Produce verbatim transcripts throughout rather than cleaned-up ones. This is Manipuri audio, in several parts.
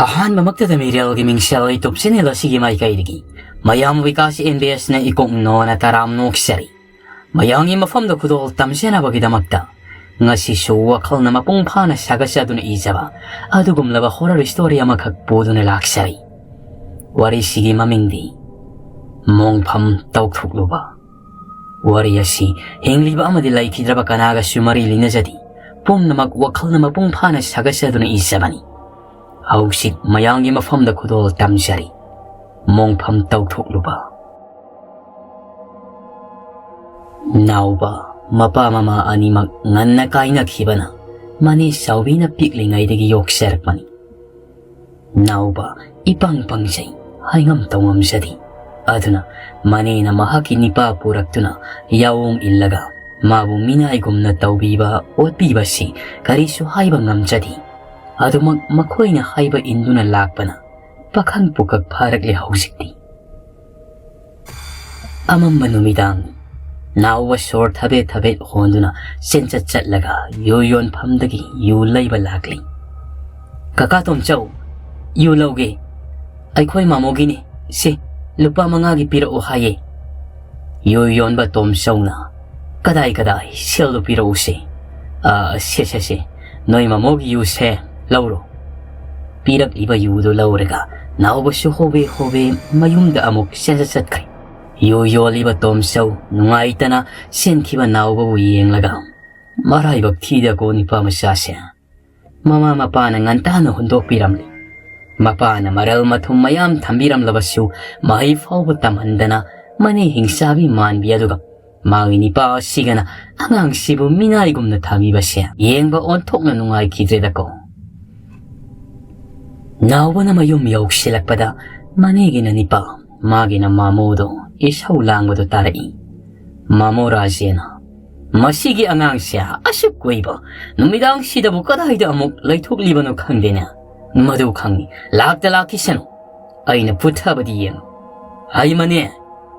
ꯑꯍꯥꯟꯕꯃꯛꯇꯗ ꯃꯤꯔꯦꯜꯒꯤ ꯃꯤꯡꯁꯦꯜ YouTube channel ꯑꯁꯤꯒꯤ ꯃꯥꯏꯀꯩꯗꯒꯤ ꯃꯌꯥꯝ ꯕꯤꯀꯥꯁ ꯑꯦꯝ ꯕꯤ ꯑꯦꯁꯅ ꯏꯀꯣꯛ ꯅꯣꯅ ꯇꯔꯥꯝ ꯅꯣꯛꯆꯔꯤ꯫ ꯃꯌꯥꯝꯒꯤ ꯃꯐꯝꯗ ꯈꯨꯗꯣꯜ ꯇꯝꯖꯅꯕꯒꯤꯗꯃꯛꯇ ꯉꯁꯤꯁꯨ ꯋꯥꯈꯜꯅ ꯃꯄꯨꯡ ꯐꯥꯅ ꯁꯥꯒꯠꯆꯗꯨꯅ ꯏꯖꯕ ꯑꯗꯨꯒꯨꯝꯂꯕ horror story ꯑꯃꯈꯛ ꯄꯨꯗꯨꯅ ꯂꯥꯛꯆꯔꯤ꯫ ꯋꯥꯔꯤꯁꯤꯒꯤ ꯃꯃꯤꯡꯗꯤ ꯃꯣꯡꯐꯝ ꯇꯧꯊꯣꯛꯂꯨꯕ꯫ ꯋꯥꯔꯤ ꯑꯁꯤ ꯍꯤꯡꯂꯤꯕ ꯑꯃꯗꯤ ꯂꯩꯈꯤꯗ꯭ꯔꯕ ꯀꯅꯥꯒꯁꯨ ꯃꯔꯤ ꯂꯩꯅꯖꯗꯦ꯫ ꯄꯨꯝꯅꯃꯛ ꯋꯥꯈꯜꯅ ꯃꯄꯨꯡ ꯐꯥꯅ ꯁꯥꯒꯠꯆꯗꯨꯅ ꯏꯖꯕꯅꯤ꯫ ꯍꯧꯖꯤꯛ ꯃꯌꯥꯝꯒꯤ ꯃꯐꯝꯗ ꯈꯨꯗꯣꯜ ꯇꯝꯖꯔꯤ꯫ ꯃꯣꯡꯐꯝ ꯇꯧꯊꯣꯛꯂꯨꯕ꯫ ꯅꯥꯎꯕ ꯃꯄꯥ ꯃꯃꯥ ꯑꯅꯤꯃꯛ ꯉꯟꯅ ꯀꯥꯏꯅꯈꯤꯕꯅ ꯃꯅꯦ ꯆꯥꯎꯕꯤꯅ ꯄꯤꯛꯂꯤꯉꯩꯗꯒꯤ ꯌꯣꯛꯆꯔꯛꯄꯅꯤ꯫ ꯅꯥꯎꯕ ꯏꯄꯪ ꯄꯪꯖꯩ, ꯍꯥꯏꯉꯝ ꯇꯧꯉꯝꯖꯗꯦ꯫ ꯑꯗꯨꯅ ꯃꯅꯦꯅ ꯃꯍꯥꯛꯀꯤ ꯅꯤꯄꯥ ꯄꯨꯔꯛꯇꯨꯅ ꯌꯥꯑꯣꯡ ꯏꯜꯂꯒ ꯃꯥꯕꯨ ꯃꯤꯅꯥꯏꯒꯨꯝꯅ ꯇꯧꯕꯤꯕ ꯑꯣꯠꯄꯤꯕꯁꯤ ꯀꯔꯤꯁꯨ ꯍꯥꯏꯕ ꯉꯝꯖꯗꯦ꯫ ꯑꯗꯨꯃꯛ ꯃꯈꯣꯏꯅ ꯍꯥꯏꯕ ꯏꯟꯗꯨꯅ ꯂꯥꯛꯄꯅ ꯄꯥꯈꯪ ꯄꯨꯀꯛ ꯐꯥꯔꯛꯂꯦ ꯍꯧꯖꯤꯛꯇꯤ꯫ ꯑꯃꯝꯕ ꯅꯨꯃꯤꯗꯥꯡ, ꯅꯥꯎꯕ ꯁꯣꯔ ꯊꯕꯦꯠ ꯊꯕꯦꯠ ꯍꯣꯟꯗꯨꯅ ꯆꯦꯟꯆꯠ ꯆꯠꯂꯒ ꯌꯨ ꯌꯣꯟꯐꯝꯗꯒꯤ ꯌꯨ ꯂꯩꯕ ꯂꯥꯛꯂꯤ꯫ "ꯀꯀꯥ ꯇꯣꯝꯆꯧ, ꯌꯨ ꯂꯧꯒꯦ꯫ ꯑꯩꯈꯣꯏ ꯃꯥꯃꯣꯒꯤꯅꯤ꯫ ꯁꯤ, ꯂꯨꯄꯥ ꯃꯉꯥꯒꯤ ꯄꯤꯔꯛꯑꯣ ꯍꯥꯏꯌꯦ꯫" ꯌꯨ ꯌꯣꯟꯕ ꯇꯣꯝꯆꯧꯅ, "ꯀꯗꯥꯏ ꯀꯗꯥꯏ, ꯁꯦꯜꯗꯨ ꯄꯤꯔꯛꯎꯁꯦ꯫ ꯑ, ꯁꯦ, ꯁꯦ, ꯁꯦ, ꯅꯣꯏ ꯃꯥꯃꯣꯒꯤ ꯌꯨꯁꯦ ꯂꯧꯔꯣ꯫" ꯄꯤꯔꯛꯂꯤꯕ ꯌꯨꯗꯨ ꯂꯧꯔꯒ ꯅꯥꯎꯕꯁꯨ ꯍꯣꯕꯦ ꯍꯣꯕꯦ ꯃꯌꯨꯝꯗ ꯑꯃꯨꯛ ꯆꯦꯟꯖ ꯆꯠꯈ꯭ꯔꯦ꯫ ꯌꯨ ꯌꯣꯜꯂꯤꯕ ꯇꯣꯝꯆꯧ ꯅꯨꯡꯉꯥꯏꯇꯅ ꯆꯦꯟꯈꯤꯕ ꯅꯥꯎꯕꯕꯨ ꯌꯦꯡꯂꯒ ꯃꯔꯥꯏꯕꯛ ꯊꯤꯗꯀꯣ ꯅꯤꯄꯥ ꯃꯆꯥꯁꯦ꯫ ꯃꯃꯥ ꯃꯄꯥꯅ ꯉꯟꯇꯥꯅ ꯍꯨꯟꯗꯣꯛꯄꯤꯔꯝꯂꯦ꯫ ꯃꯄꯥꯅ ꯃꯔꯜ ꯃꯊꯨꯝ ꯃꯌꯥꯝ ꯊꯝꯕꯤꯔꯝꯂꯕꯁꯨ ꯃꯍꯩ ꯐꯥꯎꯕ ꯇꯝꯍꯟꯗꯅ ꯃꯅꯦ ꯍꯤꯡꯆꯥꯕꯤ ꯃꯥꯟꯕꯤ ꯑꯗꯨꯒ ꯃꯥꯒꯤ ꯅꯤꯄꯥ ꯑꯁꯤꯒꯅ ꯑꯉꯥꯡꯁꯤꯕꯨ ꯃꯤꯅꯥꯏꯒꯨꯝꯅ ꯊꯝꯕꯤꯕꯁꯦ ꯌꯦꯡꯕ ꯑꯣꯟꯊꯣꯛꯅ ꯅꯨꯡꯉꯥꯏꯈꯤꯗ꯭ꯔꯦꯗꯀꯣ꯫ ꯅꯥꯎꯕꯅ ꯃꯌꯨꯝ ꯌꯧꯁꯤꯜꯂꯛꯄꯗ ꯃꯅꯦꯒꯤꯅ ꯅꯤꯄꯥ, ꯃꯥꯒꯤꯅ ꯃꯥꯃꯣꯗꯣ ꯏꯁꯧ ꯂꯥꯡꯕꯗꯣ ꯇꯥꯔꯛꯏ꯫ ꯃꯥꯃꯣ ꯔꯥꯖꯦꯅ, "ꯃꯁꯤꯒꯤ ꯑꯉꯥꯡꯁꯦ ꯑꯁꯨꯛ ꯀꯨꯏꯕ ꯅꯨꯃꯤꯗꯥꯡꯁꯤꯗꯕꯨ ꯀꯗꯥꯏꯗ ꯑꯃꯨꯛ ꯂꯩꯊꯣꯛꯂꯤꯕꯅꯣ ꯈꯪꯗꯦꯅꯦ꯫ ꯃꯗꯨ ꯈꯪꯉꯤ, ꯂꯥꯛꯇ ꯂꯥꯛꯈꯤꯁꯅꯨ꯫ ꯑꯩꯅ ꯐꯨꯊꯕꯗꯤ ꯌꯦꯡꯉꯨ꯫ ꯍꯩꯃꯅꯦ,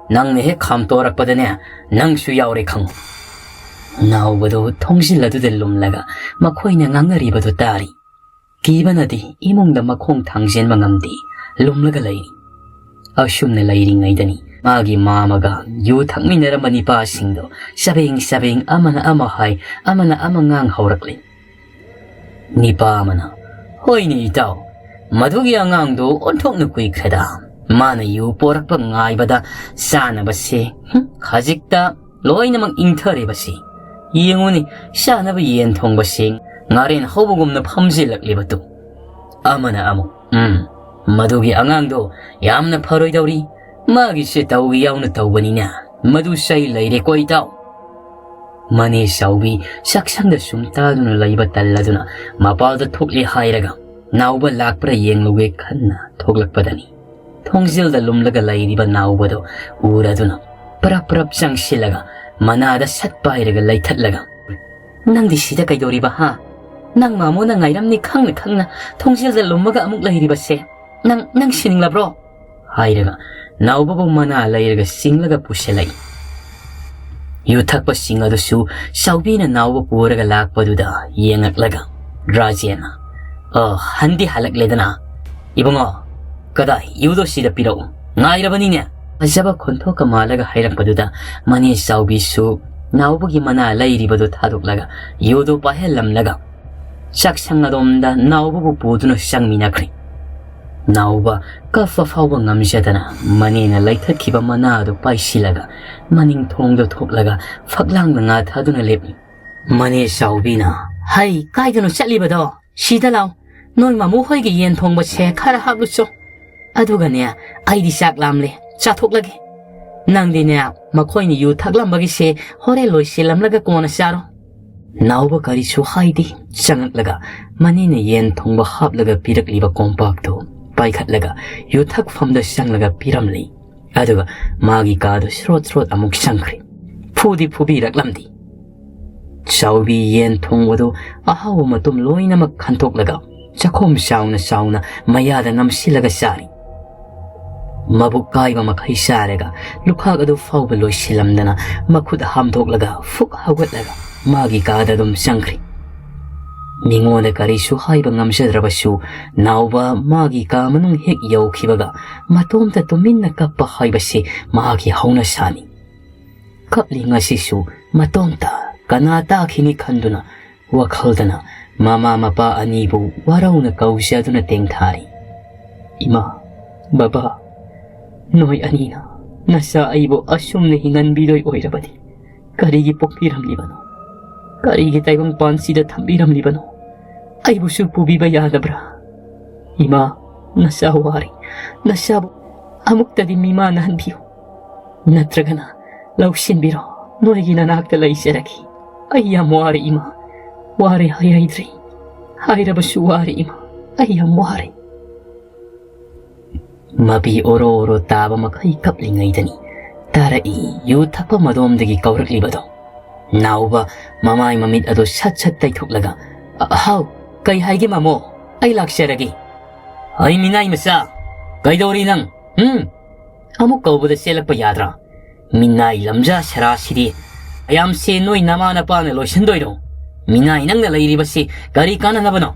ꯅꯪꯅ ꯍꯦꯛ ꯈꯥꯝꯇꯣꯔꯛꯄꯗꯅꯦ, ꯅꯪꯁꯨ ꯌꯥꯎꯔꯦ ꯈꯪꯉꯨ꯫" ꯅꯥꯎꯕꯗꯨ ꯊꯣꯡꯖꯤꯜ ꯑꯗꯨꯗ ꯂꯨꯝꯂꯒ ꯃꯈꯣꯏꯅ ꯉꯥꯡꯅꯔꯤꯕꯗꯨ ꯇꯥꯔꯤ꯫ ꯀꯤꯕꯅꯗꯤ ꯏꯃꯨꯡꯗ ꯃꯈꯣꯡ ꯊꯥꯡꯖꯤꯟꯕ ꯉꯝꯗꯦ, ꯂꯨꯝꯂꯒ ꯂꯩꯔꯤ꯫ ꯑꯁꯨꯝꯅ ꯂꯩꯔꯤꯉꯩꯗꯅꯤ ꯃꯥꯒꯤ ꯃꯥꯃꯒ ꯌꯨ ꯊꯛꯃꯤꯟꯅꯔꯝꯕ ꯅꯤꯄꯥꯁꯤꯡꯗꯣ ꯆꯕꯦꯡ ꯆꯕꯦꯡ ꯑꯃꯅ ꯑꯃ ꯍꯥꯏ, ꯑꯃꯅ ꯑꯃ ꯉꯥꯡ ꯍꯧꯔꯛꯂꯤ꯫ ꯅꯤꯄꯥ ꯑꯃꯅ, "ꯍꯣꯏꯅꯦ ꯏꯇꯥꯎ, ꯃꯗꯨꯒꯤ ꯑꯉꯥꯡꯗꯣ ꯑꯣꯟꯊꯣꯛꯅ ꯀꯨꯏꯈ꯭ꯔꯦꯗ꯫ ꯃꯥꯅ ꯌꯨ ꯄꯣꯔꯛꯄ ꯉꯥꯏꯕꯗ ꯆꯥꯅꯕꯁꯦ, ꯍꯨꯝ, ꯈꯖꯤꯛꯇ ꯂꯣꯏꯅꯃꯛ ꯏꯪꯊꯔꯤꯕꯁꯤ꯫ ꯌꯦꯡꯉꯨꯅꯦ, ꯆꯥꯅꯕ ꯌꯦꯟ ꯊꯣꯡꯕꯁꯤ ꯉꯥꯔꯦꯟ ꯍꯧꯕꯒꯨꯝꯅ ꯐꯝꯖꯤꯜꯂꯛꯂꯤꯕꯗꯨ꯫" ꯑꯃꯅ ꯑꯃꯨꯛ, "ꯎꯝ, ꯃꯗꯨꯒꯤ ꯑꯉꯥꯡꯗꯣ ꯌꯥꯝꯅ ꯐꯔꯣꯏꯗꯧꯔꯤ꯫ ꯃꯥꯒꯤꯁꯦ ꯇꯧꯒꯦ ꯌꯥꯎꯅ ꯇꯧꯕꯅꯤꯅ ꯃꯗꯨ ꯆꯩ ꯂꯩꯔꯦꯀꯣ ꯏꯇꯥꯎ꯫" ꯃꯅꯦ ꯆꯥꯎꯕꯤ ꯆꯥꯛꯁꯪꯗ ꯁꯨꯝ ꯇꯥꯗꯨꯅ ꯂꯩꯕ ꯇꯜꯂꯗꯨꯅ ꯃꯄꯥꯜꯗ ꯊꯣꯛꯂꯦ ꯍꯥꯏꯔꯒ ꯅꯥꯎꯕ ꯂꯥꯛꯄ꯭ꯔꯥ ꯌꯦꯡꯂꯨꯒꯦ ꯈꯟꯅ ꯊꯣꯛꯂꯛꯄꯗꯅꯤ꯫ ꯊꯣꯡꯖꯤꯜꯗ ꯂꯨꯝꯂꯒ ꯂꯩꯔꯤꯕ ꯅꯥꯎꯕꯗꯣ ꯎꯔꯗꯨꯅ ꯄꯔꯞ ꯄꯔꯞ ꯆꯪꯁꯤꯜꯂꯒ ꯃꯅꯥꯗ ꯁꯠ ꯄꯥꯏꯔꯒ ꯂꯩꯊꯠꯂꯒ, "ꯅꯪꯗꯤ ꯁꯤꯗ ꯀꯩꯗꯧꯔꯤꯕ, ꯍꯥ? ꯅꯪ ꯃꯥꯃꯣꯅ ꯉꯥꯏꯔꯝꯅꯤ ꯈꯪꯅ ꯈꯪꯅ ꯊꯣꯡꯖꯤꯜꯗ ꯂꯨꯝꯃꯒ ꯑꯃꯨꯛ ꯂꯩꯔꯤꯕꯁꯦ꯫ ꯅꯪ, ꯅꯪ ꯁꯤꯅꯤꯡꯂꯕ꯭ꯔꯣ?" ꯍꯥꯏꯔꯒ ꯅꯥꯎꯕꯕꯨ ꯃꯅꯥ ꯂꯩꯔꯒ ꯆꯤꯡꯂꯒ ꯄꯨꯁꯤꯜꯂꯛꯏ꯫ ꯌꯨ ꯊꯛꯄꯁꯤꯡ ꯑꯗꯨꯁꯨ ꯆꯥꯎꯕꯤꯅ ꯅꯥꯎꯕ ꯄꯨꯔꯒ ꯂꯥꯛꯄꯗꯨꯗ ꯌꯦꯡꯉꯛꯂꯒ ꯔꯥꯖꯦꯟꯅ, "ꯑ, ꯍꯟꯗꯤ ꯍꯜꯂꯛꯂꯦꯗꯅ꯫ ꯏꯕꯨꯡꯉꯣ, ꯀꯗꯥꯏ ꯌꯨꯗꯣ ꯁꯤꯗ ꯄꯤꯔꯛꯎ, ꯉꯥꯏꯔꯕꯅꯤꯅꯦ꯫" ꯐꯖꯕ ꯈꯣꯟꯊꯣꯛꯀ ꯃꯥꯜꯂꯒ ꯍꯥꯏꯔꯛꯄꯗꯨꯗ ꯃꯅꯦ ꯆꯥꯎꯕꯤꯁꯨ ꯅꯥꯎꯕꯒꯤ ꯃꯅꯥ ꯂꯩꯔꯤꯕꯗꯨ ꯊꯥꯗꯣꯛꯂꯒ ꯌꯨꯗꯣ ꯄꯥꯏꯍꯜꯂꯝꯂꯒ ꯆꯥꯛꯁꯪ ꯑꯗꯣꯝꯗ ꯅꯥꯎꯕꯕꯨ ꯄꯨꯗꯨꯅ ꯆꯪꯃꯤꯟꯅꯈ꯭ꯔꯦ꯫ ꯅꯥꯎꯕ ꯀꯞꯄ ꯐꯥꯎꯕ ꯉꯝꯖꯗꯅ ꯃꯅꯦꯅ ꯂꯩꯊꯠꯈꯤꯕ ꯃꯅꯥ ꯑꯗꯨ ꯄꯥꯏꯁꯤꯜꯂꯒ ꯃꯅꯤꯡ ꯊꯣꯡꯗ ꯊꯣꯛꯂꯒ ꯐꯛꯂꯥꯡꯗ ꯉꯥꯊꯗꯨꯅ ꯂꯦꯞꯂꯤ꯫ ꯃꯅꯦ ꯆꯥꯎꯕꯤꯅ, "ꯍꯩ, ꯀꯥꯏꯗꯅꯣ ꯆꯠꯂꯤꯕꯗꯣ? ꯁꯤꯗ ꯂꯥꯎ꯫ ꯅꯣꯏ ꯃꯥꯃꯨ ꯍꯣꯏꯒꯤ ꯌꯦꯟ ꯊꯣꯡꯕꯁꯦ ꯈꯔ ꯍꯥꯞꯂꯨꯆꯣ꯫ ꯑꯗꯨꯒꯅꯦ, ꯑꯩꯗꯤ ꯆꯥꯛ ꯂꯥꯝꯂꯦ, ꯆꯥꯊꯣꯛꯂꯒꯦ꯫ ꯅꯪꯗꯤꯅꯦ, ꯃꯈꯣꯏꯅ ꯌꯨ ꯊꯛꯂꯝꯕꯒꯤꯁꯦ ꯍꯣꯔꯦꯟ ꯂꯣꯏꯁꯤꯜꯂꯝꯂꯒ ꯀꯣꯟꯅ ꯆꯥꯔꯣ꯫" ꯅꯥꯎꯕ ꯀꯔꯤꯁꯨ ꯍꯥꯏꯗꯦ꯫ ꯆꯪꯉꯛꯂꯒ ꯃꯅꯦꯅ ꯌꯦꯟ ꯊꯣꯡꯕ ꯍꯥꯞꯂꯒ ꯄꯤꯔꯛꯂꯤꯕ ꯀꯣꯝꯄꯥꯛꯇꯨ ꯄꯥꯏꯈꯠꯂꯒ ꯌꯨ ꯊꯛꯐꯝꯗ ꯆꯪꯂꯒ ꯄꯤꯔꯝꯂꯤ꯫ ꯑꯗꯨꯒ ꯃꯥꯒꯤ ꯀꯥꯗ ꯁ꯭ꯔꯣꯠ ꯁ꯭ꯔꯣꯠ ꯑꯃꯨꯛ ꯆꯪꯈ꯭ꯔꯦ꯫ ꯐꯨꯗꯤ ꯐꯨꯕꯤꯔꯛꯂꯝꯗꯦ꯫ ꯆꯥꯎꯕꯤ ꯌꯦꯟ ꯊꯣꯡꯕꯗꯨ ꯑꯍꯥꯎꯕ ꯃꯇꯨꯝ ꯂꯣꯏꯅꯃꯛ ꯈꯟꯇꯣꯛꯂꯒ ꯆꯥꯛꯈꯣꯝ ꯆꯥꯎꯅ ꯆꯥꯎꯅ ꯃꯌꯥꯗ ꯅꯝꯁꯤꯜꯂꯒ ꯆꯥꯔꯤ꯫ ꯃꯕꯨꯛ ꯀꯥꯏꯕ ꯃꯈꯩ ꯆꯥꯔꯒ ꯂꯨꯈꯥꯛ ꯑꯗꯨ ꯐꯥꯎꯕ ꯂꯣꯏꯁꯤꯜꯂꯝꯗꯅ ꯃꯈꯨꯠ ꯍꯥꯝꯗꯣꯛꯂꯒ ꯐꯨꯛ ꯍꯧꯒꯠꯂꯒ ꯃꯥꯒꯤ ꯀꯥꯗ ꯑꯗꯨꯝ ꯆꯪꯈ꯭ꯔꯦ꯫ ꯃꯤꯉꯣꯟꯗ ꯀꯔꯤꯁꯨ ꯍꯥꯏꯕ ꯉꯝꯖꯗ꯭ꯔꯕꯁꯨ, ꯅꯥꯎꯕ ꯃꯥꯒꯤ ꯀꯥ ꯃꯅꯨꯡ ꯍꯦꯛ ꯌꯧꯈꯤꯕꯒ ꯃꯇꯣꯝꯇ ꯇꯨꯃꯤꯟꯅ ꯀꯞꯄ ꯍꯥꯏꯕꯁꯤ ꯃꯍꯥꯛꯀꯤ ꯍꯧꯅꯁꯥꯅꯤ꯫ ꯀꯞꯂꯤ ꯉꯁꯤꯁꯨ ꯃꯇꯣꯝꯇ, ꯀꯅꯥ ꯇꯥꯈꯤꯅꯤ ꯈꯟꯗꯨꯅ ꯋꯥꯈꯜꯗꯅ ꯃꯃꯥ ꯃꯄꯥ ꯑꯅꯤꯕꯨ ꯋꯥꯔꯧꯅ ꯀꯧꯖꯗꯨꯅ ꯇꯦꯡꯊꯥꯔꯤ꯫ "ꯏꯃꯥ, ꯕꯕꯥ, ꯅꯣꯏ ꯑꯅꯤꯅ ꯅꯆꯥ ꯑꯩꯕꯨ ꯑꯁꯨꯝꯅ ꯍꯤꯡꯍꯟꯕꯤꯗꯣꯏ ꯑꯣꯏꯔꯕꯗꯤ ꯀꯔꯤꯒꯤ ꯄꯣꯛꯄꯤꯔꯝꯂꯤꯕꯅꯣ? ꯀꯔꯤꯒꯤ ꯇꯥꯏꯕꯪ ꯄꯥꯟꯁꯤꯗ ꯊꯝꯕꯤꯔꯝꯂꯤꯕꯅꯣ? ꯑꯩꯕꯨꯁꯨ ꯄꯨꯕꯤꯕ ꯌꯥꯗꯕ꯭ꯔꯥ? ꯏꯃꯥ, ꯅꯆꯥ ꯋꯥꯔꯦ꯫ ꯅꯆꯥꯕꯨ ꯑꯃꯨꯛꯇꯗꯤ ꯃꯤꯃꯥꯟꯅꯍꯟꯕꯤꯌꯨ꯫ ꯅꯠꯇ꯭ꯔꯒꯅ ꯂꯧꯁꯤꯟꯕꯤꯔꯣ, ꯅꯣꯏꯒꯤ ꯅꯅꯥꯛꯇ ꯂꯩꯖꯔꯒꯦ꯫ ꯑꯩ ꯌꯥꯝ ꯋꯥꯔꯦ ꯏꯃꯥ, ꯋꯥꯔꯦ ꯍꯥꯏꯍꯩꯗ꯭ꯔꯦ꯫ ꯍꯥꯏꯔꯕꯁꯨ ꯋꯥꯔꯦ ꯏꯃꯥ, ꯑꯩ ꯌꯥꯝ ꯋꯥꯔꯦ"꯫ ꯃꯄꯤ ꯑꯣꯔꯣ ꯑꯣꯔꯣ ꯇꯥꯕ ꯃꯈꯩ ꯀꯞꯂꯤꯉꯩꯗꯅꯤ ꯇꯥꯔꯛꯏ ꯌꯨ ꯊꯛꯄ ꯃꯗꯣꯝꯗꯒꯤ ꯀꯧꯔꯛꯂꯤꯕꯗꯣ꯫ ꯅꯥꯎꯕ ꯃꯃꯥꯏ ꯃꯃꯤꯠ ꯑꯗꯨ ꯁꯠ ꯁꯠ ꯇꯩꯊꯣꯛꯂꯒ, "ꯑ, ꯍꯥꯎ, ꯀꯩ ꯍꯥꯏꯒꯦ ꯃꯥꯃꯣ? ꯑꯩ ꯂꯥꯛꯆꯔꯒꯦ"꯫ "ꯍꯩ ꯃꯤꯅꯥꯏ ꯃꯆꯥ, ꯀꯩꯗꯧꯔꯤ ꯅꯪ? ꯎꯝ? ꯑꯃꯨꯛ ꯀꯧꯕꯗ ꯆꯦꯜꯂꯛꯄ ꯌꯥꯗ꯭ꯔꯥ? ꯃꯤꯅꯥꯏ ꯂꯝꯖꯥ ꯁꯔꯥꯁꯤꯗꯤ꯫ ꯃꯌꯥꯝꯁꯦ ꯅꯣꯏ ꯅꯃꯥ ꯅꯄꯥꯅ ꯂꯣꯏꯁꯤꯟꯗꯣꯏꯔꯣ? ꯃꯤꯅꯥꯏ ꯅꯪꯅ ꯂꯩꯔꯤꯕꯁꯤ ꯀꯔꯤ ꯀꯥꯟꯅꯅꯕꯅꯣ?"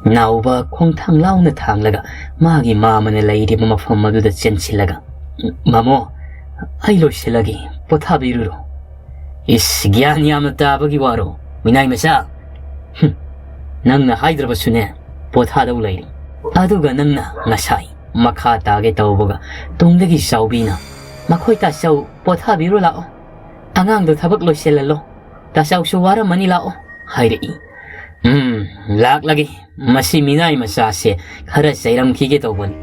ꯅꯥꯎꯕ ꯈꯣꯡꯊꯥꯡ ꯂꯥꯎꯅ ꯊꯥꯡꯂꯒ ꯃꯥꯒꯤ ꯃꯥꯃꯅ ꯂꯩꯔꯤꯕ ꯃꯐꯝ ꯑꯗꯨꯗ ꯆꯦꯟꯁꯤꯜꯂꯒ, "ꯃꯥꯃꯣ, ꯑꯩ ꯂꯣꯏꯁꯤꯜꯂꯒꯦ, ꯄꯣꯊꯥꯕꯤꯔꯨꯔꯣ"꯫ "ꯏꯁ, ꯒ꯭ꯌꯥꯟ ꯌꯥꯝꯅ ꯇꯥꯕꯒꯤ ꯋꯥꯔꯣ, ꯃꯤꯅꯥꯏ ꯃꯆꯥ? ꯍꯨꯝ, ꯅꯪꯅ ꯍꯥꯏꯗ꯭ꯔꯕꯁꯨꯅꯦ, ꯄꯣꯊꯥꯗꯧ ꯂꯩꯔꯤ꯫ ꯑꯗꯨꯒ ꯅꯪꯅ ꯉꯁꯥꯏ ꯃꯈꯥ ꯇꯥꯒꯦ ꯇꯧꯕꯒ ꯇꯨꯡꯗꯒꯤ ꯆꯥꯎꯕꯤꯅ, 'ꯃꯈꯣꯏ ꯇꯥꯆꯧ, ꯄꯣꯊꯥꯕꯤꯔꯨ ꯂꯥꯛꯑꯣ, ꯑꯉꯥꯡꯗꯣ ꯊꯕꯛ ꯂꯣꯏꯁꯤꯜꯍꯜꯂꯣ, ꯇꯥꯆꯧꯁꯨ ꯋꯥꯔꯝꯃꯅꯤ, ꯂꯥꯛꯑꯣ' ꯍꯥꯏꯔꯛꯏ꯫ ꯎꯝ, ꯂꯥꯛꯂꯒꯦ꯫ ꯃꯁꯤ ꯃꯤꯅꯥꯏ ꯃꯆꯥꯁꯦ ꯈꯔ ꯆꯩꯔꯝꯈꯤꯒꯦ ꯇꯧꯕꯅꯤ꯫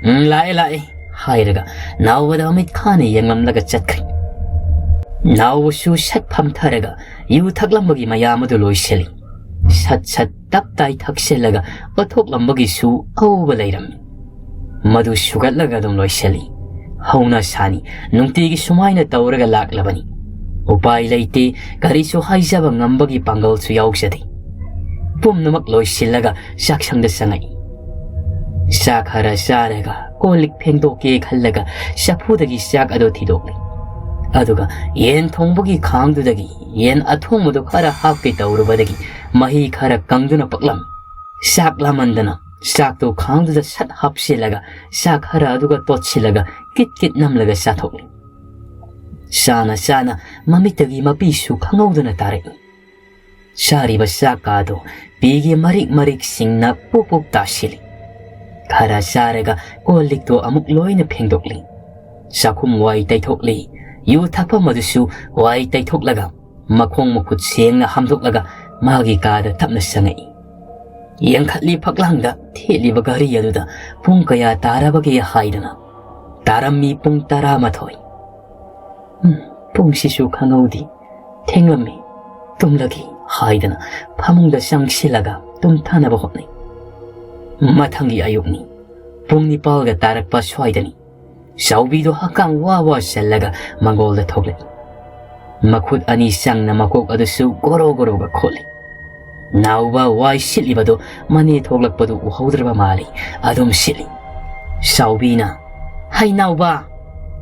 "ꯎꯝ, ꯂꯥꯛꯑꯦ, ꯂꯥꯛꯑꯦ" ꯍꯥꯏꯔꯒ ꯅꯥꯎꯕꯗ ꯃꯃꯤꯠ ꯈꯥꯅ ꯌꯦꯡꯂꯝꯂꯒ ꯆꯠꯈ꯭ꯔꯦ꯫ ꯅꯥꯎꯕꯁꯨ ꯁꯠ ꯐꯝꯊꯔꯒ ꯌꯨ ꯊꯛꯂꯝꯕꯒꯤ ꯃꯌꯥꯝ ꯑꯗꯨ ꯂꯣꯏꯁꯤꯜꯂꯤ꯫ ꯁꯠ ꯁꯠ ꯇꯞ ꯇꯥꯏ ꯊꯛꯆꯤꯜꯂꯒ ꯑꯣꯠꯊꯣꯛꯂꯝꯕꯒꯤꯁꯨ ꯑꯎꯕ ꯂꯩꯔꯝꯃꯤ꯫ ꯃꯗꯨ ꯁꯨꯒꯠꯂꯒ ꯑꯗꯨꯝ ꯂꯣꯏꯁꯤꯜꯂꯤ꯫ ꯍꯧꯅ ꯁꯥꯅꯤ, ꯅꯨꯡꯇꯤꯒꯤ ꯁꯨꯃꯥꯏꯅ ꯇꯧꯔꯒ ꯂꯥꯛꯂꯕꯅꯤ꯫ ꯎꯄꯥꯏ ꯂꯩꯇꯦ, ꯀꯔꯤꯁꯨ ꯍꯥꯏꯖꯕ ꯉꯝꯕꯒꯤ ꯄꯥꯡꯒꯜꯁꯨ ꯌꯥꯎꯖꯗꯦ꯫ ꯄꯨꯝꯅꯃꯛ ꯂꯣꯏꯁꯤꯜꯂꯒ ꯆꯥꯛꯁꯪꯗ ꯆꯪꯉꯛꯏ꯫ ꯆꯥꯛ ꯈꯔ ꯆꯥꯔꯒ ꯀꯣꯜ ꯂꯤꯛ ꯐꯦꯡꯗꯣꯛꯀꯦ ꯈꯜꯂꯒ ꯆꯐꯨꯗꯒꯤ ꯆꯥꯛ ꯑꯗꯨ ꯊꯤꯗꯣꯛꯂꯤ꯫ ꯑꯗꯨꯒ ꯌꯦꯟ ꯊꯣꯡꯕꯒꯤ ꯈꯥꯡꯗꯨꯗꯒꯤ ꯌꯦꯟ ꯑꯊꯣꯡꯕꯗꯨ ꯈꯔ ꯍꯥꯞꯀꯦ ꯇꯧꯔꯨꯕꯗꯒꯤ ꯃꯍꯤ ꯈꯔ ꯀꯪꯗꯨꯅ ꯄꯛꯂꯝꯃꯤ꯫ ꯆꯥꯛ ꯂꯥꯝꯃꯟꯗꯅ ꯆꯥꯛꯇꯨ ꯈꯥꯡꯗꯨꯗ ꯁꯠ ꯍꯥꯞꯆꯤꯜꯂꯒ ꯆꯥꯛ ꯈꯔ ꯑꯗꯨꯒ ꯇꯣꯠꯁꯤꯜꯂꯒ ꯀꯤꯠ ꯀꯤꯠ ꯅꯝꯂꯒ ꯆꯥꯊꯣꯛꯂꯤ꯫ ꯆꯥꯅ ꯆꯥꯅ ꯃꯃꯤꯠꯇꯒꯤ ꯃꯄꯤꯁꯨ ꯈꯪꯍꯧꯗꯅ ꯇꯥꯔꯛꯏ꯫ ꯆꯥꯔꯤꯕ ꯆꯥꯛ ꯀꯥꯗꯨ ꯄꯤꯒꯤ ꯃꯔꯤꯛ ꯃꯔꯤꯛꯁꯤꯡꯅ ꯄꯨꯞ ꯄꯨꯞ ꯇꯥꯁꯤꯜꯂꯤ꯫ ꯈꯔ ꯆꯥꯔꯒ ꯀꯣꯜ ꯂꯤꯛꯇꯨ ꯑꯃꯨꯛ ꯂꯣꯏꯅ ꯐꯦꯡꯗꯣꯛꯂꯤ꯫ ꯆꯥꯛꯈꯨꯝ ꯋꯥꯏ ꯇꯩꯊꯣꯛꯂꯤ꯫ ꯌꯨ ꯊꯛꯐꯝ ꯑꯗꯨꯁꯨ ꯋꯥꯏ ꯇꯩꯊꯣꯛꯂꯒ ꯃꯈꯣꯡ ꯃꯈꯨꯠ ꯁꯦꯡꯅ ꯍꯥꯝꯗꯣꯛꯂꯒ ꯃꯥꯒꯤ ꯀꯥꯗ ꯇꯞꯅ ꯆꯪꯉꯛꯏ꯫ ꯌꯦꯡꯈꯠꯂꯤ ꯐꯛꯂꯥꯡꯗ ꯊꯦꯠꯂꯤꯕ ꯘꯔꯤ ꯑꯗꯨꯗ ꯄꯨꯡ ꯀꯌꯥ ꯇꯥꯔꯕꯒꯦ ꯍꯥꯏꯗꯅ꯫ ꯇꯥꯔꯝꯃꯤ ꯄꯨꯡ ꯇꯔꯥꯃꯥꯊꯣꯏ꯫ "ꯎꯝ, ꯄꯨꯡꯁꯤꯁꯨ ꯈꯪꯍꯧꯗꯦ꯫ ꯊꯦꯡꯂꯝꯃꯤ꯫ ꯇꯨꯝꯂꯒꯦ" ꯍꯥꯏꯗꯅ ꯐꯃꯨꯡꯗ ꯆꯪꯁꯤꯜꯂꯒ ꯇꯨꯝꯊꯅꯕ ꯍꯣꯠꯅꯩ꯫ ꯃꯊꯪꯒꯤ ꯑꯌꯨꯛꯅꯤ꯫ ꯄꯨꯡ ꯅꯤꯄꯥꯜꯒ ꯇꯥꯔꯛꯄ ꯁ꯭ꯋꯥꯏꯗꯅꯤ꯫ ꯆꯥꯎꯕꯤꯗꯣ ꯍꯛꯀꯥꯝ ꯋꯥ ꯋꯥ ꯆꯜꯂꯒ ꯃꯪꯒꯣꯜꯗ ꯊꯣꯛꯂꯛꯏ꯫ ꯃꯈꯨꯠ ꯑꯅꯤ ꯆꯪꯅ ꯃꯀꯣꯛ ꯑꯗꯨꯁꯨ ꯒꯣꯔꯣ ꯒꯣꯔꯣꯒ ꯈꯣꯠꯂꯤ꯫ ꯅꯥꯎꯕ ꯋꯥꯏ ꯁꯤꯠꯂꯤꯕꯗꯨ ꯃꯅꯦ ꯊꯣꯛꯂꯛꯄꯗꯨ ꯎꯍꯧꯗ꯭ꯔꯕ ꯃꯥꯜꯂꯤ꯫ ꯑꯗꯨꯝ ꯁꯤꯠꯂꯤ꯫ ꯆꯥꯎꯕꯤꯅ, "ꯍꯩ ꯅꯥꯎꯕ,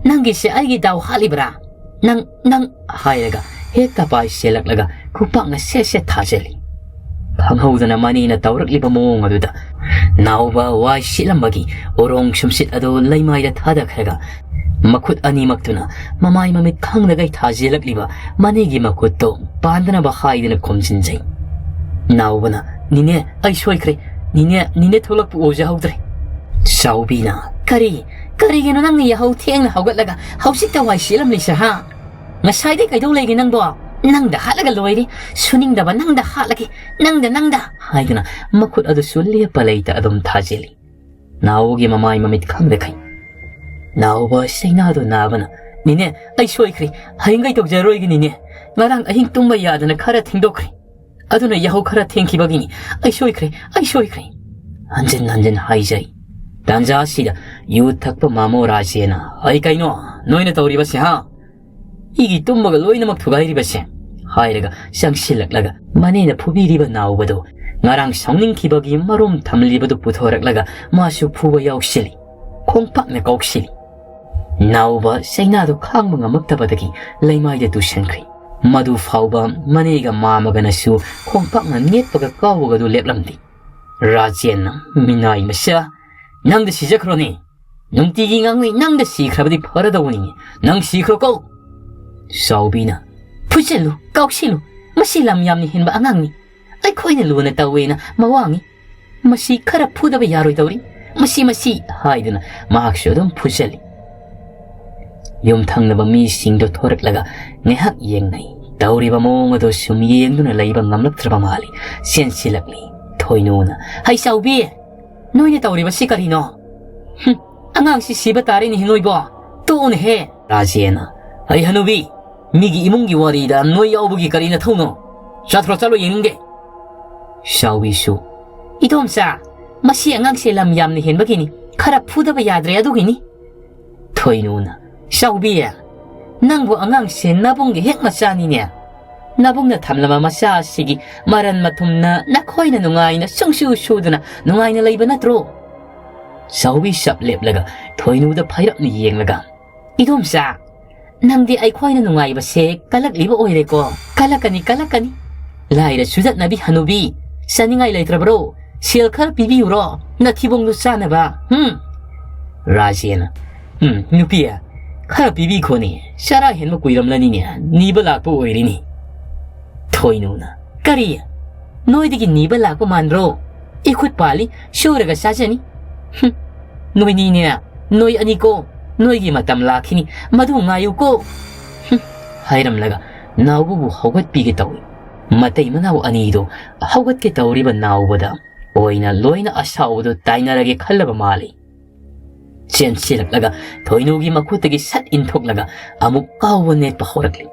ꯅꯪꯒꯤꯁꯦ ꯑꯩꯒꯤ ꯗꯥꯎ ꯍꯥꯠꯂꯤꯕ꯭ꯔꯥ? ꯅꯪ, ꯅꯪ" ꯍꯥꯏꯔꯒ ꯍꯦꯛꯇ ꯄꯥꯏ ꯆꯦꯜꯂꯛꯂꯒ ꯈꯨꯄꯥꯛꯅ ꯁꯦꯠ ꯁꯦꯠ ꯊꯥꯖꯤꯜꯂꯤ꯫ ꯈꯪꯍꯧꯗꯅ ꯃꯅꯦꯅ ꯇꯧꯔꯛꯂꯤꯕ ꯃꯑꯣꯡ ꯑꯗꯨꯗ ꯅꯥꯎꯕ ꯋꯥꯏ ꯁꯤꯠꯂꯝꯕꯒꯤ ꯎꯔꯣꯡ ꯁꯨꯝꯁꯤꯠ ꯑꯗꯨ ꯂꯩꯃꯥꯏꯗ ꯊꯥꯗꯈ꯭ꯔꯒ ꯃꯈꯨꯠ ꯑꯅꯤꯃꯛꯇꯨꯅ ꯃꯃꯥꯏ ꯃꯃꯤꯠ ꯈꯪꯗꯒꯩ ꯊꯥꯖꯤꯜꯂꯛꯂꯤꯕ ꯃꯅꯦꯒꯤ ꯃꯈꯨꯠꯇꯨ ꯄꯥꯟꯗꯅꯕ ꯍꯥꯏꯗꯨꯅ ꯈꯨꯝꯖꯤꯟꯖꯩ꯫ ꯅꯥꯎꯕꯅ, "ꯅꯤꯅꯦ, ꯑꯩ ꯁꯣꯏꯈ꯭ꯔꯦ꯫ ꯅꯤꯅꯦ, ꯅꯤꯅꯦ ꯊꯣꯛꯂꯛꯄ ꯎꯖꯍꯧꯗ꯭ꯔꯦ꯫" ꯆꯥꯎꯕꯤꯅ, "ꯀꯔꯤ? ꯀꯔꯤꯒꯤꯅꯣ ꯅꯪꯅ ꯌꯥꯍꯧ ꯊꯦꯡꯅ ꯍꯧꯒꯠꯂꯒ ꯍꯧꯖꯤꯛꯇ ꯋꯥꯏ ꯁꯤꯠꯂꯝꯂꯤꯁꯦ, ꯍꯥ? ꯉꯁꯥꯏꯗꯩ ꯀꯩꯗꯧ ꯂꯩꯒꯦ ꯅꯪꯕꯣ? ꯅꯪꯗ ꯍꯥꯠꯂꯒ ꯂꯣꯏꯔꯦ꯫ ꯁꯨꯅꯤꯡꯗꯕ ꯅꯪꯗ ꯍꯥꯠꯂꯒꯦ꯫ ꯅꯪꯗ, ꯅꯪꯗ" ꯍꯥꯏꯗꯨꯅ ꯃꯈꯨꯠ ꯑꯗꯨꯁꯨ ꯂꯦꯞꯄ ꯂꯩꯇ ꯑꯗꯨꯝ ꯊꯥꯖꯤꯜꯂꯤ꯫ ꯅꯥꯎꯒꯤ ꯃꯃꯥꯏ ꯃꯃꯤꯠ ꯈꯪꯗꯈꯩ꯫ ꯅꯥꯎꯕ ꯆꯩꯅꯥꯗꯣ ꯅꯥꯕꯅ, "ꯅꯤꯅꯦ, ꯑꯩ ꯁꯣꯏꯈ꯭ꯔꯦ꯫ ꯍꯌꯦꯡꯒꯩ ꯇꯧꯖꯔꯣꯏꯒꯦ ꯅꯤꯅꯦ꯫ ꯉꯔꯥꯡ ꯑꯍꯤꯡ ꯇꯨꯝꯕ ꯌꯥꯗꯅ ꯈꯔ ꯊꯦꯡꯗꯣꯛꯈ꯭ꯔꯦ꯫ ꯑꯗꯨꯅ ꯌꯥꯍꯧ ꯈꯔ ꯊꯦꯡꯈꯤꯕꯒꯤꯅꯤ꯫ ꯑꯩ ꯁꯣꯏꯈ꯭ꯔꯦ, ꯑꯩ ꯁꯣꯏꯈ꯭ꯔꯦ꯫" ꯍꯟꯖꯤꯟ ꯍꯟꯖꯤꯟ ꯍꯥꯏꯖꯩ꯫ ꯇꯥꯟꯖꯥ ꯑꯁꯤꯗ ꯌꯨ ꯊꯛꯄ ꯃꯥꯃꯣ ꯔꯥꯖꯦꯅ, "ꯑꯩ ꯀꯩꯅꯣ ꯅꯣꯏꯅ ꯇꯧꯔꯤꯕꯁꯦ, ꯍꯥ? ꯏꯒꯤ ꯇꯨꯝꯕꯒ ꯂꯣꯏꯅꯃꯛ ꯊꯨꯒꯥꯏꯔꯤꯕꯁꯦ?" ꯍꯥꯏꯔꯒ ꯆꯪꯁꯤꯜꯂꯛꯂꯒ ꯃꯅꯦꯅ ꯐꯨꯕꯤꯔꯤꯕ ꯅꯥꯎꯕꯗꯣ ꯉꯔꯥꯡ ꯁꯥꯎꯅꯤꯡꯈꯤꯕꯒꯤ ꯃꯔꯨꯝ ꯊꯝꯂꯤꯕꯗꯨ ꯄꯨꯊꯣꯔꯛꯂꯒ ꯃꯥꯁꯨ ꯐꯨꯕ ꯌꯥꯎꯁꯤꯜꯂꯤ꯫ ꯈꯣꯡꯄꯥꯛꯅ ꯀꯥꯎꯁꯤꯜꯂꯤ꯫ ꯅꯥꯎꯕ ꯆꯩꯅꯥꯗꯨ ꯈꯥꯡꯕ ꯉꯝꯃꯛꯇꯕꯗꯒꯤ ꯂꯩꯃꯥꯏꯗ ꯇꯨꯁꯟꯈ꯭ꯔꯦ꯫ ꯃꯗꯨ ꯐꯥꯎꯕ ꯃꯅꯦꯒ ꯃꯥꯃꯒꯅꯁꯨ ꯈꯣꯡꯄꯥꯛꯅ ꯅꯦꯠꯄꯒ ꯀꯥꯎꯕꯒꯗꯨ ꯂꯦꯞꯂꯝꯗꯦ꯫ ꯔꯥꯖꯦꯟꯅ, "ꯃꯤꯅꯥꯏ ꯃꯆꯥ, ꯅꯪꯗ ꯁꯤꯖꯈ꯭ꯔꯣꯅꯦ꯫ ꯅꯨꯡꯇꯤꯒꯤ ꯉꯥꯡꯅꯩ, ꯅꯪꯗ ꯁꯤꯈ꯭ꯔꯕꯗꯤ ꯐꯔꯗꯧꯕꯅꯤ꯫ ꯅꯪ ꯁꯤꯈ꯭ꯔꯣꯀꯣ!" ꯆꯥꯎꯕꯤꯅ, "ꯐꯨꯖꯜꯂꯨ, ꯀꯥꯎꯁꯤꯜꯂꯨ, ꯃꯁꯤ ꯂꯝ ꯌꯥꯝꯅ ꯍꯦꯟꯕ ꯑꯉꯥꯡꯅꯤ꯫ ꯑꯩꯈꯣꯏꯅ ꯂꯨꯅ ꯇꯧꯋꯦꯅ ꯃꯋꯥꯉꯤ꯫ ꯃꯁꯤ ꯈꯔ ꯐꯨꯗꯕ ꯌꯥꯔꯣꯏꯗꯧꯔꯤ꯫ ꯃꯁꯤ, ꯃꯁꯤ" ꯍꯥꯏꯗꯨꯅ ꯃꯍꯥꯛꯁꯨ ꯑꯗꯨꯝ ꯐꯨꯖꯜꯂꯤ꯫ ꯌꯨꯝꯊꯪꯅꯕ ꯃꯤꯁꯤꯡꯗꯣ ꯊꯣꯔꯛꯂꯒ ꯉꯥꯏꯍꯥꯛ ꯌꯦꯡꯅꯩ꯫ ꯇꯧꯔꯤꯕ ꯃꯑꯣꯡ ꯑꯗꯨ ꯁꯨꯝ ꯌꯦꯡꯗꯨꯅ ꯂꯩꯕ ꯉꯝꯂꯛꯇ꯭ꯔꯕ ꯃꯥꯜꯂꯤ꯫ ꯆꯦꯟꯁꯤꯜꯂꯛꯂꯤ꯫ ꯊꯣꯏꯅꯨꯅ, "ꯍꯩ ꯆꯥꯎꯕꯤ, ꯅꯣꯏꯅ ꯇꯧꯔꯤꯕꯁꯤ ꯀꯔꯤꯅꯣ? ꯍꯨꯝ, ꯑꯉꯥꯡꯁꯤ ꯁꯤꯕ ꯇꯥꯔꯦꯅꯦꯍꯦ ꯅꯣꯏꯕꯣ꯫ ꯇꯣꯛꯎꯅꯦꯍꯦ!" ꯔꯥꯖꯦꯅ, "ꯑꯩ ꯍꯅꯨꯕꯤ, ꯃꯤꯒꯤ ꯏꯃꯨꯡꯒꯤ ꯋꯥꯔꯤꯗ ꯅꯣꯏ ꯌꯥꯎꯕꯒꯤ ꯀꯔꯤ ꯅꯊꯧꯅꯣ? ꯆꯠꯈ꯭ꯔꯣ, ꯆꯠꯂꯣ, ꯌꯦꯡꯅꯤꯡꯗꯦ꯫" ꯆꯥꯎꯕꯤꯁꯨ, "ꯏꯗꯣꯝꯆꯥ, ꯃꯁꯤ ꯑꯉꯥꯡꯁꯦ ꯂꯝ ꯌꯥꯝꯅ ꯍꯦꯟꯕꯒꯤꯅꯤ꯫ ꯈꯔ ꯐꯨꯗꯕ ꯌꯥꯗ꯭ꯔꯦ ꯑꯗꯨꯒꯤꯅꯤ꯫" ꯊꯣꯏꯅꯨꯅ, "ꯆꯥꯎꯕꯤ, ꯅꯪꯕꯨ ꯑꯉꯥꯡꯁꯦ ꯅꯕꯨꯡꯒꯤ ꯍꯦꯛ ꯃꯆꯥꯅꯤꯅꯦ꯫ ꯅꯕꯨꯡꯅ ꯊꯝꯂꯕ ꯃꯆꯥ ꯑꯁꯤꯒꯤ ꯃꯔꯟ ꯃꯊꯨꯝꯅ ꯅꯈꯣꯏꯅ ꯅꯨꯡꯉꯥꯏꯅ ꯁꯨꯡꯁꯨ ꯁꯨꯗꯅ ꯅꯨꯡꯉꯥꯏꯅ ꯂꯩꯕ ꯅꯠꯇ꯭ꯔꯣ?" ꯆꯥꯎꯕꯤ ꯆꯞ ꯂꯦꯞꯂꯒ ꯊꯣꯏꯅꯨꯗ ꯐꯩꯔꯞꯅ ꯌꯦꯡꯂꯒ, "ꯏꯗꯣꯝꯆꯥ, ꯅꯪꯗꯤ ꯑꯩꯈꯣꯏꯅ ꯅꯨꯡꯉꯥꯏꯕꯁꯦ ꯀꯜꯂꯛꯂꯤꯕ ꯑꯣꯏꯔꯦꯀꯣ꯫ ꯀꯜꯂꯛꯀꯅꯤ, ꯀꯜꯂꯛꯀꯅꯤ꯫ ꯂꯥꯏꯔ ꯆꯨꯗꯠꯅꯕꯤ ꯍꯅꯨꯕꯤ, ꯆꯥꯅꯤꯡꯉꯥꯏ ꯂꯩꯇ꯭ꯔꯕ꯭ꯔꯣ? ꯁꯦꯜ ꯈꯔ ꯄꯤꯕꯤꯌꯨꯔꯣ? ꯅꯊꯤꯕꯣꯡꯗꯣ ꯆꯥꯅꯕ, ꯍꯨꯝ?" ꯔꯥꯖꯦꯅ, "ꯎꯝ, ꯅꯨꯄꯤ, ꯈꯔ ꯄꯤꯕꯤꯈꯣꯅꯦ꯫ ꯆꯔꯥ ꯍꯦꯟꯕ ꯀꯨꯏꯔꯝꯂꯅꯤꯅꯦ꯫ ꯅꯤꯕ ꯂꯥꯛꯄ ꯑꯣꯏꯔꯤꯅꯤ꯫" ꯊꯣꯏꯅꯨꯅ, "ꯀꯔꯤ? ꯅꯣꯏꯗꯒꯤ ꯅꯤꯕ ꯂꯥꯛꯄ ꯃꯥꯟꯕ꯭ꯔꯣ? ꯏꯈꯨꯠ ꯄꯥꯜꯂꯤ, ꯁꯨꯔꯒ ꯆꯥꯖꯅꯤ꯫ ꯍꯨꯝ, ꯅꯣꯏꯅꯤꯅꯦ, ꯅꯣꯏ ꯑꯅꯤꯀꯣ, ꯅꯣꯏꯒꯤ ꯃꯇꯝ ꯂꯥꯛꯈꯤꯅꯤ, ꯃꯗꯨ ꯉꯥꯏꯌꯨꯀꯣ꯫" ꯍꯨꯝ, ꯍꯥꯏꯔꯝꯂꯒ ꯅꯥꯎꯕꯕꯨ ꯍꯧꯒꯠꯄꯤꯒꯦ ꯇꯧꯏ꯫ ꯃꯇꯩ ꯃꯅꯥꯎ ꯑꯅꯤꯗꯨ ꯍꯧꯒꯠꯀꯦ ꯇꯧꯔꯤꯕ ꯅꯥꯎꯕꯗ ꯑꯣꯏꯅ ꯂꯣꯏꯅ ꯑꯁꯥꯎꯕꯗꯨ ꯇꯥꯏꯅꯔꯒꯦ ꯈꯜꯂꯕ ꯃꯥꯜꯂꯤ꯫ ꯆꯦꯟꯁꯤꯜꯂꯛꯂꯒ ꯊꯣꯏꯅꯨꯒꯤ ꯃꯈꯨꯠꯇꯒꯤ ꯁꯠ ꯏꯟꯊꯣꯛꯂꯒ ꯑꯃꯨꯛ ꯀꯥꯎꯕ ꯅꯦꯠꯄ ꯍꯧꯔꯛꯂꯤ꯫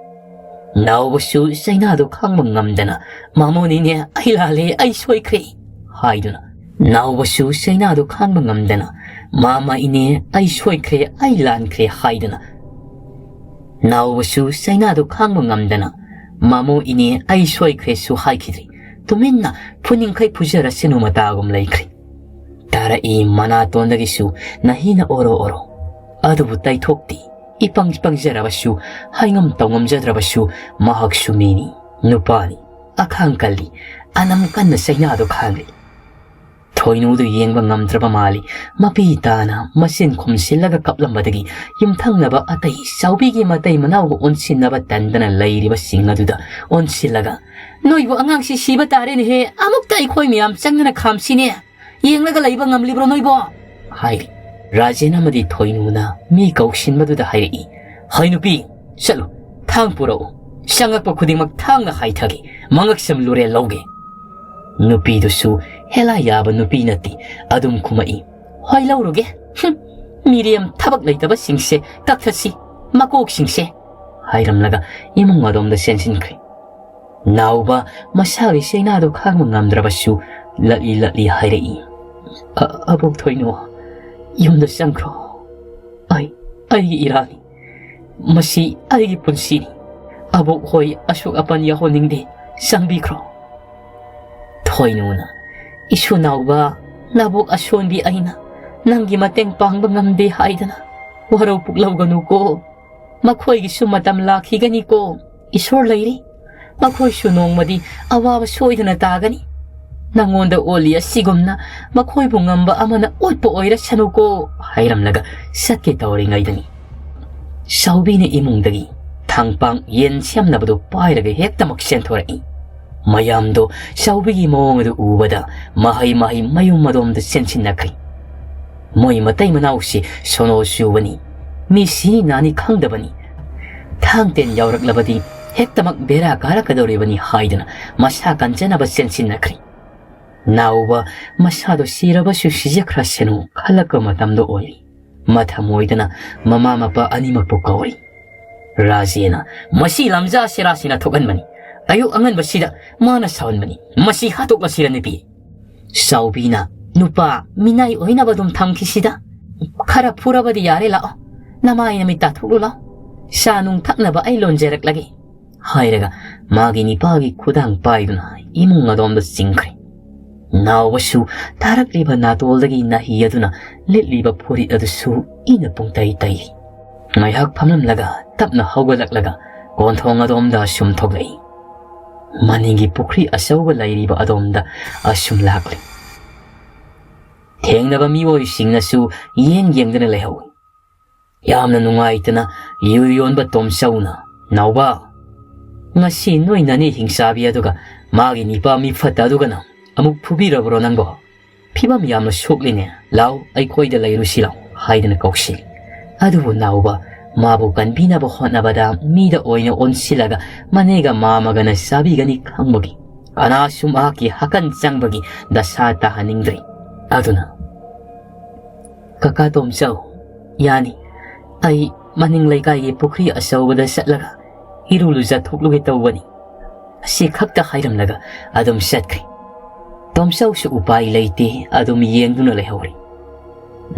ꯅꯥꯎꯕꯁꯨ ꯆꯩꯅꯥꯗꯨ ꯈꯥꯡꯕ ꯉꯝꯗꯅ, "ꯃꯃꯣꯅꯤꯅꯦ, ꯑꯩ ꯂꯥꯜꯂꯦ, ꯑꯩ ꯁꯣꯏꯈ꯭ꯔꯦ" ꯍꯥꯏꯗꯨꯅ, ꯅꯥꯎꯕꯁꯨ ꯆꯩꯅꯥꯗꯨ ꯈꯥꯡꯕ ꯉꯝꯗꯅ, "ꯃꯥꯃ ꯏꯅꯦ, ꯑꯩ ꯁꯣꯏꯈ꯭ꯔꯦ, ꯑꯩ ꯂꯥꯟꯈ꯭ꯔꯦ" ꯍꯥꯏꯗꯨꯅ, ꯅꯥꯎꯕꯁꯨ ꯆꯩꯅꯥꯗꯨ ꯈꯥꯡꯕ ꯉꯝꯗꯅ, "ꯃꯃꯣ ꯏꯅꯦ, ꯑꯩ ꯁꯣꯏꯈ꯭ꯔꯦꯁꯨ" ꯍꯥꯏꯈꯤꯗ꯭ꯔꯤ꯫ ꯇꯨꯃꯤꯟꯅ ꯐꯨꯅꯤꯡꯈꯩ ꯐꯨꯖꯔꯁꯅꯨ ꯃꯇꯥꯒꯨꯝ ꯂꯩꯈ꯭ꯔꯤ꯫ ꯇꯥꯔꯛꯏ ꯃꯅꯥꯇꯣꯟꯗꯒꯤꯁꯨ ꯅꯥꯍꯤꯅ ꯑꯣꯔꯣ ꯑꯣꯔꯣ꯫ ꯑꯗꯨꯕꯨ ꯇꯩꯊꯣꯛꯇꯦ꯫ ꯏꯄꯪ ꯄꯪꯖꯔꯕꯁꯨ, ꯍꯥꯏꯉꯝ ꯇꯧꯉꯝꯖꯗ꯭ꯔꯕꯁꯨ, ꯃꯍꯥꯛꯁꯨ ꯃꯤꯅꯤ, ꯅꯨꯄꯥꯅꯤ, ꯑꯈꯥꯡ ꯀꯜꯂꯤ, ꯑꯅꯝ ꯀꯟꯅ ꯆꯩꯅꯥꯗꯣ ꯈꯥꯡꯂꯤ꯫ ꯊꯣꯏꯅꯨꯗꯨ ꯌꯦꯡꯕ ꯉꯝꯗ꯭ꯔꯕ ꯃꯥꯜꯂꯤ꯫ ꯃꯄꯤ ꯇꯥꯅ ꯃꯆꯤꯟ ꯈꯨꯝꯁꯤꯜꯂꯒ ꯀꯞꯂꯝꯕꯗꯒꯤ ꯌꯨꯝꯊꯪꯅꯕ ꯑꯇꯩ ꯆꯥꯎꯕꯤꯒꯤ ꯃꯇꯩ ꯃꯅꯥꯎꯒ ꯑꯣꯟꯁꯤꯟꯅꯕ ꯇꯟꯗꯅ ꯂꯩꯔꯤꯕꯁꯤꯡ ꯑꯗꯨꯗ ꯑꯣꯟꯁꯤꯜꯂꯒ, "ꯅꯣꯏꯕꯨ ꯑꯉꯥꯡꯁꯤ ꯁꯤꯕ ꯇꯥꯔꯦꯅꯦꯍꯦ, ꯑꯃꯨꯛꯇ ꯑꯩꯈꯣꯏ ꯃꯌꯥꯝ ꯆꯪꯗꯅ ꯈꯥꯝꯁꯤꯅꯦ, ꯌꯦꯡꯂꯒ ꯂꯩꯕ ꯉꯝꯂꯤꯕ꯭ꯔꯣ ꯅꯣꯏꯕꯣ?" ꯍꯥꯏꯔꯤ꯫ ꯔꯥꯖꯦꯟ ꯑꯃꯗꯤ ꯊꯣꯏꯅꯨꯅ ꯃꯤ ꯀꯧꯁꯤꯟꯕꯗꯨꯗ ꯍꯥꯏꯔꯛꯏ, "ꯍꯩ ꯅꯨꯄꯤ, ꯆꯠꯂꯨ, ꯊꯥꯡ ꯄꯨꯔꯛꯎ, ꯆꯪꯉꯛꯄ ꯈꯨꯗꯤꯡꯃꯛ ꯊꯥꯡꯅ ꯍꯥꯏꯊꯒꯦ, ꯃꯉꯛꯁꯝ ꯂꯨꯔꯦꯜ ꯂꯧꯒꯦ"꯫ ꯅꯨꯄꯤꯗꯨꯁꯨ ꯍꯦꯂꯥ ꯌꯥꯕ ꯅꯨꯄꯤ ꯅꯠꯇꯦ, ꯑꯗꯨꯝ ꯈꯨꯝꯃꯛꯏ, "ꯍꯣꯏ ꯂꯧꯔꯨꯒꯦ, ꯍꯨꯝ, ꯃꯤꯔꯦꯝ ꯊꯕꯛ ꯂꯩꯇꯕꯁꯤꯡꯁꯦ ꯀꯛꯊꯠꯁꯤ, ꯃꯀꯣꯛꯁꯤꯡꯁꯦ"꯫ ꯍꯥꯏꯔꯝꯂꯒ ꯏꯃꯨꯡ ꯑꯗꯣꯝꯗ ꯆꯦꯟꯁꯤꯟꯈ꯭ꯔꯦ꯫ ꯅꯥꯎꯕ ꯃꯁꯥꯒꯤ ꯆꯩꯅꯥꯗꯨ ꯈꯥꯡꯕ ꯉꯝꯗ꯭ꯔꯕꯁꯨ ꯂꯠꯂꯤ ꯂꯠꯂꯤ ꯍꯥꯏꯔꯛꯏ, "ꯑ-, ꯑꯕꯣꯛ ꯊꯣꯏꯅꯨ, ꯌꯨꯝꯗ ꯆꯪꯈ꯭ꯔꯣ꯫ ꯑꯩ, ꯑꯩꯒꯤ ꯏꯔꯥꯜꯅꯤ꯫ ꯃꯁꯤ ꯑꯩꯒꯤ ꯄꯨꯟꯁꯤꯅꯤ꯫ ꯑꯕꯣꯛ ꯍꯣꯏ ꯑꯁꯣꯛ ꯑꯄꯟ ꯌꯥꯎꯍꯟꯅꯤꯡꯗꯦ꯫ ꯆꯪꯕꯤꯈ꯭ꯔꯣ"꯫ ꯊꯣꯏꯅꯨꯅ, "ꯏꯁꯨ ꯅꯥꯎꯕ, ꯅꯕꯣꯛ ꯑꯁꯣꯟꯕꯤ ꯑꯩꯅ ꯅꯪꯒꯤ ꯃꯇꯦꯡ ꯄꯥꯡꯕ ꯉꯝꯗꯦ ꯍꯥꯏꯗꯅ ꯋꯥꯔꯧ ꯄꯨꯛꯂꯧꯒꯅꯨꯀꯣ꯫ ꯃꯈꯣꯏꯒꯤꯁꯨ ꯃꯇꯝ ꯂꯥꯛꯈꯤꯒꯅꯤꯀꯣ꯫ ꯏꯁꯣꯔ ꯂꯩꯔꯤ꯫ ꯃꯈꯣꯏꯁꯨ ꯅꯣꯡꯃꯗꯤ ꯑꯋꯥꯕ ꯁꯣꯏꯗꯅ ꯇꯥꯒꯅꯤ꯫ ꯅꯪꯉꯣꯟꯗ ꯑꯣꯜꯂꯤ ꯑꯁꯤꯒꯨꯝꯅ ꯃꯈꯣꯏꯕꯨ ꯉꯝꯕ ꯑꯃꯅ ꯎꯠꯄ ꯑꯣꯏꯔꯁꯅꯨꯀꯣ" ꯍꯥꯏꯔꯝꯂꯒ ꯆꯠꯀꯦ ꯇꯧꯔꯤꯉꯩꯗꯅꯤ, ꯆꯥꯎꯕꯤꯅ ꯏꯃꯨꯡꯗꯒꯤ ꯊꯥꯡꯄꯥꯡ ꯌꯦꯟ ꯁꯦꯝꯅꯕꯗꯨ ꯄꯥꯏꯔꯒ ꯍꯦꯛꯇꯃꯛ ꯆꯦꯟꯊꯣꯔꯛꯏ꯫ ꯃꯌꯥꯝꯗꯣ ꯆꯥꯎꯕꯤꯒꯤ ꯃꯑꯣꯡ ꯑꯗꯨ ꯎꯕꯗ ꯃꯍꯩ ꯃꯍꯩ ꯃꯌꯨꯝ ꯑꯗꯣꯝꯗ ꯆꯦꯟꯁꯤꯟꯅꯈ꯭ꯔꯤ꯫ ꯃꯣꯏ ꯃꯇꯩ ꯃꯅꯥꯎꯁꯤ ꯁꯣꯅꯣ ꯆꯨꯕꯅꯤ, ꯃꯤ ꯁꯤꯅꯤ ꯅꯥꯅꯤ ꯈꯪꯗꯕꯅꯤ꯫ ꯊꯥꯡ ꯇꯦꯟ ꯌꯥꯎꯔꯛꯂꯕꯗꯤ ꯍꯦꯛꯇꯃꯛ ꯕꯦꯔꯥ ꯀꯥꯔꯛꯀꯗꯧꯔꯤꯕꯅꯤ ꯍꯥꯏꯗꯨꯅ ꯃꯁꯥ ꯀꯟꯖꯅꯕ ꯆꯦꯟꯁꯤꯟꯅꯈ꯭ꯔꯤ꯫ ꯅꯥꯎꯕ ꯃꯁꯥꯗꯣ ꯁꯤꯔꯕꯁꯨ ꯁꯤꯖꯈ꯭ꯔꯁꯅꯨ ꯈꯜꯂꯛꯄ ꯃꯇꯝꯗꯣ ꯑꯣꯏꯔꯤ꯫ ꯃꯊꯃꯣꯏꯗꯅ ꯃꯃꯥ ꯃꯄꯥ ꯑꯅꯤꯃꯛꯄꯨ ꯀꯧꯔꯤ꯫ ꯔꯥꯖꯦꯅ, "ꯃꯁꯤ ꯂꯝꯖꯥ ꯁꯦꯔꯥꯁꯤꯅ ꯊꯣꯛꯍꯟꯕꯅꯤ꯫ ꯑꯌꯨꯛ ꯑꯉꯟꯕꯁꯤꯗ ꯃꯥꯅ ꯁꯥꯎꯍꯟꯕꯅꯤ꯫ ꯃꯁꯤ ꯍꯥꯠꯇꯣꯛꯂꯁꯤꯔ ꯅꯨꯄꯤ?" ꯆꯥꯎꯕꯤꯅ, "ꯅꯨꯄꯥ ꯃꯤꯅꯥꯏ ꯑꯣꯏꯅꯕ ꯑꯗꯨꯝ ꯊꯝꯈꯤꯁꯤꯗ꯫ ꯈꯔ ꯐꯨꯔꯕꯗꯤ ꯌꯥꯔꯦ, ꯂꯥꯛꯑꯣ꯫ ꯅꯃꯥꯏ ꯅꯃꯤꯠ ꯇꯥꯊꯣꯛꯂꯨ ꯂꯥꯎ꯫ ꯆꯥ ꯅꯨꯡ ꯊꯛꯅꯕ ꯑꯩ ꯂꯣꯟꯖꯔꯛꯂꯒꯦ" ꯍꯥꯏꯔꯒ ꯃꯥꯒꯤ ꯅꯤꯄꯥꯒꯤ ꯈꯨꯗꯥꯡ ꯄꯥꯏꯗꯨꯅ ꯏꯃꯨꯡ ꯑꯗꯣꯝꯗ ꯆꯤꯡꯈ꯭ꯔꯦ꯫ ꯅꯥꯎꯕꯁꯨ ꯇꯥꯔꯛꯂꯤꯕ ꯅꯥꯇꯣꯜꯗꯒꯤ ꯅꯥꯍꯤ ꯑꯗꯨꯅ ꯂꯤꯠꯂꯤꯕ ꯐꯨꯔꯤꯠ ꯑꯗꯨꯁꯨ ꯏꯅ ꯄꯨꯡꯇꯩ ꯇꯩꯔꯤ꯫ ꯉꯥꯏꯍꯥꯛ ꯐꯝꯂꯝꯂꯒ ꯇꯞꯅ ꯍꯧꯒꯠꯂꯛꯂꯒ ꯀꯣꯟꯊꯣꯡ ꯑꯗꯣꯝꯗ ꯑꯁꯨꯝ ꯊꯣꯛꯂꯛꯏ꯫ ꯃꯅꯤꯡꯒꯤ ꯄꯨꯈ꯭ꯔꯤ ꯑꯆꯧꯕ ꯂꯩꯔꯤꯕ ꯑꯗꯣꯝꯗ ꯑꯁꯨꯝ ꯂꯥꯛꯂꯤ꯫ ꯊꯦꯡꯅꯕ ꯃꯤꯑꯣꯏꯁꯤꯡꯅꯁꯨ ꯌꯦꯡ ꯌꯦꯡꯗꯅ ꯂꯩꯍꯧꯏ꯫ ꯌꯥꯝꯅ ꯅꯨꯡꯉꯥꯏꯇꯅ ꯌꯨ ꯌꯣꯟꯕ ꯇꯣꯝꯆꯧꯅ, "ꯅꯥꯎꯕ, ꯉꯁꯤ ꯅꯣꯏ ꯅꯅꯦ ꯍꯤꯡꯆꯥꯕꯤ ꯑꯗꯨꯒ ꯃꯥꯒꯤ ꯅꯤꯄꯥ ꯃꯤ ꯐꯠꯇ ꯑꯗꯨꯒꯅ ꯑꯃꯨꯛ ꯐꯨꯕꯤꯔꯕ꯭ꯔꯣ ꯅꯪꯕꯣ? ꯐꯤꯕꯝ ꯌꯥꯝꯅ ꯁꯣꯛꯂꯤꯅꯦ, ꯂꯥꯎ ꯑꯩꯈꯣꯏꯗ ꯂꯩꯔꯨꯁꯤ ꯂꯥꯎ" ꯍꯥꯏꯗꯅ ꯀꯧꯁꯤꯜꯂꯤ꯫ ꯑꯗꯨꯕꯨ ꯅꯥꯎꯕ ꯃꯥꯕꯨ ꯀꯟꯕꯤꯅꯕ ꯍꯣꯠꯅꯕꯗ ꯃꯤꯗ ꯑꯣꯏꯅ ꯑꯣꯟꯁꯤꯜꯂꯒ ꯃꯅꯦꯒ ꯃꯥꯃꯒꯅ ꯆꯥꯕꯤꯒꯅꯤ ꯈꯪꯕꯒꯤ ꯀꯅꯥꯁꯨ ꯃꯍꯥꯛꯀꯤ ꯍꯀꯟ ꯆꯪꯕꯒꯤ ꯗꯁꯥ ꯇꯥꯍꯟꯅꯤꯡꯗ꯭ꯔꯤ꯫ ꯑꯗꯨꯅ, "ꯀꯀꯥ ꯇꯣꯝꯆꯧ, ꯌꯥꯅꯤ, ꯑꯩ ꯃꯅꯤꯡ ꯂꯩꯀꯥꯏꯒꯤ ꯄꯨꯈ꯭ꯔꯤ ꯑꯆꯧꯕꯗ ꯆꯠꯂꯒ ꯏꯔꯨ ꯂꯨꯖꯊꯣꯛꯂꯨꯒꯦ ꯇꯧꯕꯅꯤ" ꯑꯁꯤ ꯈꯛꯇ ꯍꯥꯏꯔꯝꯂꯒ ꯑꯗꯨꯝ ꯆꯠꯈ꯭ꯔꯦ꯫ ꯇꯣꯝꯆꯧꯁꯨ ꯎꯄꯥꯏ ꯂꯩꯇꯦ, ꯑꯗꯨꯝ ꯌꯦꯡꯗꯨꯅ ꯂꯩꯍꯧꯔꯤ꯫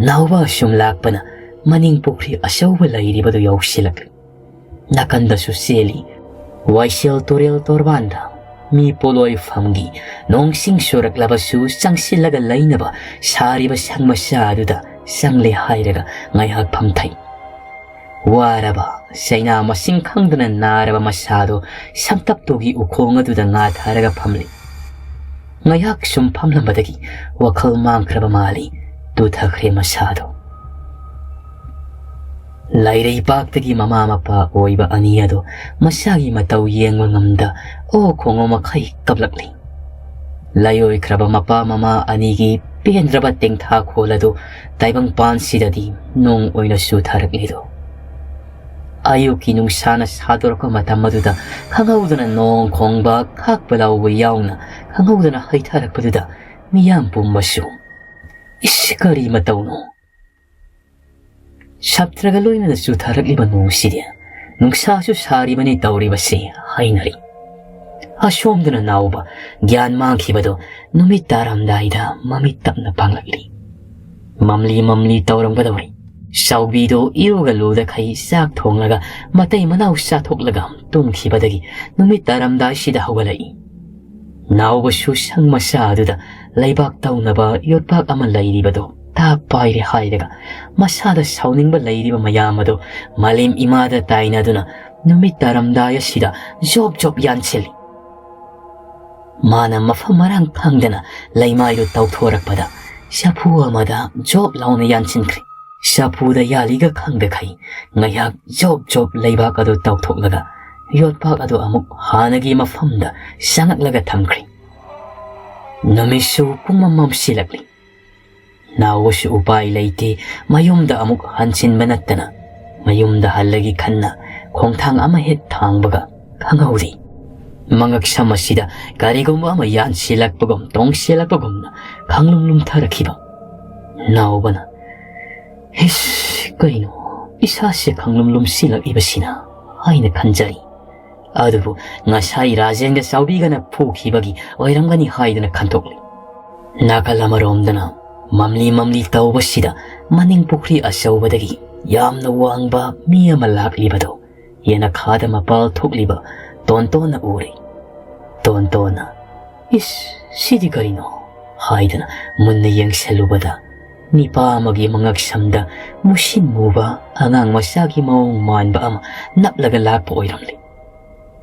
ꯅꯥꯎꯕ ꯁꯨꯝ ꯂꯥꯛꯄꯅ ꯃꯅꯤꯡ ꯄꯨꯈ꯭ꯔꯤ ꯑꯆꯧꯕ ꯂꯩꯔꯤꯕꯗꯨ ꯌꯧꯁꯤꯜꯂꯛꯂꯤ꯫ ꯅꯥꯀꯟꯗꯁꯨ ꯆꯦꯜꯂꯤ꯫ ꯋꯥꯏꯁꯦꯜ ꯇꯨꯔꯦꯜ ꯇꯣꯔꯕꯥꯟꯗ ꯃꯤ ꯄꯣꯂꯣꯏ ꯐꯝꯒꯤ ꯅꯣꯡꯁꯤꯡ ꯆꯨꯔꯛꯂꯕꯁꯨ ꯆꯪꯁꯤꯜꯂꯒ ꯂꯩꯅꯕ ꯁꯥꯔꯤꯕ ꯁꯪ ꯃꯆꯥ ꯑꯗꯨꯗ ꯆꯪꯂꯦ ꯍꯥꯏꯔꯒ ꯉꯥꯏꯍꯥꯛ ꯐꯝꯊꯩ꯫ ꯋꯥꯔꯕ, ꯆꯩꯅꯥ ꯃꯁꯤꯡ ꯈꯪꯗꯅ ꯅꯥꯔꯕ ꯃꯁꯥꯗꯣ ꯁꯝꯇꯞꯇꯨꯒꯤ ꯎꯈꯣꯡ ꯑꯗꯨꯗ ꯉꯥꯊꯔꯒ ꯐꯝꯂꯤ꯫ ꯉꯥꯏꯍꯥꯛ ꯁꯨꯝ ꯐꯝꯂꯝꯕꯗꯒꯤ ꯋꯥꯈꯜ ꯃꯥꯡꯈ꯭ꯔꯕ ꯃꯥꯜꯂꯤ, ꯇꯨꯊꯈ꯭ꯔꯦ ꯃꯁꯥꯗꯣ꯫ ꯂꯩꯔꯩꯕꯥꯛꯇꯒꯤ ꯃꯃꯥ ꯃꯄꯥ ꯑꯣꯏꯕ ꯑꯅꯤ ꯑꯗꯣ ꯃꯁꯥꯒꯤ ꯃꯇꯧ ꯌꯦꯡꯕ ꯉꯝꯗ ꯑꯣ ꯈꯣꯡꯉꯣ ꯃꯈꯩ ꯀꯞꯂꯛꯂꯤ꯫ ꯂꯥꯏꯑꯣꯏꯈ꯭ꯔꯕ ꯃꯄꯥ ꯃꯃꯥ ꯑꯅꯤꯒꯤ ꯄꯦꯟꯗ꯭ꯔꯕ ꯇꯦꯡꯊꯥꯈꯣꯜ ꯑꯗꯨ ꯇꯥꯏꯕꯪꯄꯥꯟꯁꯤꯗꯗꯤ ꯅꯣꯡ ꯑꯣꯏꯅ ꯆꯨꯊꯔꯛꯂꯤꯗꯣ꯫ ꯑꯌꯨꯛꯀꯤ ꯅꯨꯡꯁꯥꯅ ꯁꯥꯗꯣꯔꯛꯄ ꯃꯇꯝ ꯑꯗꯨꯗ ꯈꯪꯍꯧꯗꯅ ꯅꯣꯡ ꯈꯣꯡꯕ, ꯈꯥꯛꯄ ꯂꯥꯎꯕ ꯌꯥꯎꯅ ꯈꯪꯍꯧꯗꯅ ꯍꯩꯊꯔꯛꯄꯗꯨꯗ ꯃꯤꯌꯥꯝ ꯄꯨꯝꯕꯁꯨ, "ꯏꯁ, ꯀꯔꯤ ꯃꯇꯧꯅꯣ? ꯁꯞꯇ꯭ꯔꯒ ꯂꯣꯏꯅꯅ ꯆꯨꯊꯔꯛꯂꯤꯕ ꯅꯣꯡꯁꯤꯗꯤ ꯅꯨꯡꯁꯥꯁꯨ ꯁꯥꯔꯤꯕꯅꯤ ꯇꯧꯔꯤꯕꯁꯤ" ꯍꯥꯏꯅꯔꯤ꯫ ꯑꯁꯣꯝꯗꯅ ꯅꯥꯎꯕ ꯒ꯭ꯌꯥꯟ ꯃꯥꯡꯈꯤꯕꯗꯨ ꯅꯨꯃꯤꯠ ꯇꯥꯔꯝꯗꯥꯏꯗ ꯃꯃꯤꯠ ꯇꯞꯅ ꯄꯥꯡꯂꯛꯂꯤ꯫ ꯃꯝꯂꯤ ꯃꯝꯂꯤ ꯇꯧꯔꯝꯒꯗꯧꯔꯤ꯫ ꯆꯥꯎꯕꯤꯗꯨ ꯏꯔꯨꯒ ꯂꯨꯗꯈꯩ ꯆꯥꯛ ꯊꯣꯡꯂꯒ ꯃꯇꯩ ꯃꯅꯥꯎ ꯆꯥꯊꯣꯛꯂꯒ ꯇꯨꯝꯈꯤꯕꯗꯒꯤ ꯅꯨꯃꯤꯠ ꯇꯥꯔꯝꯗꯥꯏꯁꯤꯗ ꯍꯧꯒꯠꯂꯛꯏ꯫ ꯅꯥꯎꯕꯁꯨ ꯁꯪ ꯃꯆꯥ ꯑꯗꯨꯗ ꯂꯩꯕꯥꯛ ꯇꯧꯅꯕ ꯌꯣꯠꯄꯥꯛ ꯑꯃ ꯂꯩꯔꯤꯕꯗꯣ ꯇꯥꯞ ꯄꯥꯏꯔꯦ ꯍꯥꯏꯔꯒ, ꯃꯁꯥꯗ ꯁꯥꯎꯅꯤꯡꯕ ꯂꯩꯔꯤꯕ ꯃꯌꯥꯝ ꯑꯗꯣ ꯃꯥꯂꯦꯝ ꯏꯃꯥꯗ ꯇꯥꯏꯅꯗꯨꯅ ꯅꯨꯃꯤꯠ ꯇꯥꯔꯝꯗꯥꯏ ꯑꯁꯤꯗ ꯖꯣꯞ ꯖꯣꯞ ꯌꯥꯟꯁꯤꯜꯂꯤ꯫ ꯃꯥꯅ ꯃꯐꯝ ꯃꯔꯥꯡ ꯈꯪꯗꯅ ꯂꯩꯃꯥꯏꯗꯨ ꯇꯧꯊꯣꯔꯛꯄꯗ ꯆꯐꯨ ꯑꯃꯗ ꯖꯣꯞ ꯂꯥꯎꯅ ꯌꯥꯟꯁꯤꯟꯈ꯭ꯔꯦ꯫ ꯆꯐꯨꯗ ꯌꯥꯜꯂꯤꯒ ꯈꯪꯗꯈꯩ ꯉꯥꯏꯍꯥꯛ ꯖꯣꯞ ꯖꯣꯞ ꯂꯩꯕꯥꯛ ꯑꯗꯨ ꯇꯧꯊꯣꯛꯂꯒ ꯌꯣꯠꯄꯥꯛ ꯑꯗꯨ ꯑꯃꯨꯛ ꯍꯥꯟꯅꯒꯤ ꯃꯐꯝꯗ ꯆꯪꯉꯛꯂꯒ ꯊꯝꯈ꯭ꯔꯦ꯫ ꯅꯨꯃꯤꯠꯁꯨ ꯄꯨꯡꯃꯝ ꯃꯝꯁꯤꯜꯂꯛꯂꯤ꯫ ꯅꯥꯎꯕꯁꯨ ꯎꯄꯥꯏ ꯂꯩꯇꯦ, ꯃꯌꯨꯝꯗ ꯑꯃꯨꯛ ꯍꯟꯁꯤꯟꯕ ꯅꯠꯇꯅ ꯃꯌꯨꯝꯗ ꯍꯜꯂꯒꯦ ꯈꯟꯅ ꯈꯣꯡꯊꯥꯡ ꯑꯃ ꯍꯦꯛ ꯊꯥꯡꯕꯒ ꯈꯪꯍꯧꯗꯦ꯫ ꯃꯉꯛꯁꯝ ꯑꯁꯤꯗ ꯀꯔꯤꯒꯨꯝꯕ ꯑꯃ ꯌꯥꯟꯁꯤꯜꯂꯛꯄꯒꯨꯝ ꯇꯣꯡꯁꯤꯜꯂꯛꯄꯒꯨꯝꯅ ꯈꯪꯂꯨꯝ ꯂꯨꯝꯊꯔꯛꯈꯤꯕ꯫ ꯅꯥꯎꯕꯅ, "ꯏꯁ, ꯀꯩꯅꯣ ꯏꯁꯥꯁꯦ ꯈꯪꯂꯨꯝ ꯂꯨꯝꯁꯤꯜꯂꯛꯏꯕꯁꯤꯅ?" ꯍꯥꯏꯅ ꯈꯟꯖꯔꯤ꯫ ꯑꯗꯨꯕꯨ ꯉꯁꯥꯏ ꯔꯥꯖꯦꯟꯒ ꯆꯥꯎꯕꯤꯒꯅ ꯐꯨꯈꯤꯕꯒꯤ ꯑꯣꯏꯔꯝꯒꯅꯤ ꯍꯥꯏꯗꯨꯅ ꯈꯟꯇꯣꯛꯂꯤ꯫ ꯅꯥꯀꯜ ꯑꯃꯔꯣꯝꯗꯅ ꯃꯝꯂꯤ ꯃꯝꯂꯤ ꯇꯧꯕꯁꯤꯗ ꯃꯅꯤꯡ ꯄꯨꯈ꯭ꯔꯤ ꯑꯆꯧꯕꯗꯒꯤ ꯌꯥꯝꯅ ꯋꯥꯡꯕ ꯃꯤ ꯑꯃ ꯂꯥꯛꯂꯤꯕꯗꯨ ꯌꯦꯅꯈꯥꯗ ꯃꯄꯥꯜ ꯊꯣꯛꯂꯤꯕ ꯇꯣꯟꯇꯣꯟꯅ ꯎꯔꯦ꯫ ꯇꯣꯟꯇꯣꯟꯅ, "ꯏꯁ, ꯁꯤꯗꯤ ꯀꯔꯤꯅꯣ?" ꯍꯥꯏꯗꯨꯅ ꯃꯨꯟꯅ ꯌꯦꯡꯁꯤꯜꯂꯨꯕꯗ, ꯅꯤꯄꯥ ꯑꯃꯒꯤ ꯃꯉꯛꯁꯝꯗ ꯃꯨꯁꯤꯟ ꯃꯨꯕ ꯑꯉꯥꯡ ꯃꯆꯥꯒꯤ ꯃꯑꯣꯡ ꯃꯥꯟꯕ ꯑꯃ ꯅꯞꯂꯒ ꯂꯥꯛꯄ ꯑꯣꯏꯔꯝꯂꯦ꯫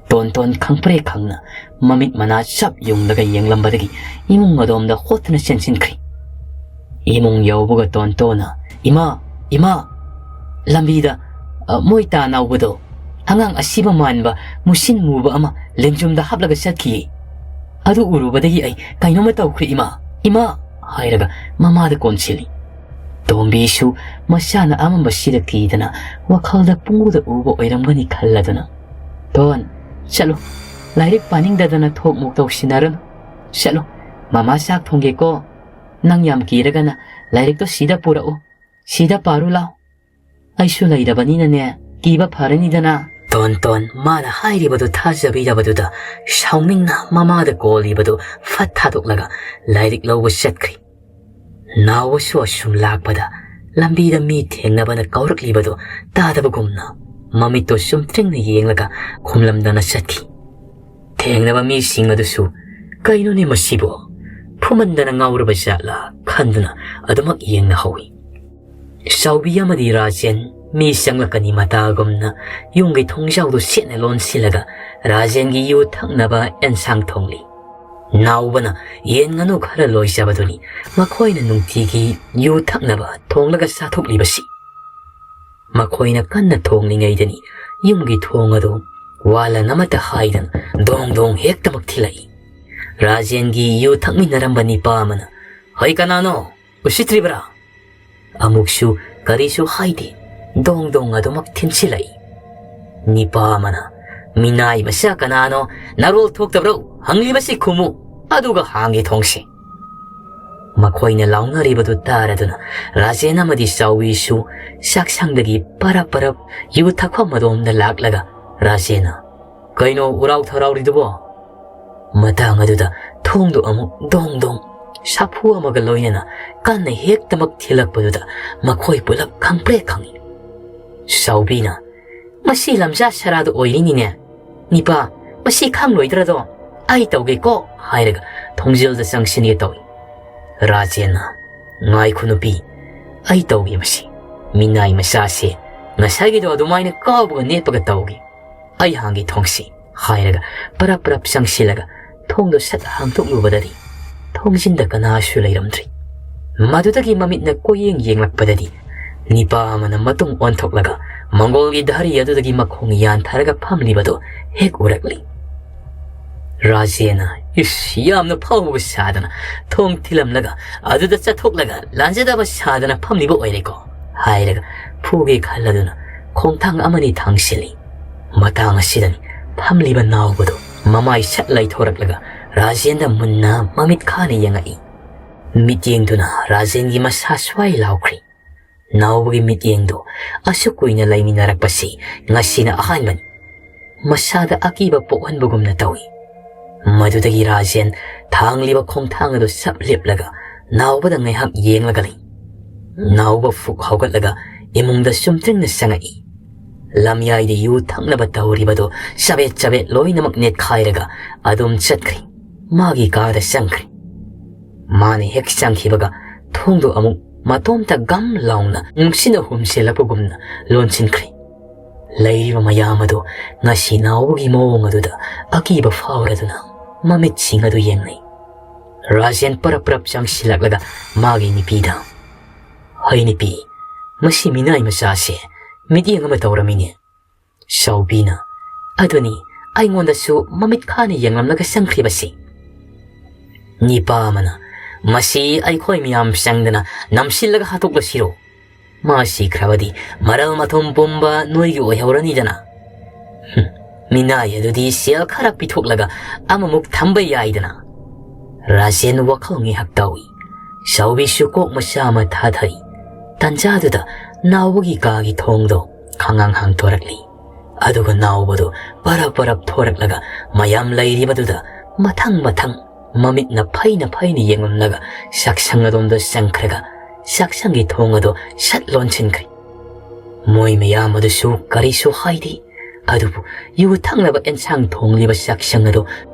ꯇꯣꯟꯇꯣꯟ ꯈꯪꯄ꯭ꯔꯦꯛ ꯈꯪꯅ ꯃꯃꯤꯠ ꯃꯅꯥ ꯆꯞ ꯌꯨꯡꯂꯒ ꯌꯦꯡꯂꯝꯕꯗꯒꯤ ꯏꯃꯨꯡ ꯑꯗꯣꯝꯗ ꯍꯣꯠꯇꯨꯅ ꯆꯦꯟꯁꯤꯟꯈ꯭ꯔꯦ꯫ ꯏꯃꯨꯡ ꯌꯧꯕꯒ ꯇꯣꯟꯇꯣꯟꯅ, "ꯏꯃꯥ, ꯏꯃꯥ, ꯂꯝꯕꯤꯗ, ꯑ, ꯃꯣꯏ ꯇꯥꯟꯅꯧꯕꯗꯣ, ꯑꯉꯥꯡ ꯑꯁꯤꯕ ꯃꯥꯟꯕ ꯃꯨꯁꯤꯟ ꯃꯨꯕ ꯑꯃ ꯂꯦꯡꯖꯨꯝꯗ ꯍꯥꯞꯂꯒ ꯆꯠꯈꯤꯌꯦ꯫ ꯑꯗꯨ ꯎꯔꯨꯕꯗꯒꯤ ꯑꯩ ꯀꯩꯅꯣꯝꯃ ꯇꯧꯈ꯭ꯔꯦ, ꯏꯃꯥ, ꯏꯃꯥ" ꯍꯥꯏꯔꯒ ꯃꯃꯥꯗ ꯀꯣꯟꯁꯤꯜꯂꯤ꯫ ꯇꯣꯝꯕꯤꯁꯨ ꯃꯁꯥꯅ ꯑꯃꯝꯕꯁꯤꯗ ꯀꯤꯗꯅ ꯋꯥꯈꯜꯗ ꯄꯨꯡꯎꯗ ꯎꯕ ꯑꯣꯏꯔꯝꯒꯅꯤ ꯈꯜꯂꯗꯨꯅ, "ꯇꯣꯟ, ꯆꯠꯂꯨ, ꯂꯥꯏꯔꯤꯛ ꯄꯥꯅꯤꯡꯗꯗꯅ ꯊꯣꯛ ꯃꯣꯛ ꯇꯧꯁꯤꯟꯅꯔꯅꯨ꯫ ꯆꯠꯂꯨ, ꯃꯃꯥ ꯆꯥꯛ ꯊꯣꯡꯒꯦꯀꯣ꯫ ꯅꯪ ꯌꯥꯝ ꯀꯤꯔꯒꯅ ꯂꯥꯏꯔꯤꯛꯇꯣ ꯁꯤꯗ ꯄꯨꯔꯛꯎ, ꯁꯤꯗ ꯄꯥꯔꯨ ꯂꯥꯎ꯫ ꯑꯩꯁꯨ ꯂꯩꯔꯕꯅꯤꯅꯅꯦ, ꯀꯤꯕ ꯐꯔꯅꯤꯗꯅ"꯫ ꯇꯣꯟ ꯇꯣꯟ ꯃꯥꯅ ꯍꯥꯏꯔꯤꯕꯗꯨ ꯊꯥꯖꯕꯤꯗꯕꯗꯨꯗ ꯁꯥꯎꯅꯤꯡꯅ ꯃꯃꯥꯗ ꯀꯣꯜꯂꯤꯕꯗꯨ ꯐꯠ ꯊꯥꯗꯣꯛꯂꯒ ꯂꯥꯏꯔꯤꯛ ꯂꯧꯕ ꯆꯠꯈ꯭ꯔꯤ꯫ ꯅꯥꯎꯕꯁꯨ ꯑꯁꯨꯝ ꯂꯥꯛꯄꯗ ꯂꯝꯕꯤꯗ ꯃꯤ ꯊꯦꯡꯅꯕꯅ ꯀꯧꯔꯛꯂꯤꯕꯗꯨ ꯇꯥꯗꯕꯒꯨꯝꯅ ꯃꯃꯤꯠꯇꯨ ꯆꯨꯝꯇ꯭ꯔꯤꯡꯅ ꯌꯦꯡꯂꯒ ꯈꯨꯝꯂꯝꯗꯅ ꯆꯠꯈꯤ꯫ ꯊꯦꯡꯅꯕ ꯃꯤꯁꯤꯡ ꯑꯗꯨꯁꯨ, "ꯀꯩꯅꯣꯅꯦ ꯃꯁꯤꯕꯣ? ꯐꯨ ꯎꯃꯟꯗꯅ ꯉꯥꯎꯔꯕ ꯖꯥꯠꯂꯥ ꯈꯟꯗꯨꯅ ꯑꯗꯨꯃꯛ ꯌꯦꯡꯅꯍꯧꯏ꯫ ꯆꯥꯎꯕꯤ ꯑꯃꯗꯤ ꯔꯥꯖꯦꯟ ꯃꯤ ꯆꯪꯂꯛꯀꯅꯤ ꯃꯇꯥꯒꯨꯝꯅ ꯌꯨꯝꯒꯤ ꯊꯣꯡꯖꯥꯎꯗꯨ ꯁꯦꯠꯅ ꯂꯣꯟꯁꯤꯜꯂꯒ ꯔꯥꯖꯦꯟꯒꯤ ꯌꯨ ꯊꯛꯅꯕ ꯑꯦꯟꯁꯥꯡ ꯊꯣꯡꯂꯤ꯫ ꯅꯥꯎꯕꯅ ꯌꯦꯟ ꯉꯥꯅꯨ ꯈꯔ ꯂꯣꯏꯖꯕꯗꯨꯅꯤ ꯃꯈꯣꯏꯅ ꯅꯨꯡꯇꯤꯒꯤ ꯌꯨ ꯊꯛꯅꯕ ꯊꯣꯡꯂꯒ ꯆꯥꯊꯣꯛꯂꯤꯕꯁꯤ꯫ ꯃꯈꯣꯏꯅ ꯀꯟꯅ ꯊꯣꯡꯂꯤꯉꯩꯗꯅꯤ ꯌꯨꯝꯒꯤ ꯊꯣꯡ ꯑꯗꯨ ꯋꯥꯂꯟ ꯑꯃꯠꯇ ꯍꯥꯏꯗꯅ ꯗꯣꯡ ꯗꯣꯡ ꯍꯦꯛꯇꯃꯛ ꯊꯤꯜꯂꯛꯏ꯫ ꯔꯥꯖꯦꯟꯒꯤ ꯌꯨ ꯊꯛꯃꯤꯟꯅꯔꯝꯕ ꯅꯤꯄꯥ ꯑꯃꯅ, "ꯍꯩ, ꯀꯅꯥꯅꯣ? ꯎꯁꯤꯠꯇ꯭ꯔꯤꯕ꯭ꯔꯥ?" ꯑꯃꯨꯛꯁꯨ ꯀꯔꯤꯁꯨ ꯍꯥꯏꯗꯦ, ꯗꯣꯡ ꯗꯣꯡ ꯑꯗꯨꯃꯛ ꯊꯤꯟꯁꯤꯜꯂꯛꯏ꯫ ꯅꯤꯄꯥ ꯑꯃꯅ, "ꯃꯤꯅꯥꯏ ꯃꯆꯥ ꯀꯅꯥꯅꯣ? ꯅꯔꯣꯜ ꯊꯣꯛꯇꯕ꯭ꯔꯣ? ꯍꯪꯂꯤꯕꯁꯤ ꯈꯨꯝꯃꯨ, ꯑꯗꯨꯒ ꯍꯥꯡꯒꯦ ꯊꯣꯡꯁꯤ!" ꯃꯈꯣꯏꯅ ꯂꯥꯎꯅꯔꯤꯕꯗꯨ ꯇꯥꯔꯗꯨꯅ ꯔꯥꯖꯦꯟ ꯑꯃꯗꯤ ꯆꯥꯎꯕꯤꯁꯨ ꯆꯥꯛꯁꯪꯗꯒꯤ ꯄꯔꯞ ꯄꯔꯞ ꯌꯨ ꯊꯛꯐꯝ ꯑꯗꯣꯝꯗ ꯂꯥꯛꯂꯒ ꯔꯥꯖꯦꯟꯅ, "ꯀꯩꯅꯣ ꯎꯔꯥꯎ ꯊꯔꯥꯎꯔꯤꯗꯨꯕꯣ?" ꯃꯇꯥꯡ ꯑꯗꯨꯗ ꯊꯣꯡꯗꯨ ꯑꯃꯨꯛ ꯗꯣꯡ ꯗꯣꯡ ꯁꯥꯐꯨ ꯑꯃꯒ ꯂꯣꯏꯅꯅ ꯀꯟꯅ ꯍꯦꯛꯇꯃꯛ ꯊꯤꯜꯂꯛꯄꯗꯨꯗ ꯃꯈꯣꯏ ꯄꯨꯂꯞ ꯈꯪꯄ꯭ꯔꯦꯛ ꯈꯪꯏ꯫ ꯆꯥꯎꯕꯤꯅ, "ꯃꯁꯤ ꯂꯝꯖꯥ ꯁꯔꯥꯗꯨ ꯑꯣꯏꯔꯤꯅꯤꯅꯦ꯫ ꯅꯤꯄꯥ, ꯃꯁꯤ ꯈꯪꯂꯣꯏꯗ꯭ꯔꯗꯣ? ꯑꯩ ꯇꯧꯒꯦꯀꯣ" ꯍꯥꯏꯔꯒ ꯊꯣꯡꯖꯤꯜꯗ ꯆꯪꯁꯤꯟꯒꯦ ꯇꯧꯏ꯫ ꯔꯥꯖꯦꯟꯅ, "ꯉꯥꯏꯈꯣ ꯅꯨꯄꯤ, ꯑꯩ ꯇꯧꯒꯦ ꯃꯁꯤ꯫ ꯃꯤꯅꯥꯏ ꯃꯆꯥꯁꯦ ꯉꯁꯥꯏꯒꯤꯗꯣ ꯑꯗꯨꯃꯥꯏꯅ ꯀꯥꯎꯕꯒ ꯅꯦꯠꯄꯒ ꯇꯧꯒꯦ꯫ ꯑꯩ ꯍꯥꯡꯒꯦ ꯊꯣꯡꯁꯤ" ꯍꯥꯏꯔꯒ ꯄꯔꯞ ꯄꯔꯞ ꯆꯪꯁꯤꯜꯂꯒ ꯊꯣꯡꯗꯣ ꯁꯠ ꯍꯥꯡꯗꯣꯛꯂꯨꯕꯗꯗꯤ ꯊꯣꯡꯖꯤꯟꯗ ꯀꯅꯥꯁꯨ ꯂꯩꯔꯝꯗ꯭ꯔꯤ꯫ ꯃꯗꯨꯗꯒꯤ ꯃꯃꯤꯠꯅ ꯀꯣꯏꯌꯦꯡ ꯌꯦꯡꯂꯛꯄꯗꯗꯤ ꯅꯤꯄꯥ ꯑꯃꯅ ꯃꯇꯨꯡ ꯑꯣꯟꯊꯣꯛꯂꯒ ꯃꯪꯒꯣꯜꯒꯤ ꯙꯔꯤ ꯑꯗꯨꯗꯒꯤ ꯃꯈꯣꯡ ꯌꯥꯟꯊꯔꯒ ꯐꯝꯂꯤꯕꯗꯨ ꯍꯦꯛ ꯎꯔꯛꯂꯤ꯫ ꯔꯥꯖꯦꯟꯅ, "ꯏꯁ, ꯌꯥꯝꯅ ꯐꯥꯎꯕ ꯁꯥꯗꯅ ꯊꯣꯡ ꯊꯤꯜꯂꯝꯂꯒ ꯑꯗꯨꯗ ꯆꯠꯊꯣꯛꯂꯒ ꯂꯥꯟꯖꯗꯕ ꯁꯥꯗꯅ ꯐꯝꯂꯤꯕ ꯑꯣꯏꯔꯦꯀꯣ" ꯍꯥꯏꯔꯒ ꯐꯨꯒꯦ ꯈꯜꯂꯗꯨꯅ ꯈꯣꯡꯊꯥꯡ ꯑꯃꯅꯤ ꯊꯥꯡꯁꯤꯜꯂꯤ꯫ ꯃꯇꯥꯡ ꯑꯁꯤꯗꯅꯤ ꯐꯝꯂꯤꯕ ꯅꯥꯎꯕꯗꯨ ꯃꯃꯥꯏ ꯁꯠ ꯂꯩꯊꯣꯔꯛꯂꯒ ꯔꯥꯖꯦꯟꯗ ꯃꯨꯟꯅ ꯃꯃꯤꯠ ꯈꯥꯅ ꯌꯦꯡꯉꯛꯏ꯫ ꯃꯤꯠꯌꯦꯡꯗꯨꯅ ꯔꯥꯖꯦꯟꯒꯤ ꯃꯁꯥ ꯁ꯭ꯋꯥꯏ ꯂꯥꯎꯈ꯭ꯔꯤ꯫ ꯅꯥꯎꯕꯒꯤ ꯃꯤꯠꯌꯦꯡꯗꯨ ꯑꯁꯨꯛ ꯀꯨꯏꯅ ꯂꯩꯃꯤꯟꯅꯔꯛꯄꯁꯤ ꯉꯁꯤꯅ ꯑꯍꯥꯟꯕꯅꯤ꯫ ꯃꯁꯥꯗ ꯑꯀꯤꯕ ꯄꯣꯛꯍꯟꯕꯒꯨꯝꯅ ꯇꯧꯏ꯫ ꯃꯗꯨꯗꯒꯤ ꯔꯥꯖꯦꯟ ꯊꯥꯡꯂꯤꯕ ꯈꯣꯡꯊꯥꯡ ꯑꯗꯨ ꯁꯞ ꯂꯦꯞꯂꯒ ꯅꯥꯎꯕꯗ ꯉꯥꯏꯍꯥꯛ ꯌꯦꯡꯂꯒ ꯂꯩ꯫ ꯅꯥꯎꯕ ꯐꯨꯛ ꯍꯧꯒꯠꯂꯒ ꯏꯃꯨꯡꯗ ꯆꯨꯝꯗ꯭ꯔꯤꯡꯅ ꯆꯪꯉꯛꯏ꯫ ꯂꯝꯌꯥꯏꯗ ꯌꯨ ꯊꯛꯅꯕ ꯇꯧꯔꯤꯕꯗꯨ ꯆꯕꯦꯠ ꯆꯕꯦꯠ ꯂꯣꯏꯅꯃꯛ ꯅꯦꯠꯈꯥꯏꯔꯒ ꯑꯗꯨꯝ ꯆꯠꯈ꯭ꯔꯤ꯫ ꯃꯥꯒꯤ ꯀꯥꯗ ꯆꯪꯈ꯭ꯔꯤ꯫ ꯃꯥꯅ ꯍꯦꯛ ꯆꯪꯈꯤꯕꯒ ꯊꯣꯡꯗꯨ ꯑꯃꯨꯛ ꯃꯇꯣꯝꯇ ꯒꯝ ꯂꯥꯎꯅ ꯅꯨꯡꯁꯤꯠꯅ ꯍꯨꯝꯖꯤꯜꯂꯛꯄꯒꯨꯝꯅ ꯂꯣꯟꯁꯤꯟꯈ꯭ꯔꯦ꯫ ꯂꯩꯔꯤꯕ ꯃꯌꯥꯝ ꯑꯗꯨ ꯉꯁꯤ ꯅꯥꯎꯕꯒꯤ ꯃꯑꯣꯡ ꯑꯗꯨꯗ ꯑꯀꯤꯕ ꯐꯥꯎꯔꯗꯨꯅ ꯃꯃꯤꯠꯁꯤꯡ ꯑꯗꯨ ꯌꯦꯡꯅꯩ꯫ ꯔꯥꯖꯦꯟ ꯄꯔꯞ ꯄꯔꯞ ꯆꯪꯁꯤꯜꯂꯛꯂꯒ ꯃꯥꯒꯤ ꯅꯨꯄꯤꯗ, "ꯍꯩ ꯅꯨꯄꯤ, ꯃꯁꯤ ꯃꯤꯅꯥꯏ ꯃꯆꯥꯁꯦ ꯃꯤꯠꯌꯦꯡ ꯑꯃ ꯇꯧꯔꯝꯃꯤꯅꯦ꯫" ꯁꯥꯎꯕꯤꯅ, "ꯑꯗꯨꯅꯤ ꯑꯩꯉꯣꯟꯗꯁꯨ ꯃꯃꯤꯠ ꯈꯥꯅ ꯌꯦꯡꯂꯝꯂꯒ ꯆꯪꯈ꯭ꯔꯤꯕꯁꯤ꯫ ꯅꯤꯄꯥ ꯑꯃꯅ ꯃꯁꯤ ꯑꯩꯈꯣꯏ ꯃꯤꯌꯥꯝ ꯆꯪꯗꯅ ꯅꯝꯁꯤꯜꯂꯒ ꯍꯥꯠꯇꯣꯛꯂꯁꯤꯔꯣ? ꯃꯥ ꯁꯤꯈ꯭ꯔꯕꯗꯤ ꯃꯔꯜ ꯃꯊꯨꯝ ꯄꯨꯝꯕ ꯅꯣꯏꯒꯤ ꯑꯣꯏꯍꯧꯔꯅꯤꯗꯅ꯫ ꯍꯨꯝ, ꯃꯤꯅꯥꯏ ꯑꯗꯨꯗꯤ ꯁꯦꯜ ꯈꯔ ꯄꯤꯊꯣꯛꯂꯒ ꯑꯃꯃꯨꯛ ꯊꯝꯕ ꯌꯥꯏꯗꯅ꯫" ꯔꯥꯖꯦꯟ ꯋꯥꯈꯜ ꯉꯥꯏꯍꯥꯛ ꯇꯧꯏ꯫ ꯁꯥꯎꯕꯤꯁꯨ ꯀꯣꯛ ꯃꯆꯥ ꯑꯃ ꯊꯥꯊꯔꯤ꯫ ꯇꯟꯖꯥꯗꯨꯗ ꯅꯥꯎꯕꯒꯤ ꯀꯥꯒꯤ ꯊꯣꯡꯗꯣ ꯈꯪꯍꯥꯡ ꯍꯥꯡꯗꯣꯔꯛꯂꯤ꯫ ꯑꯗꯨꯒ ꯅꯥꯎꯕꯗꯨ ꯄꯔꯞ ꯄꯔꯞ ꯊꯣꯔꯛꯂꯒ ꯃꯌꯥꯝ ꯂꯩꯔꯤꯕꯗꯨꯗ ꯃꯊꯪ ꯃꯊꯪ ꯃꯃꯤꯠꯅ ꯐꯩꯅ ꯐꯩꯅ ꯌꯦꯡꯂꯝꯂꯒ ꯆꯥꯛꯁꯪ ꯑꯗꯣꯝꯗ ꯆꯪꯈ꯭ꯔꯒ ꯆꯥꯛꯁꯪꯒꯤ ꯊꯣꯡ ꯑꯗꯨ ꯁꯠ ꯂꯣꯟꯁꯤꯟꯈ꯭ꯔꯦ꯫ ꯃꯣꯏ ꯃꯌꯥꯝ ꯑꯗꯨꯁꯨ ꯀꯔꯤꯁꯨ ꯍꯥꯏꯗꯦ꯫ ꯑꯗꯨꯕꯨ ꯌꯨ ꯊꯛꯅꯕ ꯑꯦꯟꯁꯥꯡ ꯊꯣꯡꯂꯤꯕ ꯆꯥꯛꯁꯪ ꯑꯗꯨ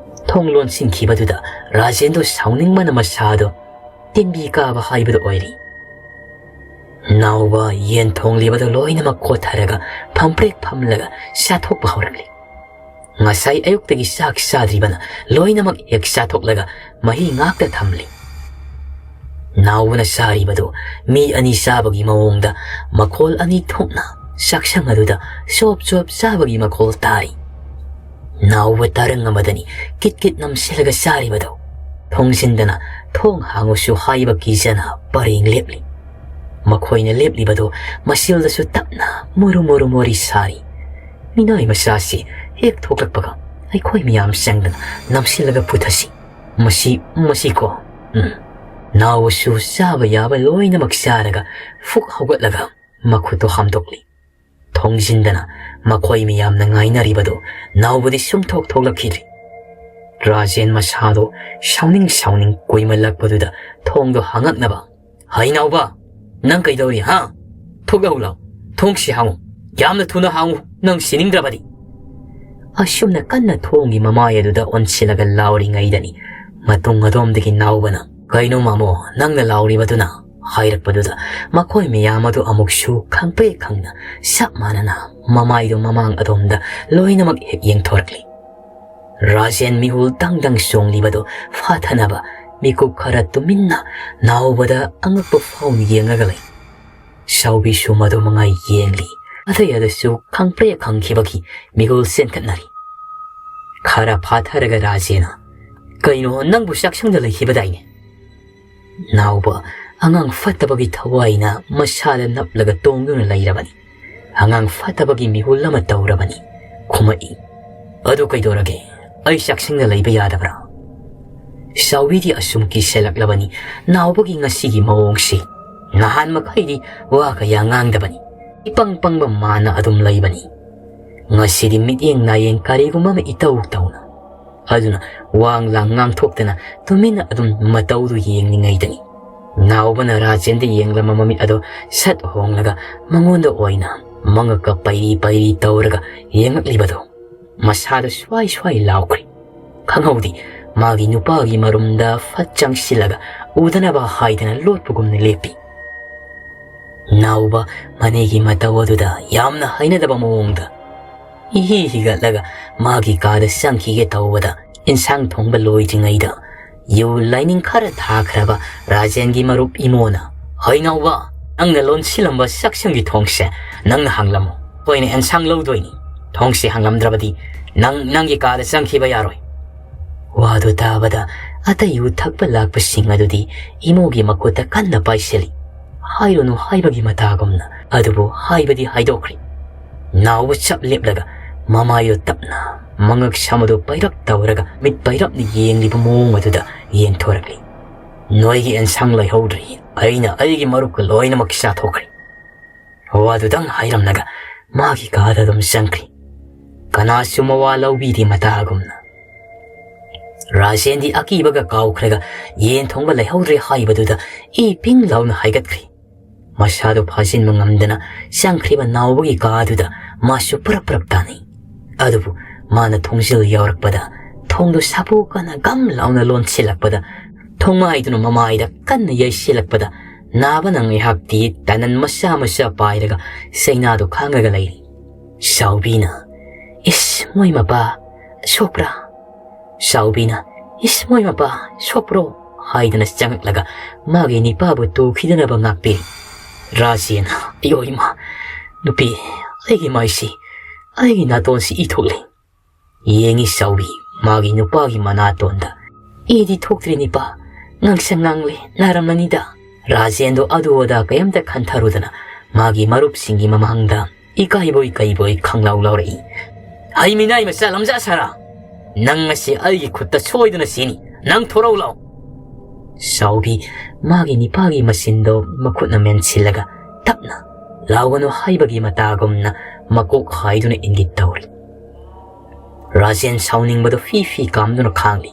ꯊꯣꯡ ꯂꯣꯟꯁꯤꯟꯈꯤꯕꯗꯨꯗ ꯔꯥꯖꯦꯟꯗꯣ ꯁꯥꯎꯅꯤꯡꯕꯅ ꯃꯁꯥꯗꯣ ꯇꯤꯟꯕꯤ ꯀꯥꯕ ꯍꯥꯏꯕꯗꯨ ꯑꯣꯏꯔꯤ꯫ ꯅꯥꯎꯕ ꯌꯦꯟ ꯊꯣꯡꯂꯤꯕꯗꯨ ꯂꯣꯏꯅꯃꯛ ꯀꯣꯠꯊꯔꯒ ꯐꯝꯄ꯭ꯔꯦꯛ ꯐꯝꯂꯒ ꯆꯥꯊꯣꯛꯄ ꯍꯧꯔꯛꯂꯤ꯫ ꯉꯁꯥꯏ ꯑꯌꯨꯛꯇꯒꯤ ꯆꯥꯛ ꯆꯥꯗ꯭ꯔꯤꯕꯅ ꯂꯣꯏꯅꯃꯛ ꯍꯦꯛ ꯆꯥꯊꯣꯛꯂꯒ ꯃꯍꯤ ꯉꯥꯛꯇ ꯊꯝꯂꯤ꯫ ꯅꯥꯎꯕꯅ ꯆꯥꯔꯤꯕꯗꯨ ꯃꯤ ꯑꯅꯤ ꯆꯥꯕꯒꯤ ꯃꯑꯣꯡꯗ ꯃꯈꯣꯜ ꯑꯅꯤ ꯊꯣꯛꯅ ꯆꯥꯛꯁꯪ ꯑꯗꯨꯗ ꯆꯣꯞ ꯆꯣꯞ ꯆꯥꯕꯒꯤ ꯃꯈꯣꯜ ꯇꯥꯔꯤ꯫ ꯅꯥꯎꯕ ꯇꯔꯪ ꯑꯃꯗꯅꯤ ꯀꯤꯠ ꯀꯤꯠ ꯅꯝꯁꯤꯜꯂꯒ ꯆꯥꯔꯤꯕꯗꯨ꯫ ꯊꯣꯡꯖꯤꯟꯗꯅ ꯊꯣꯡ ꯍꯥꯡꯉꯨꯁꯨ ꯍꯥꯏꯕ ꯀꯤꯖꯅ ꯄꯔꯦꯡ ꯂꯦꯞꯂꯤ꯫ ꯃꯈꯣꯏꯅ ꯂꯦꯞꯂꯤꯕꯗꯨ ꯃꯁꯤꯜꯗꯁꯨ ꯇꯞꯅ ꯃꯨꯔꯨ ꯃꯨꯔꯨ ꯃꯣꯔꯤ ꯁꯥꯔꯤ꯫ ꯃꯤꯅꯥꯏ ꯃꯆꯥꯁꯤ ꯍꯦꯛ ꯊꯣꯛꯂꯛꯄꯒ ꯑꯩꯈꯣꯏ ꯃꯌꯥꯝ ꯆꯪꯗꯅ ꯅꯝꯁꯤꯜꯂꯒ ꯄꯨꯊꯁꯤ꯫ ꯃꯁꯤ, ꯃꯁꯤꯀꯣ, ꯎꯝ꯫ ꯅꯥꯎꯕꯁꯨ ꯆꯥꯕ ꯌꯥꯕ ꯂꯣꯏꯅꯃꯛ ꯆꯥꯔꯒ ꯐꯨꯛ ꯍꯧꯒꯠꯂꯒ ꯃꯈꯨꯠꯇꯣ ꯍꯥꯝꯗꯣꯛꯂꯤ꯫ ꯊꯣꯡꯖꯤꯟꯗꯅ ꯃꯈꯣꯏ ꯃꯌꯥꯝꯅ ꯉꯥꯏꯅꯔꯤꯕꯗꯨ ꯅꯥꯎꯕꯗꯤ ꯁꯨꯝ ꯊꯣꯛ ꯊꯣꯛꯂꯛꯈꯤꯗ꯭ꯔꯤ꯫ ꯔꯥꯖꯦꯟ ꯃꯁꯥꯗꯣ ꯁꯥꯎꯅꯤꯡ ꯁꯥꯎꯅꯤꯡ ꯀꯨꯏꯃꯜꯂꯛꯄꯗꯨꯗ ꯊꯣꯡꯗꯣ ꯍꯥꯡꯉꯛꯅꯕ, "ꯍꯩ ꯅꯥꯎꯕ, ꯅꯪ ꯀꯩꯗꯧꯔꯤ, ꯍꯥ? ꯊꯣꯛꯂꯛꯎ ꯂꯥꯎ, ꯊꯣꯡꯁꯤ ꯍꯥꯡꯉꯨ, ꯌꯥꯝꯅ ꯊꯨꯅ ꯍꯥꯡꯉꯨ, ꯅꯪ ꯁꯤꯅꯤꯡꯗ꯭ꯔꯕꯗꯤ꯫" ꯑꯁꯨꯝꯅ ꯀꯟꯅ ꯊꯣꯡꯒꯤ ꯃꯃꯥꯏ ꯑꯗꯨꯗ ꯑꯣꯟꯁꯤꯜꯂꯒ ꯂꯥꯎꯔꯤꯉꯩꯗꯅꯤ ꯃꯇꯨꯡ ꯑꯗꯣꯝꯗꯒꯤ ꯅꯥꯎꯕꯅ, "ꯀꯩꯅꯣ ꯃꯥꯃꯣ, ꯅꯪꯅ ꯂꯥꯎꯔꯤꯕꯗꯨꯅ?" ꯍꯥꯏꯔꯛꯄꯗꯨꯗ ꯃꯈꯣꯏ ꯃꯌꯥꯝ ꯑꯗꯨ ꯑꯃꯨꯛꯁꯨ ꯈꯪꯄ꯭ꯔꯦꯛ ꯈꯪꯅ ꯆꯞ ꯃꯥꯟꯅꯅ ꯃꯃꯥꯏꯗꯨ ꯃꯃꯥꯡ ꯑꯗꯣꯝꯗ ꯂꯣꯏꯅꯃꯛ ꯍꯦꯛ ꯌꯦꯡꯊꯣꯔꯛꯂꯤ꯫ ꯔꯥꯖꯦꯟ ꯃꯤꯍꯨꯜ ꯗꯪ ꯗꯪ ꯆꯣꯡꯂꯤꯕꯗꯨ ꯐꯥꯊꯅꯕ ꯃꯤꯀꯨꯞ ꯈꯔ ꯇꯨꯃꯤꯟꯅ ꯅꯥꯎꯕꯗ ꯑꯉꯛꯄ ꯐꯥꯎꯅ ꯌꯦꯡꯂꯒ ꯂꯩ꯫ ꯁꯥꯎꯕꯤꯁꯨ ꯃꯗꯨ ꯃꯉꯥꯏ ꯌꯦꯡꯂꯤ꯫ ꯑꯇꯩ ꯑꯗꯨꯁꯨ ꯈꯪꯄ꯭ꯔꯦꯛ ꯈꯪꯈꯤꯕꯒꯤ ꯃꯤꯍꯨꯜ ꯆꯦꯟꯈꯠꯅꯔꯤ꯫ ꯈꯔ ꯐꯥꯊꯔꯒ ꯔꯥꯖꯦꯅ, "ꯀꯩꯅꯣ, ꯅꯪꯕꯨ ꯆꯥꯛꯁꯪꯗ ꯂꯩꯈꯤꯕꯗꯥꯏꯅꯦ?" ꯅꯥꯎꯕ ꯑꯉꯥꯡ ꯐꯠꯇꯕꯒꯤ ꯊꯋꯥꯏꯅ ꯃꯁꯥꯗ ꯅꯞꯂꯒ ꯇꯣꯡꯗꯨꯅ ꯂꯩꯔꯕꯅꯤ꯫ ꯑꯉꯥꯡ ꯐꯠꯇꯕꯒꯤ ꯃꯤꯍꯨꯜ ꯑꯃ ꯇꯧꯔꯕꯅꯤ꯫ ꯈꯨꯝꯃꯛꯏ, "ꯑꯗꯨ ꯀꯩꯗꯧꯔꯒꯦ? ꯑꯩ ꯆꯥꯛꯁꯪꯗ ꯂꯩꯕ ꯌꯥꯗꯕ꯭ꯔꯥ?" ꯆꯥꯎꯕꯤꯗꯤ ꯑꯁꯨꯝ ꯀꯤꯁꯜꯂꯛꯂꯕꯅꯤ꯫ ꯅꯥꯎꯕꯒꯤ ꯉꯁꯤꯒꯤ ꯃꯑꯣꯡꯁꯤ ꯅꯍꯥꯟ ꯃꯈꯩꯗꯤ ꯋꯥ ꯀꯌꯥ ꯉꯥꯡꯗꯕꯅꯤ꯫ ꯏꯄꯪ ꯄꯪꯕ ꯃꯥꯅ ꯑꯗꯨꯝ ꯂꯩꯕꯅꯤ꯫ ꯉꯁꯤꯗꯤ ꯃꯤꯠꯌꯦꯡ ꯅꯥꯌꯦꯡ ꯀꯔꯤꯒꯨꯝꯕ ꯑꯃ ꯏꯇꯧ ꯇꯧꯅ꯫ ꯑꯗꯨꯅ ꯋꯥ ꯂꯥꯡ ꯉꯥꯡꯊꯣꯛꯇꯅ ꯇꯨꯃꯤꯟꯅ ꯑꯗꯨꯝ ꯃꯇꯧꯗꯨ ꯌꯦꯡꯂꯤꯉꯩꯗꯅꯤ ꯅꯥꯎꯕꯅ ꯔꯥꯖꯦꯟꯗ ꯌꯦꯡꯂꯝꯕ ꯃꯃꯤꯠ ꯑꯗꯨ ꯁꯠ ꯍꯣꯡꯂꯒ ꯃꯉꯣꯟꯗ ꯑꯣꯏꯅ ꯃꯉꯛꯀ ꯄꯩꯔꯤ ꯄꯩꯔꯤ ꯇꯧꯔꯒ ꯌꯦꯡꯂꯛꯂꯤꯕꯗꯨ꯫ ꯃꯁꯥꯗ ꯁ꯭ꯋꯥꯏ ꯁ꯭ꯋꯥꯏ ꯂꯥꯎꯈ꯭ꯔꯤ꯫ ꯈꯪꯍꯧꯗꯦ, ꯃꯥꯒꯤ ꯅꯨꯄꯥꯒꯤ ꯃꯔꯨꯝꯗ ꯐꯠ ꯆꯪꯁꯤꯜꯂꯒ ꯎꯗꯅꯕ ꯍꯥꯏꯗꯅ ꯂꯣꯠꯄꯒꯨꯝꯅ ꯂꯦꯞꯄꯤ꯫ ꯅꯥꯎꯕ ꯃꯅꯦꯒꯤ ꯃꯇꯧ ꯑꯗꯨꯗ ꯌꯥꯝꯅ ꯍꯩꯅꯗꯕ ꯃꯑꯣꯡꯗ ꯏꯍꯤ ꯍꯤꯒꯠꯂꯒ ꯃꯥꯒꯤ ꯀꯥꯗ ꯆꯪꯈꯤꯒꯦ ꯇꯧꯕꯗ, ꯏꯟꯁꯥꯡ ꯊꯣꯡꯕ ꯂꯣꯏꯗ꯭ꯔꯤꯉꯩꯗ ꯌꯨ ꯂꯥꯏꯅꯤꯡ ꯈꯔ ꯊꯥꯈ꯭ꯔꯕ ꯔꯥꯖꯦꯟꯒꯤ ꯃꯔꯨꯞ ꯏꯃꯣꯅ, "ꯍꯩꯅꯧꯕ, ꯅꯪꯅ ꯂꯣꯟꯁꯤꯜꯂꯝꯕ ꯆꯥꯛꯁꯪꯒꯤ ꯊꯣꯡꯁꯦ ꯅꯪꯅ ꯍꯥꯡꯂꯝꯃꯨ꯫ ꯑꯩꯈꯣꯏꯅ ꯑꯦꯟꯁꯥꯡ ꯂꯧꯗꯣꯏꯅꯤ꯫ ꯊꯣꯡꯁꯦ ꯍꯥꯡꯂꯝꯗ꯭ꯔꯕꯗꯤ ꯅꯪ ꯅꯪꯒꯤ ꯀꯥꯗ ꯆꯪꯈꯤꯕ ꯌꯥꯔꯣꯏ꯫" ꯋꯥꯗꯨ ꯇꯥꯕꯗ ꯑꯇꯩ ꯌꯨ ꯊꯛꯄ ꯂꯥꯛꯄꯁꯤꯡ ꯑꯗꯨꯗꯤ ꯏꯃꯣꯒꯤ ꯃꯈꯨꯠꯇ ꯀꯟꯅ ꯄꯥꯏꯁꯤꯜꯂꯤ꯫ ꯍꯥꯏꯔꯨꯅꯨ ꯍꯥꯏꯕꯒꯤ ꯃꯇꯥꯒꯨꯝꯅ, ꯑꯗꯨꯕꯨ ꯍꯥꯏꯕꯗꯤ ꯍꯥꯏꯗꯣꯛꯈ꯭ꯔꯤ꯫ ꯅꯥꯎꯕ ꯆꯞ ꯂꯦꯞꯂꯒ ꯃꯃꯥꯏꯗꯨ ꯇꯞꯅ ꯃꯉꯛ ꯁꯝ ꯑꯗꯨ ꯄꯩꯔꯞ ꯇꯧꯔꯒ ꯃꯤꯠ ꯄꯩꯔꯞꯅ ꯌꯦꯡꯂꯤꯕ ꯃꯑꯣꯡ ꯑꯗꯨꯗ ꯌꯦꯡꯊꯣꯔꯛꯂꯤ꯫ "ꯅꯣꯏꯒꯤ ꯑꯦꯟꯁꯥꯡ ꯂꯩꯍꯧꯗ꯭ꯔꯤ, ꯑꯩꯅ ꯑꯩꯒꯤ ꯃꯔꯨꯞꯀ ꯂꯣꯏꯅꯃꯛ ꯆꯥꯊꯣꯛꯈ꯭ꯔꯦ꯫" ꯋꯥꯗꯨꯗꯪ ꯍꯥꯏꯔꯝꯂꯒ ꯃꯥꯒꯤ ꯀꯥꯗ ꯑꯗꯨꯝ ꯆꯪꯈ꯭ꯔꯤ꯫ ꯀꯅꯥꯁꯨ ꯃꯋꯥ ꯂꯧꯕꯤꯗꯦ ꯃꯇꯥꯒꯨꯝꯅ꯫ ꯔꯥꯖꯦꯟꯗꯤ ꯑꯀꯤꯕꯒ ꯀꯥꯎꯈ꯭ꯔꯒ ꯌꯦꯟ ꯊꯣꯡꯕ ꯂꯩꯍꯧꯗ꯭ꯔꯦ ꯍꯥꯏꯕꯗꯨꯗ ꯏ ꯄꯤꯡ ꯂꯥꯎꯅ ꯍꯥꯏꯒꯠꯈ꯭ꯔꯤ꯫ ꯃꯁꯥꯗꯨ ꯐꯥꯖꯤꯟꯕ ꯉꯝꯗꯅ ꯆꯪꯈ꯭ꯔꯤꯕ ꯅꯥꯎꯕꯒꯤ ꯀꯥꯗꯨꯗ ꯃꯥꯁꯨ ꯄꯨꯔꯞ ꯄꯨꯔꯞ ꯇꯥꯅꯩ꯫ ꯑꯗꯨꯕꯨ ꯃꯥꯅ ꯊꯣꯡꯖꯤꯜ ꯌꯧꯔꯛꯄꯗ ꯊꯣꯡꯗꯨ ꯁꯥꯄꯣꯛ ꯀꯟꯅ ꯒꯝ ꯂꯥꯎꯅ ꯂꯣꯟꯁꯤꯜꯂꯛꯄꯗ ꯊꯣꯡꯃꯥꯏꯗꯨꯅ ꯃꯃꯥꯏꯗ ꯀꯟꯅ ꯌꯩꯁꯤꯜꯂꯛꯄꯗ ꯅꯥꯕꯅ ꯉꯥꯏꯍꯥꯛꯇꯤ ꯇꯅꯟ ꯃꯆꯥ ꯃꯆꯥ ꯄꯥꯏꯔꯒ ꯆꯩꯅꯥꯗꯨ ꯈꯥꯡꯂꯒ ꯂꯩꯔꯤ꯫ ꯁꯥꯎꯕꯤꯅ, "ꯏꯁ, ꯃꯣꯏ ꯃꯄꯥ ꯁꯣꯛꯄ꯭ꯔꯥ?" ꯁꯥꯎꯕꯤꯅ, "ꯏꯁ, ꯃꯣꯏ ꯃꯄꯥ ꯁꯣꯛꯄ꯭ꯔꯣ?" ꯍꯥꯏꯗꯨꯅ ꯆꯪꯉꯛꯂꯒ ꯃꯥꯒꯤ ꯅꯤꯄꯥꯕꯨ ꯇꯨꯈꯤꯗꯅꯕ ꯉꯥꯛꯄꯤꯔꯤ꯫ ꯔꯥꯖꯦꯟ, "ꯑꯌꯣ ꯏꯃꯥ, ꯅꯨꯄꯤ, ꯑꯩꯒꯤ ꯃꯥꯏꯁꯤ, ꯑꯩꯒꯤ ꯅꯥꯇꯣꯟꯁꯤ ꯏ ꯊꯣꯛꯂꯦ꯫" ꯌꯦꯡꯉꯤ ꯁꯥꯎꯕꯤ ꯃꯥꯒꯤ ꯅꯨꯄꯥꯒꯤ ꯃꯅꯥꯇꯣꯟꯗ꯫ "ꯏꯗꯤ ꯊꯣꯛꯇ꯭ꯔꯤ ꯅꯤꯄꯥ, ꯉꯥꯡꯁꯪ ꯉꯥꯡꯂꯦ, ꯅꯥꯔꯝꯃꯅꯤꯗ꯫" ꯔꯥꯖꯦꯟꯗꯣ ꯑꯗꯨ ꯑꯗꯥ ꯀꯩꯝꯇ ꯈꯟꯊꯔꯨꯗꯅ ꯃꯥꯒꯤ ꯃꯔꯨꯞꯁꯤꯡꯒꯤ ꯃꯃꯥꯡꯗ ꯏꯀꯥꯏꯕꯣꯏ ꯀꯩꯕꯣꯏ ꯈꯪꯂꯥꯎ ꯂꯥꯎꯔꯛꯏ꯫ "ꯍꯩ ꯃꯤꯅꯥꯏ ꯃꯆꯥ ꯂꯝꯖꯥ ꯁꯥꯔꯥ, ꯅꯪ ꯉꯁꯤ ꯑꯩꯒꯤ ꯈꯨꯠꯇ ꯁꯣꯏꯗꯅ ꯁꯤꯅꯤ, ꯅꯪ ꯊꯣꯔꯛꯎ ꯂꯥꯎ꯫" ꯁꯥꯎꯕꯤ ꯃꯥꯒꯤ ꯅꯤꯄꯥꯒꯤ ꯃꯆꯤꯟꯗꯣ ꯃꯈꯨꯠꯅ ꯃꯦꯟꯁꯤꯜꯂꯒ ꯇꯞꯅ, "ꯂꯥꯎꯒꯅꯨ" ꯍꯥꯏꯕꯒꯤ ꯃꯇꯥꯒꯨꯝꯅ ꯃꯀꯣꯛ ꯍꯥꯏꯗꯨꯅ ꯏꯪꯒꯤꯠ ꯇꯧꯔꯤ꯫ ꯔꯥꯖꯦꯟ ꯁꯥꯎꯅꯤꯡꯕꯗꯨ ꯐꯤ ꯐꯤ ꯀꯥꯝꯗꯨꯅ ꯈꯥꯡꯂꯤ꯫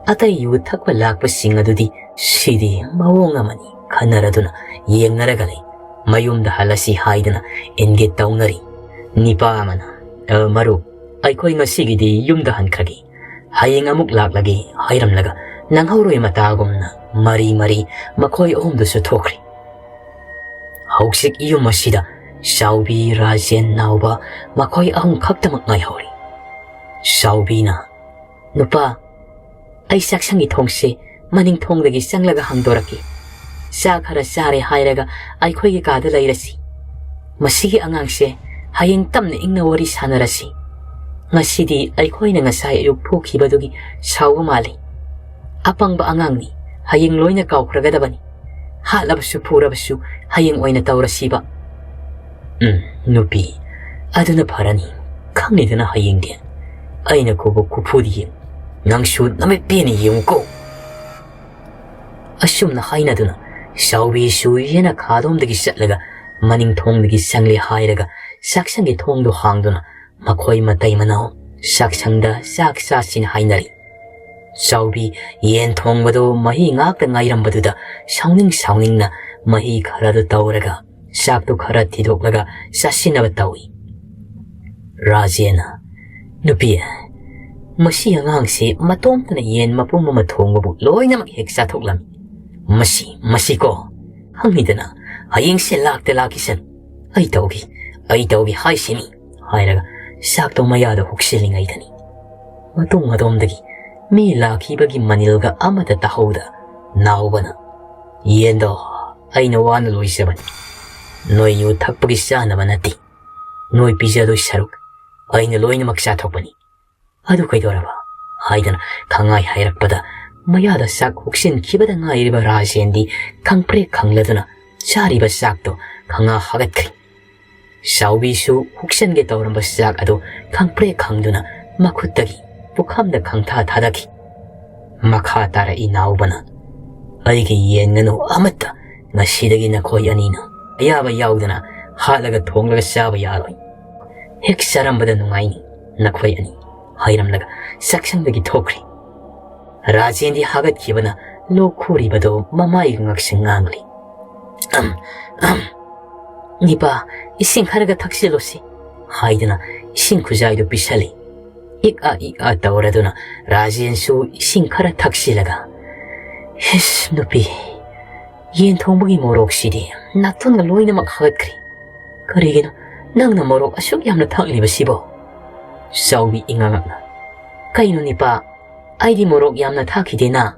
ꯑꯇꯩ ꯌꯨ ꯊꯛꯄ ꯂꯥꯛꯄꯁꯤꯡ ꯑꯗꯨꯗꯤ ꯁꯤꯗꯤ ꯃꯑꯣꯡ ꯑꯃꯅꯤ ꯈꯟꯅꯔꯗꯨꯅ ꯌꯦꯡꯅꯔꯒ ꯂꯩ꯫ ꯃꯌꯨꯝꯗ ꯍꯜꯂꯁꯤ ꯍꯥꯏꯗꯨꯅ ꯏꯪꯒꯤꯠ ꯇꯧꯅꯔꯤ꯫ ꯅꯤꯄꯥ ꯑꯃꯅ, "ꯑ, ꯃꯔꯨꯞ, ꯑꯩꯈꯣꯏ ꯉꯁꯤꯒꯤꯗꯤ ꯌꯨꯝꯗ ꯍꯟꯈ꯭ꯔꯒꯦ꯫ ꯍꯌꯦꯡ ꯑꯃꯨꯛ ꯂꯥꯛꯂꯒꯦ" ꯍꯥꯏꯔꯝꯂꯒ ꯅꯪꯍꯧꯔꯣꯏ ꯃꯇꯥꯒꯨꯝꯅ ꯃꯔꯤ ꯃꯔꯤ ꯃꯈꯣꯏ ꯑꯍꯨꯝꯗꯨꯁꯨ ꯊꯣꯛꯈ꯭ꯔꯦ꯫ ꯍꯧꯖꯤꯛ ꯌꯨꯝ ꯑꯁꯤꯗ ꯆꯥꯎꯕꯤ, ꯔꯥꯖꯦꯟ, ꯅꯥꯎꯕ ꯃꯈꯣꯏ ꯑꯍꯨꯝ ꯈꯛꯇꯃꯛ ꯉꯥꯏꯍꯧꯔꯤ꯫ ꯆꯥꯎꯕꯤꯅ, "ꯅꯨꯄꯥ, ꯑꯩ ꯆꯥꯛꯁꯪꯒꯤ ꯊꯣꯡꯁꯦ ꯃꯅꯤꯡ ꯊꯣꯡꯗꯒꯤ ꯆꯪꯂꯒ ꯍꯥꯡꯗꯣꯔꯛꯀꯦ꯫ ꯆꯥ ꯈꯔ ꯆꯥꯔꯦ ꯍꯥꯏꯔꯒ ꯑꯩꯈꯣꯏꯒꯤ ꯀꯥꯗ ꯂꯩꯔꯁꯤ꯫ ꯃꯁꯤꯒꯤ ꯑꯉꯥꯡꯁꯦ ꯍꯌꯦꯡ ꯇꯞꯅ ꯏꯪꯅ ꯋꯥꯔꯤ ꯁꯥꯟꯅꯔꯁꯤ꯫ ꯉꯁꯤꯗꯤ ꯑꯩꯈꯣꯏꯅ ꯉꯁꯥꯏ ꯑꯌꯨꯛ ꯐꯨꯈꯤꯕꯗꯨꯒꯤ ꯁꯥꯎꯕ ꯃꯥꯜꯂꯤ꯫ ꯑꯄꯪꯕ ꯑꯉꯥꯡꯅꯤ, ꯍꯌꯦꯡ ꯂꯣꯏꯅ ꯀꯥꯎꯈ꯭ꯔꯒꯗꯕꯅꯤ꯫ ꯍꯥꯠꯂꯕꯁꯨ ꯐꯨꯔꯕꯁꯨ ꯍꯌꯦꯡ ꯑꯣꯏꯅ ꯇꯧꯔꯁꯤꯕ꯫" "ꯎꯝ, ꯅꯨꯄꯤ, ꯑꯗꯨꯅ ꯐꯔꯅꯤ꯫ ꯈꯪꯅꯤꯗꯅ ꯍꯌꯦꯡꯗꯤ꯫ ꯑꯩꯅ ꯈꯨꯕꯨ ꯈꯨꯐꯨꯗꯤ ꯌꯦꯡ, ꯅꯪꯁꯨ ꯅꯃꯤꯠ ꯄꯦꯟꯅ ꯌꯦꯡꯉꯨꯀꯣ꯫" ꯑꯁꯨꯝꯅ ꯍꯥꯏꯅꯗꯨꯅ ꯆꯥꯎꯕꯤꯁꯨ ꯌꯦꯅꯈꯥꯗꯣꯝꯗꯒꯤ ꯆꯠꯂꯒ ꯃꯅꯤꯡ ꯊꯣꯡꯗꯒꯤ ꯆꯪꯂꯦ ꯍꯥꯏꯔꯒ ꯆꯥꯛꯁꯪꯒꯤ ꯊꯣꯡꯗꯨ ꯍꯥꯡꯗꯨꯅ ꯃꯈꯣꯏ ꯃꯇꯩ ꯃꯅꯥꯎ ꯆꯥꯛꯁꯪꯗ ꯆꯥꯛ ꯆꯥꯁꯤꯅ ꯍꯥꯏꯅꯔꯤ꯫ ꯆꯥꯎꯕꯤ ꯌꯦꯟ ꯊꯣꯡꯕꯗꯨ ꯃꯍꯤ ꯉꯥꯛꯇ ꯉꯥꯏꯔꯝꯕꯗꯨꯗ ꯁꯥꯎꯅꯤꯡ ꯁꯥꯎꯅꯤꯡꯅ ꯃꯍꯤ ꯈꯔꯗꯨ ꯇꯧꯔꯒ ꯆꯥꯛꯇꯨ ꯈꯔ ꯊꯤꯗꯣꯛꯂꯒ ꯆꯥꯁꯤꯟꯅꯕ ꯇꯧꯏ꯫ ꯔꯥꯖꯦꯟꯅ, "ꯅꯨꯄꯤ, "ꯃꯁꯤ ꯑꯉꯥꯡꯁꯤ ꯃꯇꯣꯝꯇꯅ ꯌꯦꯟ ꯃꯄꯨꯝ ꯑꯃ ꯊꯣꯡꯕꯕꯨ ꯂꯣꯏꯅꯃꯛ ꯍꯦꯛ ꯆꯥꯊꯣꯛꯂꯝꯃꯤ꯫ ꯃꯁꯤ, ꯃꯁꯤ ꯀꯣ, ꯍꯪꯉꯤꯗꯅ, ꯍꯌꯦꯡꯁꯦ ꯂꯥꯛꯇ ꯂꯥꯛꯈꯤꯁꯟ꯫ ꯑꯩ ꯇꯧꯒꯦ, ꯑꯩ ꯇꯧꯒꯦ ꯍꯥꯏꯁꯤꯅꯤ," ꯍꯥꯏꯔꯒ ꯆꯥꯛꯇꯣ ꯃꯌꯥꯗ ꯍꯨꯛꯁꯤꯜꯂꯤꯉꯩꯗꯅꯤ, ꯃꯇꯨꯡ ꯑꯗꯣꯝꯗꯒꯤ ꯃꯤ ꯂꯥꯛꯈꯤꯕꯒꯤ ꯃꯅꯤꯜꯒ ꯑꯃꯠꯇ ꯇꯥꯍꯧꯗ ꯅꯥꯎꯕꯅ, "ꯌꯦꯟꯗꯣ ꯑꯩꯅ ꯋꯥꯅ ꯂꯣꯏꯖꯕꯅꯤ꯫ ꯅꯣꯏ ꯌꯨ ꯊꯛꯄꯒꯤ ꯆꯥꯅꯕ ꯅꯠꯇꯦ꯫ ꯅꯣꯏ ꯄꯤꯖꯗꯣꯏ ꯁꯔꯨꯛ ꯑꯩꯅ ꯂꯣꯏꯅꯃꯛ ꯆꯥꯊꯣꯛꯄꯅꯤ꯫ ꯑꯗꯨ ꯀꯩꯗꯧꯔꯕ?" ꯍꯥꯏꯗꯅ ꯈꯪꯉꯥꯏ ꯍꯥꯏꯔꯛꯄꯗ, ꯃꯌꯥꯗ ꯆꯥꯛ ꯍꯨꯛꯆꯤꯟꯈꯤꯕꯗ ꯉꯥꯏꯔꯤꯕ ꯔꯥꯖꯦꯟꯗꯤ ꯈꯪꯄ꯭ꯔꯦꯛ ꯈꯪꯂꯗꯨꯅ ꯆꯥꯔꯤꯕ ꯆꯥꯛꯇꯣ ꯈꯪꯉꯥ ꯍꯥꯒꯠꯈ꯭ꯔꯦ꯫ ꯆꯥꯎꯕꯤꯁꯨ ꯍꯨꯛꯆꯟꯒꯦ ꯇꯧꯔꯝꯕ ꯆꯥꯛ ꯑꯗꯨ ꯈꯪꯄ꯭ꯔꯦꯛ ꯈꯪꯗꯨꯅ ꯃꯈꯨꯠꯇꯒꯤ ꯄꯨꯈꯝꯗ ꯈꯪꯊꯥ ꯊꯥꯗꯈꯤ꯫ ꯃꯈꯥ ꯇꯥꯔꯛꯏ ꯅꯥꯎꯕꯅ, "ꯑꯩꯒꯤ ꯌꯦꯟ ꯉꯥꯅꯨ ꯑꯃꯠꯇ ꯉꯁꯤꯗꯒꯤ ꯅꯈꯣꯏ ꯑꯅꯤꯅ ꯑꯌꯥꯕ ꯌꯥꯎꯗꯅ ꯍꯥꯠꯂꯒ ꯊꯣꯡꯂꯒ ꯆꯥꯕ ꯌꯥꯔꯣꯏ꯫ ꯍꯦꯛ ꯆꯥꯔꯝꯕꯗ ꯅꯨꯡꯉꯥꯏꯅꯤ ꯅꯈꯣꯏ ꯑꯅꯤ," ꯍꯥꯏꯔꯝꯂꯒ ꯆꯥꯛꯁꯪꯗꯒꯤ ꯊꯣꯛꯈ꯭ꯔꯦ꯫ ꯔꯥꯖꯦꯟꯗꯤ ꯍꯥꯒꯠꯈꯤꯕꯅ ꯂꯣꯛ ꯈꯨꯔꯤꯕꯗꯣ ꯃꯃꯥꯏꯒ ꯉꯛꯁꯪ ꯉꯥꯡꯂꯤ꯫ "ꯑꯝ, ꯑꯝ, ꯅꯤꯄꯥ, ꯏꯁꯤꯡ ꯈꯔꯒ ꯊꯛꯆꯤꯜꯂꯨꯁꯤ," ꯍꯥꯏꯗꯨꯅ ꯏꯁꯤꯡ ꯈꯨꯖꯥꯏꯗꯨ ꯄꯤꯁꯜꯂꯤ꯫ ꯏꯛ ꯑ ꯏꯛ ꯑ ꯇꯧꯔꯗꯨꯅ ꯔꯥꯖꯦꯟꯁꯨ ꯏꯁꯤꯡ ꯈꯔ ꯊꯛꯆꯤꯜꯂꯒ, "ꯍꯤꯁ, ꯅꯨꯄꯤ, ꯌꯦꯟ ꯊꯣꯡꯕꯒꯤ ꯃꯣꯔꯣꯛꯁꯤꯗꯤ ꯅꯥꯇꯣꯟꯒ ꯂꯣꯏꯅꯃꯛ ꯍꯥꯒꯠꯈ꯭ꯔꯦ꯫ ꯀꯔꯤꯒꯤꯅꯣ ꯅꯪꯅ ꯃꯣꯔꯣꯛ ꯑꯁꯨꯛ ꯌꯥꯝꯅ ꯊꯥꯛꯂꯤꯕꯁꯤꯕꯣ?" ꯆꯥꯎꯕꯤ ꯏꯉꯥꯡ ꯉꯛꯅ, "ꯀꯩꯅꯣ ꯅꯤꯄꯥ, ꯑꯩꯗꯤ ꯃꯣꯔꯣꯛ ꯌꯥꯝꯅ ꯊꯥꯛꯈꯤꯗꯦꯅ꯫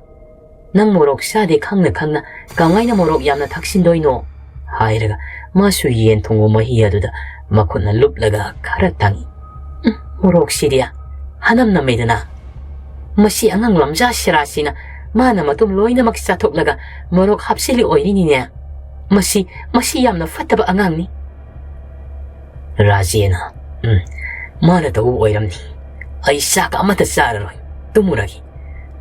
ꯅꯪ ꯃꯣꯔꯣꯛ ꯆꯥꯗꯦ ꯈꯪꯅ ꯈꯪꯅ ꯀꯃꯥꯏꯅ ꯃꯣꯔꯣꯛ ꯌꯥꯝꯅ ꯊꯥꯛꯆꯤꯟꯗꯣꯏꯅꯣ?" ꯍꯥꯏꯔꯒ ꯃꯥꯁꯨ ꯌꯦꯟ ꯊꯣꯡꯕ ꯃꯍꯤ ꯑꯗꯨꯗ ꯃꯈꯨꯠꯅ ꯂꯨꯞꯂꯒ ꯈꯔ ꯇꯪꯏ꯫ "ꯎꯝ, ꯃꯣꯔꯣꯛꯁꯤꯗꯤ ꯍꯅꯝ ꯅꯝꯃꯦꯗꯅ꯫ ꯃꯁꯤ ꯑꯉꯥꯡ ꯂꯝꯖꯥ ꯁꯦꯔꯥꯁꯤꯅ ꯃꯥꯅ ꯃꯇꯨꯝ ꯂꯣꯏꯅꯃꯛ ꯆꯥꯊꯣꯛꯂꯒ ꯃꯣꯔꯣꯛ ꯍꯥꯞꯆꯤꯜꯂꯤ ꯑꯣꯏꯔꯤꯅꯤꯅꯦ꯫ ꯃꯁꯤ, ꯃꯁꯤ ꯌꯥꯝꯅ ꯐꯠꯇꯕ ꯑꯉꯥꯡꯅꯤ꯫" ꯔꯥꯖꯦꯅ, "ꯎꯝ, ꯃꯥꯅ ꯇꯧꯕ ꯑꯣꯏꯔꯝꯅꯤ꯫ ꯑꯩ ꯆꯥꯛ ꯑꯃꯠꯇ ꯆꯥꯔꯔꯣꯏ, ꯇꯨꯝꯃꯨꯔꯒꯦ꯫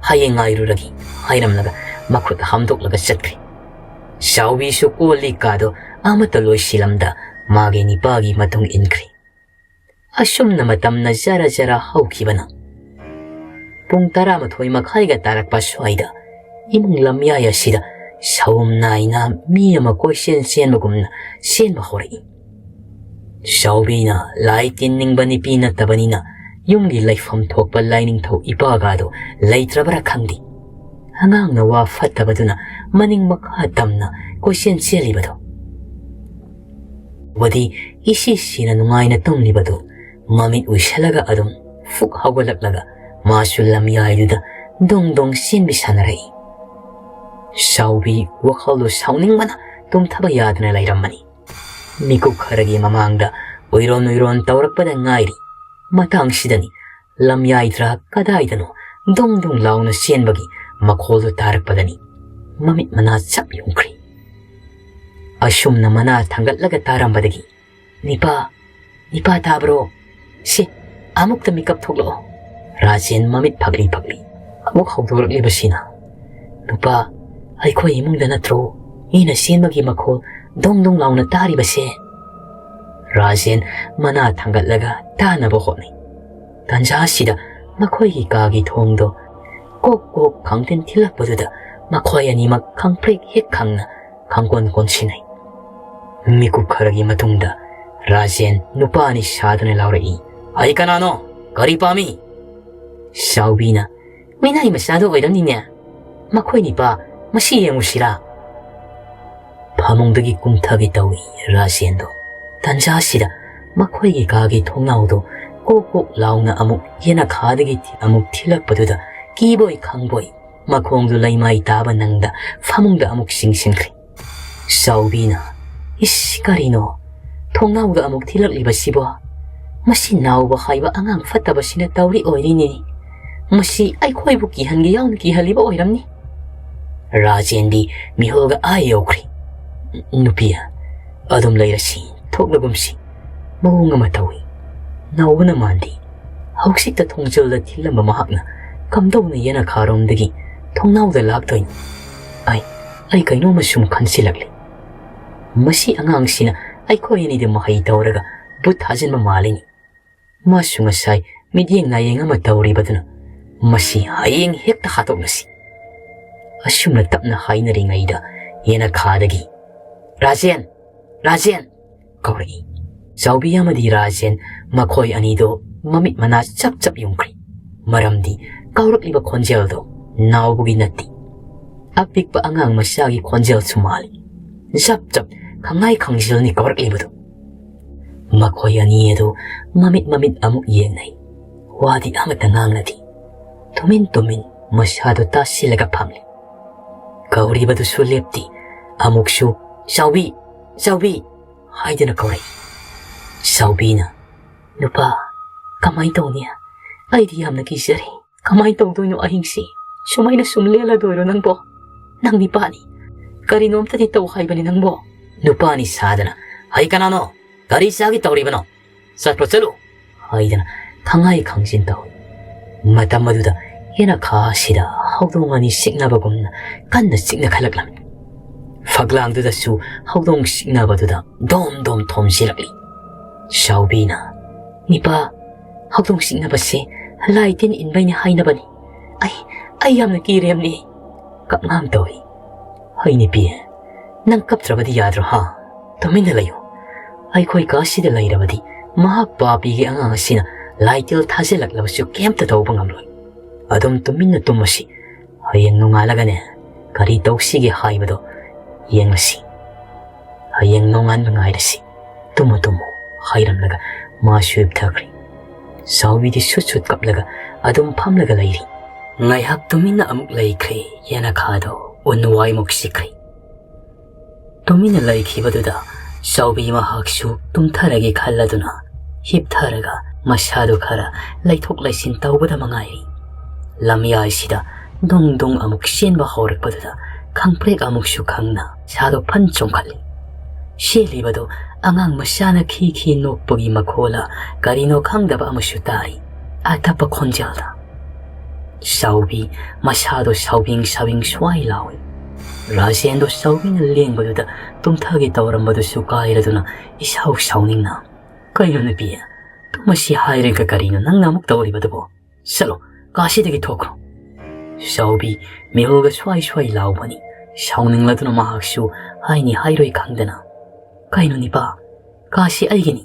ꯍꯌꯦꯡ ꯉꯥꯏꯔꯨꯔꯒꯦ," ꯍꯥꯏꯔꯝꯂꯒ ꯃꯈꯨꯠ ꯍꯥꯝꯗꯣꯛꯂꯒ ꯆꯠꯈ꯭ꯔꯦ꯫ ꯆꯥꯎꯕꯤꯁꯨ ꯀꯣꯜ ꯂꯤꯛ ꯀꯥꯗꯣ ꯑꯃꯠꯇ ꯂꯣꯏꯁꯤꯜꯂꯝꯗ ꯃꯥꯒꯤ ꯅꯤꯄꯥꯒꯤ ꯃꯇꯨꯡ ꯏꯟꯈ꯭ꯔꯦ꯫ ꯑꯁꯨꯝꯅ ꯃꯇꯝꯅ ꯖꯔ ꯖꯔ ꯍꯧꯈꯤꯕꯅ ꯄꯨꯡ ꯇꯔꯥꯃꯥꯊꯣꯏ ꯃꯈꯥꯏꯒ ꯇꯥꯔꯛꯄ ꯁ꯭ꯋꯥꯏꯗ ꯏꯃꯨꯡ ꯂꯝꯌꯥꯏ ꯑꯁꯤꯗ ꯁꯑꯣꯝ ꯅꯥꯏꯅ ꯃꯤ ꯑꯃ ꯀꯣꯏꯆꯦꯟ ꯆꯦꯟꯕꯒꯨꯝꯅ ꯆꯦꯟꯕ ꯍꯧꯔꯛꯏ꯫ ꯆꯥꯎꯕꯤꯅ ꯂꯥꯏ ꯇꯤꯟꯅꯤꯡꯕ ꯅꯨꯄꯤ ꯅꯠꯇꯕꯅꯤꯅ ꯌꯨꯝꯒꯤ ꯂꯩꯐꯝ ꯊꯣꯛꯄ ꯂꯥꯏꯅꯤꯡꯊꯧ ꯏꯄꯥꯒꯗꯣ ꯂꯩꯇ꯭ꯔꯕꯔꯥ ꯈꯪꯗꯦ꯫ ꯑꯉꯥꯡꯅ ꯋꯥ ꯐꯠꯇꯕꯗꯨꯅ ꯃꯅꯤꯡ ꯃꯈꯥ ꯇꯝꯅ ꯀꯣꯏꯆꯦꯟ ꯆꯦꯜꯂꯤꯕꯗꯣ꯫ ꯋꯥꯗꯤ ꯏꯁꯤ ꯁꯤꯅ ꯅꯨꯡꯉꯥꯏꯅ ꯇꯨꯝꯂꯤꯕꯗꯨ ꯃꯃꯤꯠ ꯎꯏꯁꯜꯂꯒ ꯑꯗꯨꯝ ꯐꯨꯛ ꯍꯧꯒꯠꯂꯛꯂꯒ ꯃꯥꯁꯨ ꯂꯝꯌꯥꯏꯗꯨꯗ ꯗꯣꯡ ꯗꯣꯡ ꯆꯦꯟꯕꯤ ꯁꯥꯟꯅꯔꯛꯏ꯫ ꯆꯥꯎꯕꯤ ꯋꯥꯈꯜꯗꯨ ꯁꯥꯎꯅꯤꯡꯕꯅ ꯇꯨꯝꯊꯕ ꯌꯥꯗꯅ ꯂꯩꯔꯝꯕꯅꯤ꯫ ꯃꯤꯀꯨꯞ ꯈꯔꯒꯤ ꯃꯃꯥꯡꯗ ꯎꯏꯔꯣꯟ ꯎꯏꯔꯣꯟ ꯇꯧꯔꯛꯄꯗ ꯉꯥꯏꯔꯤ꯫ ꯃꯇꯥꯡꯁꯤꯗꯅꯤ ꯂꯝꯌꯥꯏꯗ꯭ꯔꯥ ꯀꯗꯥꯏꯗꯅꯣ ꯗꯨꯡ ꯗꯨꯡ ꯂꯥꯎꯅ ꯆꯦꯟꯕꯒꯤ ꯃꯈꯣꯜꯗꯨ ꯇꯥꯔꯛꯄꯗꯅꯤ ꯃꯃꯤꯠ ꯃꯅꯥ ꯆꯞ ꯌꯨꯡꯈ꯭ꯔꯤ꯫ ꯑꯁꯨꯝꯅ ꯃꯅꯥ ꯊꯥꯡꯒꯠꯂꯒ ꯇꯥꯔꯝꯕꯗꯒꯤ, "ꯅꯤꯄꯥ, ꯅꯤꯄꯥ ꯇꯥꯕ꯭ꯔꯣ? ꯁꯤ, ꯑꯃꯨꯛꯇ ꯃꯤꯀꯞ ꯊꯣꯛꯂꯛꯑꯣ꯫" ꯔꯥꯖꯦꯟ ꯃꯃꯤꯠ ꯐꯛꯂꯤ ꯐꯛꯂꯤ꯫ ꯑꯃꯨꯛ ꯍꯧꯗꯣꯔꯛꯂꯤꯕꯁꯤꯅ, "ꯅꯨꯄꯥ, ꯑꯩꯈꯣꯏ ꯏꯃꯨꯡꯗ ꯅꯠꯇ꯭ꯔꯣ ꯃꯤꯅ ꯆꯦꯟꯕꯒꯤ ꯃꯈꯣꯜ ꯗꯣꯡ ꯗꯣꯡ ꯂꯥꯎꯅ ꯇꯥꯔꯤꯕꯁꯦ?" ꯔꯥꯖꯦꯟ ꯃꯅꯥ ꯊꯥꯡꯒꯠꯂꯒ ꯇꯥꯅꯕ ꯍꯣꯠꯅꯩ꯫ ꯇꯥꯟꯖꯥ ꯑꯁꯤꯗ ꯃꯈꯣꯏꯒꯤ ꯀꯥꯒꯤ ꯊꯣꯡꯗꯣ ꯀꯣꯛ ꯀꯣꯛ ꯈꯪꯇꯤꯟ ꯊꯤꯜꯂꯛꯄꯗꯨꯗ ꯃꯈꯣꯏ ꯑꯅꯤꯃꯛ ꯈꯪꯄ꯭ꯔꯦꯛ ꯍꯦꯛ ꯈꯪꯅ ꯈꯪꯀꯣꯟ ꯀꯣꯟꯁꯤꯟꯅꯩ꯫ ꯃꯤꯀꯨꯞ ꯈꯔꯒꯤ ꯃꯇꯨꯡꯗ ꯔꯥꯖꯦꯟ ꯅꯨꯄꯥ ꯑꯅꯤ ꯁꯥꯗꯅ ꯂꯥꯎꯔꯛꯏ, "ꯑꯩ ꯀꯅꯥꯅꯣ? ꯀꯔꯤ ꯄꯥꯝꯃꯤ?" ꯆꯥꯎꯕꯤꯅ, "ꯃꯤꯅꯥꯏ ꯃꯆꯥꯗꯣ ꯑꯣꯏꯔꯝꯅꯤꯅꯦ꯫ ꯃꯈꯣꯏ ꯅꯤꯄꯥ, ꯃꯁꯤ ꯌꯦꯡꯉꯨꯁꯤꯔꯥ?" ꯐꯃꯨꯡꯗꯒꯤ ꯀꯨꯝꯊꯒꯦ ꯇꯧꯏ ꯔꯥꯖꯦꯟꯗꯣ꯫ ꯇꯥꯟꯖꯥ ꯑꯁꯤꯗ ꯃꯈꯣꯏꯒꯤ ꯀꯥꯒꯤ ꯊꯣꯡꯅꯥꯎꯗꯣ ꯀꯣꯛ ꯀꯣꯛ ꯂꯥꯎꯅ ꯑꯃꯨꯛ ꯌꯦꯅꯈꯥꯗꯒꯤ ꯊꯤ-, ꯑꯃꯨꯛ ꯊꯤꯜꯂꯛꯄꯗꯨꯗ ꯀꯤꯕꯣꯏ ꯈꯪꯕꯣꯏ ꯃꯈꯣꯡꯗꯨ ꯂꯩꯃꯥꯏ ꯇꯥꯕ ꯅꯪꯗ ꯐꯃꯨꯡꯗ ꯑꯃꯨꯛ ꯆꯤꯡꯁꯤꯟꯈ꯭ꯔꯦ꯫ ꯆꯥꯎꯕꯤꯅ, "ꯏꯁ, ꯀꯔꯤꯅꯣ? ꯊꯣꯡꯅꯥꯎꯗ ꯑꯃꯨꯛ ꯊꯤꯜꯂꯛꯂꯤꯕꯁꯤꯕꯣ? ꯃꯁꯤ ꯅꯥꯎꯕ ꯍꯥꯏꯕ ꯑꯉꯥꯡ ꯐꯠꯇꯕꯁꯤꯅ ꯇꯧꯔꯤ ꯑꯣꯏꯔꯤꯅꯤ꯫ ꯃꯁꯤ ꯑꯩꯈꯣꯏꯕꯨ ꯀꯤꯍꯟꯒꯦ ꯌꯥꯎꯅ ꯀꯤꯍꯜꯂꯤꯕ ꯑꯣꯏꯔꯝꯅꯤ꯫" ꯔꯥꯖꯦꯟꯗꯤ ꯃꯤꯍꯨꯜꯒ ꯑꯥ ꯌꯧꯈ꯭ꯔꯦ꯫ "ꯅꯨꯄꯤ, ꯑꯗꯨꯝ ꯂꯩꯔꯁꯤ, ꯊꯣꯛꯂꯒꯨꯝꯁꯤ꯫ ꯃꯑꯣꯡ ꯑꯃ ꯇꯧꯏ꯫ ꯅꯥꯎꯕꯅ ꯃꯥꯟꯗꯦ꯫ ꯍꯧꯖꯤꯛꯇ ꯊꯣꯡꯖꯤꯜꯗ ꯊꯤꯜꯂꯝꯕ ꯃꯍꯥꯛꯅ ꯀꯝꯗꯧꯅ ꯌꯦꯅꯈꯥꯔꯣꯝꯗꯒꯤ ꯊꯣꯡꯅꯥꯎꯗ ꯂꯥꯛꯇꯣꯏꯅꯣ? ꯑꯩ, ꯑꯩ ꯀꯩꯅꯣꯝꯃ ꯁꯨꯝ ꯈꯟꯁꯤꯜꯂꯛꯂꯦ꯫ ꯃꯁꯤ ꯑꯉꯥꯡꯁꯤꯅ ꯑꯩꯈꯣꯏ ꯑꯅꯤꯗ ꯃꯍꯩ ꯇꯧꯔꯒ ꯚꯨꯠ ꯊꯥꯖꯤꯟꯕ ꯃꯥꯜꯂꯤꯅꯤ꯫ ꯃꯥꯁꯨ ꯉꯁꯥꯏ ꯃꯤꯠꯌꯦꯡ ꯅꯥꯌꯦꯡ ꯑꯃ ꯇꯧꯔꯤꯕꯗꯨꯅ ꯃꯁꯤ ꯍꯌꯦꯡ ꯍꯦꯛꯇ ꯍꯥꯠꯇꯣꯛꯂꯁꯤ꯫" ꯑꯁꯨꯝꯅ ꯇꯞꯅ ꯍꯥꯏꯅꯔꯤꯉꯩꯗ ꯌꯦꯅꯈꯥꯗꯒꯤ, "ꯔꯥꯖꯦꯟ! ꯔꯥꯖꯦꯟ!" ꯀꯧꯔꯛꯏ꯫ ꯆꯥꯎꯕꯤ ꯑꯃꯗꯤ ꯔꯥꯖꯦꯟ ꯃꯈꯣꯏ ꯑꯅꯤꯗꯣ ꯃꯃꯤꯠ ꯃꯅꯥ ꯆꯞ ꯆꯞ ꯌꯨꯡꯈ꯭ꯔꯤ꯫ ꯃꯔꯝꯗꯤ ꯀꯧꯔꯛꯂꯤꯕ ꯈꯣꯟꯖꯦꯜꯗꯣ ꯅꯥꯎꯕꯒꯤ ꯅꯠꯇꯦ꯫ ꯑꯄꯤꯛꯄ ꯑꯉꯥꯡ ꯃꯆꯥꯒꯤ ꯈꯣꯟꯖꯦꯜꯁꯨ ꯃꯥꯜꯂꯤ꯫ ꯖꯞ ꯖꯞ ꯈꯪꯉꯥꯏ ꯈꯪꯖꯤꯜꯅꯤ ꯀꯧꯔꯛꯂꯤꯕꯗꯨ꯫ ꯃꯈꯣꯏ ꯑꯅꯤ ꯑꯗꯨ ꯃꯃꯤꯠ ꯃꯃꯤꯠ ꯑꯃꯨꯛ ꯌꯦꯡꯅꯩ꯫ ꯋꯥꯗꯤ ꯑꯃꯠꯇ ꯉꯥꯡꯅꯗꯦ꯫ ꯇꯨꯃꯤꯟ ꯇꯨꯃꯤꯟ ꯃꯁꯥꯗꯨ ꯇꯥꯁꯤꯜꯂꯒ ꯐꯝꯂꯤ꯫ ꯀꯧꯔꯤꯕꯗꯨꯁꯨ ꯂꯦꯞꯇꯦ꯫ ꯑꯃꯨꯛꯁꯨ, "ꯆꯥꯎꯕꯤ! ꯆꯥꯎꯕꯤ!" ꯍꯥꯏꯗꯨꯅ ꯀꯧꯔꯛꯏ꯫ ꯆꯥꯎꯕꯤꯅ, "ꯅꯨꯄꯥ, ꯀꯃꯥꯏ ꯇꯧꯅꯤ? ꯑꯩꯗꯤ ꯌꯥꯝꯅ ꯀꯤꯖꯔꯦ꯫ ꯀꯃꯥꯏ ꯇꯧꯗꯣꯏꯅꯣ ꯑꯍꯤꯡꯁꯤ? ꯁꯨꯃꯥꯏꯅ ꯁꯨꯝ ꯂꯦꯜꯂꯗꯣꯏꯔꯣ ꯅꯪꯕꯣ? ꯅꯪ ꯅꯤꯄꯥꯅꯤ꯫ ꯀꯔꯤꯅꯣꯝꯇꯗꯤ ꯇꯧ ꯍꯥꯏꯕꯅꯤ ꯅꯪꯕꯣ?" ꯅꯨꯄꯥꯅꯤ ꯁꯥꯗꯅ, "ꯍꯩ ꯀꯅꯥꯅꯣ? ꯀꯔꯤ ꯆꯥꯒꯦ ꯇꯧꯔꯤꯕꯅꯣ? ꯆꯠꯈ꯭ꯔꯣ ꯆꯠꯂꯨ!" ꯍꯥꯏꯗꯅ ꯈꯪꯉꯥꯏ ꯈꯪꯖꯤꯟ ꯇꯧꯏ꯫ ꯃꯇꯝ ꯑꯗꯨꯗ ꯌꯦꯅꯈꯥ ꯑꯁꯤꯗ ꯍꯧꯗꯣꯡ ꯑꯅꯤ ꯆꯤꯛꯅꯕꯒꯨꯝꯅ ꯀꯟꯅ ꯆꯤꯛꯅꯈꯠꯂꯛꯂꯝꯃꯤ꯫ ꯐꯛꯂꯥꯡꯗꯨꯗꯁꯨ ꯍꯧꯗꯣꯡ ꯆꯤꯛꯅꯕꯗꯨꯗ ꯗꯣꯝ ꯗꯣꯝ ꯊꯣꯝꯖꯤꯜꯂꯛꯂꯤ꯫ ꯆꯥꯎꯕꯤꯅ, "ꯅꯤꯄꯥ, ꯍꯧꯗꯣꯡ ꯆꯤꯛꯅꯕꯁꯦ ꯂꯥꯏ ꯇꯤꯟ ꯏꯟꯕꯩꯅꯦ ꯍꯥꯏꯅꯕꯅꯤ꯫ ꯑꯩ, ꯑꯩ ꯌꯥꯝꯅ ꯀꯤꯔꯦꯝꯅꯤ꯫" ꯀꯞꯉꯥꯡ ꯇꯧꯏ꯫ "ꯍꯩ ꯅꯨꯄꯤ, ꯅꯪ ꯀꯞꯇ꯭ꯔꯕꯗꯤ ꯌꯥꯗ꯭ꯔꯣ, ꯍꯥ? ꯇꯨꯃꯤꯟꯅ ꯂꯩꯌꯨ꯫ ꯑꯩꯈꯣꯏ ꯀꯥꯁꯤꯗ ꯂꯩꯔꯕꯗꯤ ꯃꯍꯥꯛ ꯄꯥꯄꯤꯒꯤ ꯑꯉꯥꯡ ꯑꯁꯤꯅ ꯂꯥꯏꯇꯤꯜ ꯊꯥꯖꯤꯜꯂꯛꯂꯕꯁꯨ ꯀꯩꯝꯇ ꯇꯧꯕ ꯉꯝꯂꯣꯏ꯫ ꯑꯗꯨꯝ ꯇꯨꯃꯤꯟꯅ ꯇꯨꯝꯃꯁꯤ꯫ ꯍꯌꯦꯡ ꯅꯣꯡꯉꯥꯜꯂꯒꯅꯦ, ꯀꯔꯤ ꯇꯧꯁꯤꯒꯦ ꯍꯥꯏꯕꯗꯣ ꯌꯦꯡꯂꯁꯤ꯫ ꯍꯌꯦꯡ ꯅꯣꯡꯉꯥꯟꯕ ꯉꯥꯏꯔꯁꯤ꯫ ꯇꯨꯝꯃꯨ, ꯇꯨꯝꯃꯨ," ꯍꯥꯏꯔꯝꯂꯒ ꯃꯥꯁꯨ ꯍꯤꯞꯊꯈ꯭ꯔꯦ꯫ ꯆꯥꯎꯕꯤꯗꯤ ꯁꯨꯠ ꯁꯨꯠ ꯀꯞꯂꯒ ꯑꯗꯨꯝ ꯐꯝꯂꯒ ꯂꯩꯔꯤ꯫ ꯉꯥꯏꯍꯥꯛ ꯇꯨꯃꯤꯟꯅ ꯑꯃꯨꯛ ꯂꯩꯈ꯭ꯔꯦ꯫ ꯌꯦꯅꯈꯥꯗꯣ ꯎꯟ ꯋꯥꯏꯃꯨꯛ ꯆꯤꯛꯈ꯭ꯔꯦ꯫ ꯇꯨꯃꯤꯟꯅ ꯂꯩꯈꯤꯕꯗꯨꯗ ꯆꯥꯎꯕꯤ ꯃꯍꯥꯛꯁꯨ ꯇꯨꯝꯊꯔꯒꯦ ꯈꯜꯂꯗꯨꯅ ꯍꯤꯞꯊꯔꯒ ꯃꯁꯥꯗꯨ ꯈꯔ ꯂꯩꯊꯣꯛ ꯂꯩꯁꯤꯟ ꯇꯧꯕꯗ ꯃꯉꯥꯏꯔꯤ꯫ ꯂꯝꯌꯥꯏꯁꯤꯗ ꯗꯨꯡ ꯗꯨꯡ ꯑꯃꯨꯛ ꯆꯦꯟꯕ ꯍꯧꯔꯛꯄꯗꯨꯗ ꯈꯪꯄ꯭ꯔꯦꯛ ꯑꯃꯨꯛꯁꯨ ꯈꯪꯅ ꯁꯥꯗꯣ ꯐꯟ ꯆꯣꯡꯈꯠꯂꯤ꯫ ꯆꯦꯜꯂꯤꯕꯗꯨ ꯑꯉꯥꯡ ꯃꯆꯥꯅ ꯈꯤ ꯈꯤ ꯅꯣꯛꯄꯒꯤ ꯃꯈꯣꯜꯂ ꯀꯔꯤꯅꯣ ꯈꯪꯗꯕ ꯑꯃꯁꯨ ꯇꯥꯔꯤ꯫ ꯑꯇꯞꯄ ꯈꯣꯟꯖꯦꯜꯗ꯫ ꯆꯥꯎꯕꯤ ꯃꯁꯥꯗꯣ ꯁꯥꯎꯕꯤꯡ ꯁꯥꯎꯕꯤꯡ ꯁ꯭ꯋꯥꯏ ꯂꯥꯎꯏ꯫ ꯔꯥꯖꯦꯟꯗꯣ ꯆꯥꯎꯕꯤꯅ ꯂꯦꯡꯕꯗꯨꯗ ꯇꯨꯝꯊꯒꯦ ꯇꯧꯔꯝꯕꯗꯨꯁꯨ ꯀꯥꯏꯔꯗꯨꯅ ꯏꯁꯥꯎ ꯁꯥꯎꯅꯤꯡꯅ, "ꯀꯩꯅꯣ ꯅꯨꯄꯤ, ꯇꯨꯝꯃꯁꯤ ꯍꯥꯏꯔꯒ ꯀꯔꯤꯅꯣ ꯅꯪꯅ ꯑꯃꯨꯛ ꯇꯧꯔꯤꯕꯗꯨꯕꯣ? ꯆꯠꯂꯣ, ꯀꯥꯁꯤꯗꯒꯤ ꯊꯣꯛꯈ꯭ꯔꯣ꯫" ꯆꯥꯎꯕꯤ ꯃꯤꯍꯨꯜꯒ ꯁ꯭ꯋꯥꯏ ꯁ꯭ꯋꯥꯏ ꯂꯥꯎꯕꯅꯤ꯫ ꯁꯥꯎꯅꯤꯡꯂꯗꯨꯅ ꯃꯍꯥꯛꯁꯨ ꯍꯥꯏꯅꯤ ꯍꯥꯏꯔꯣꯏ ꯈꯪꯗꯅ, "ꯀꯩꯅꯣ ꯅꯤꯄꯥ, ꯀꯥꯁꯤ ꯑꯩꯒꯤꯅꯤ,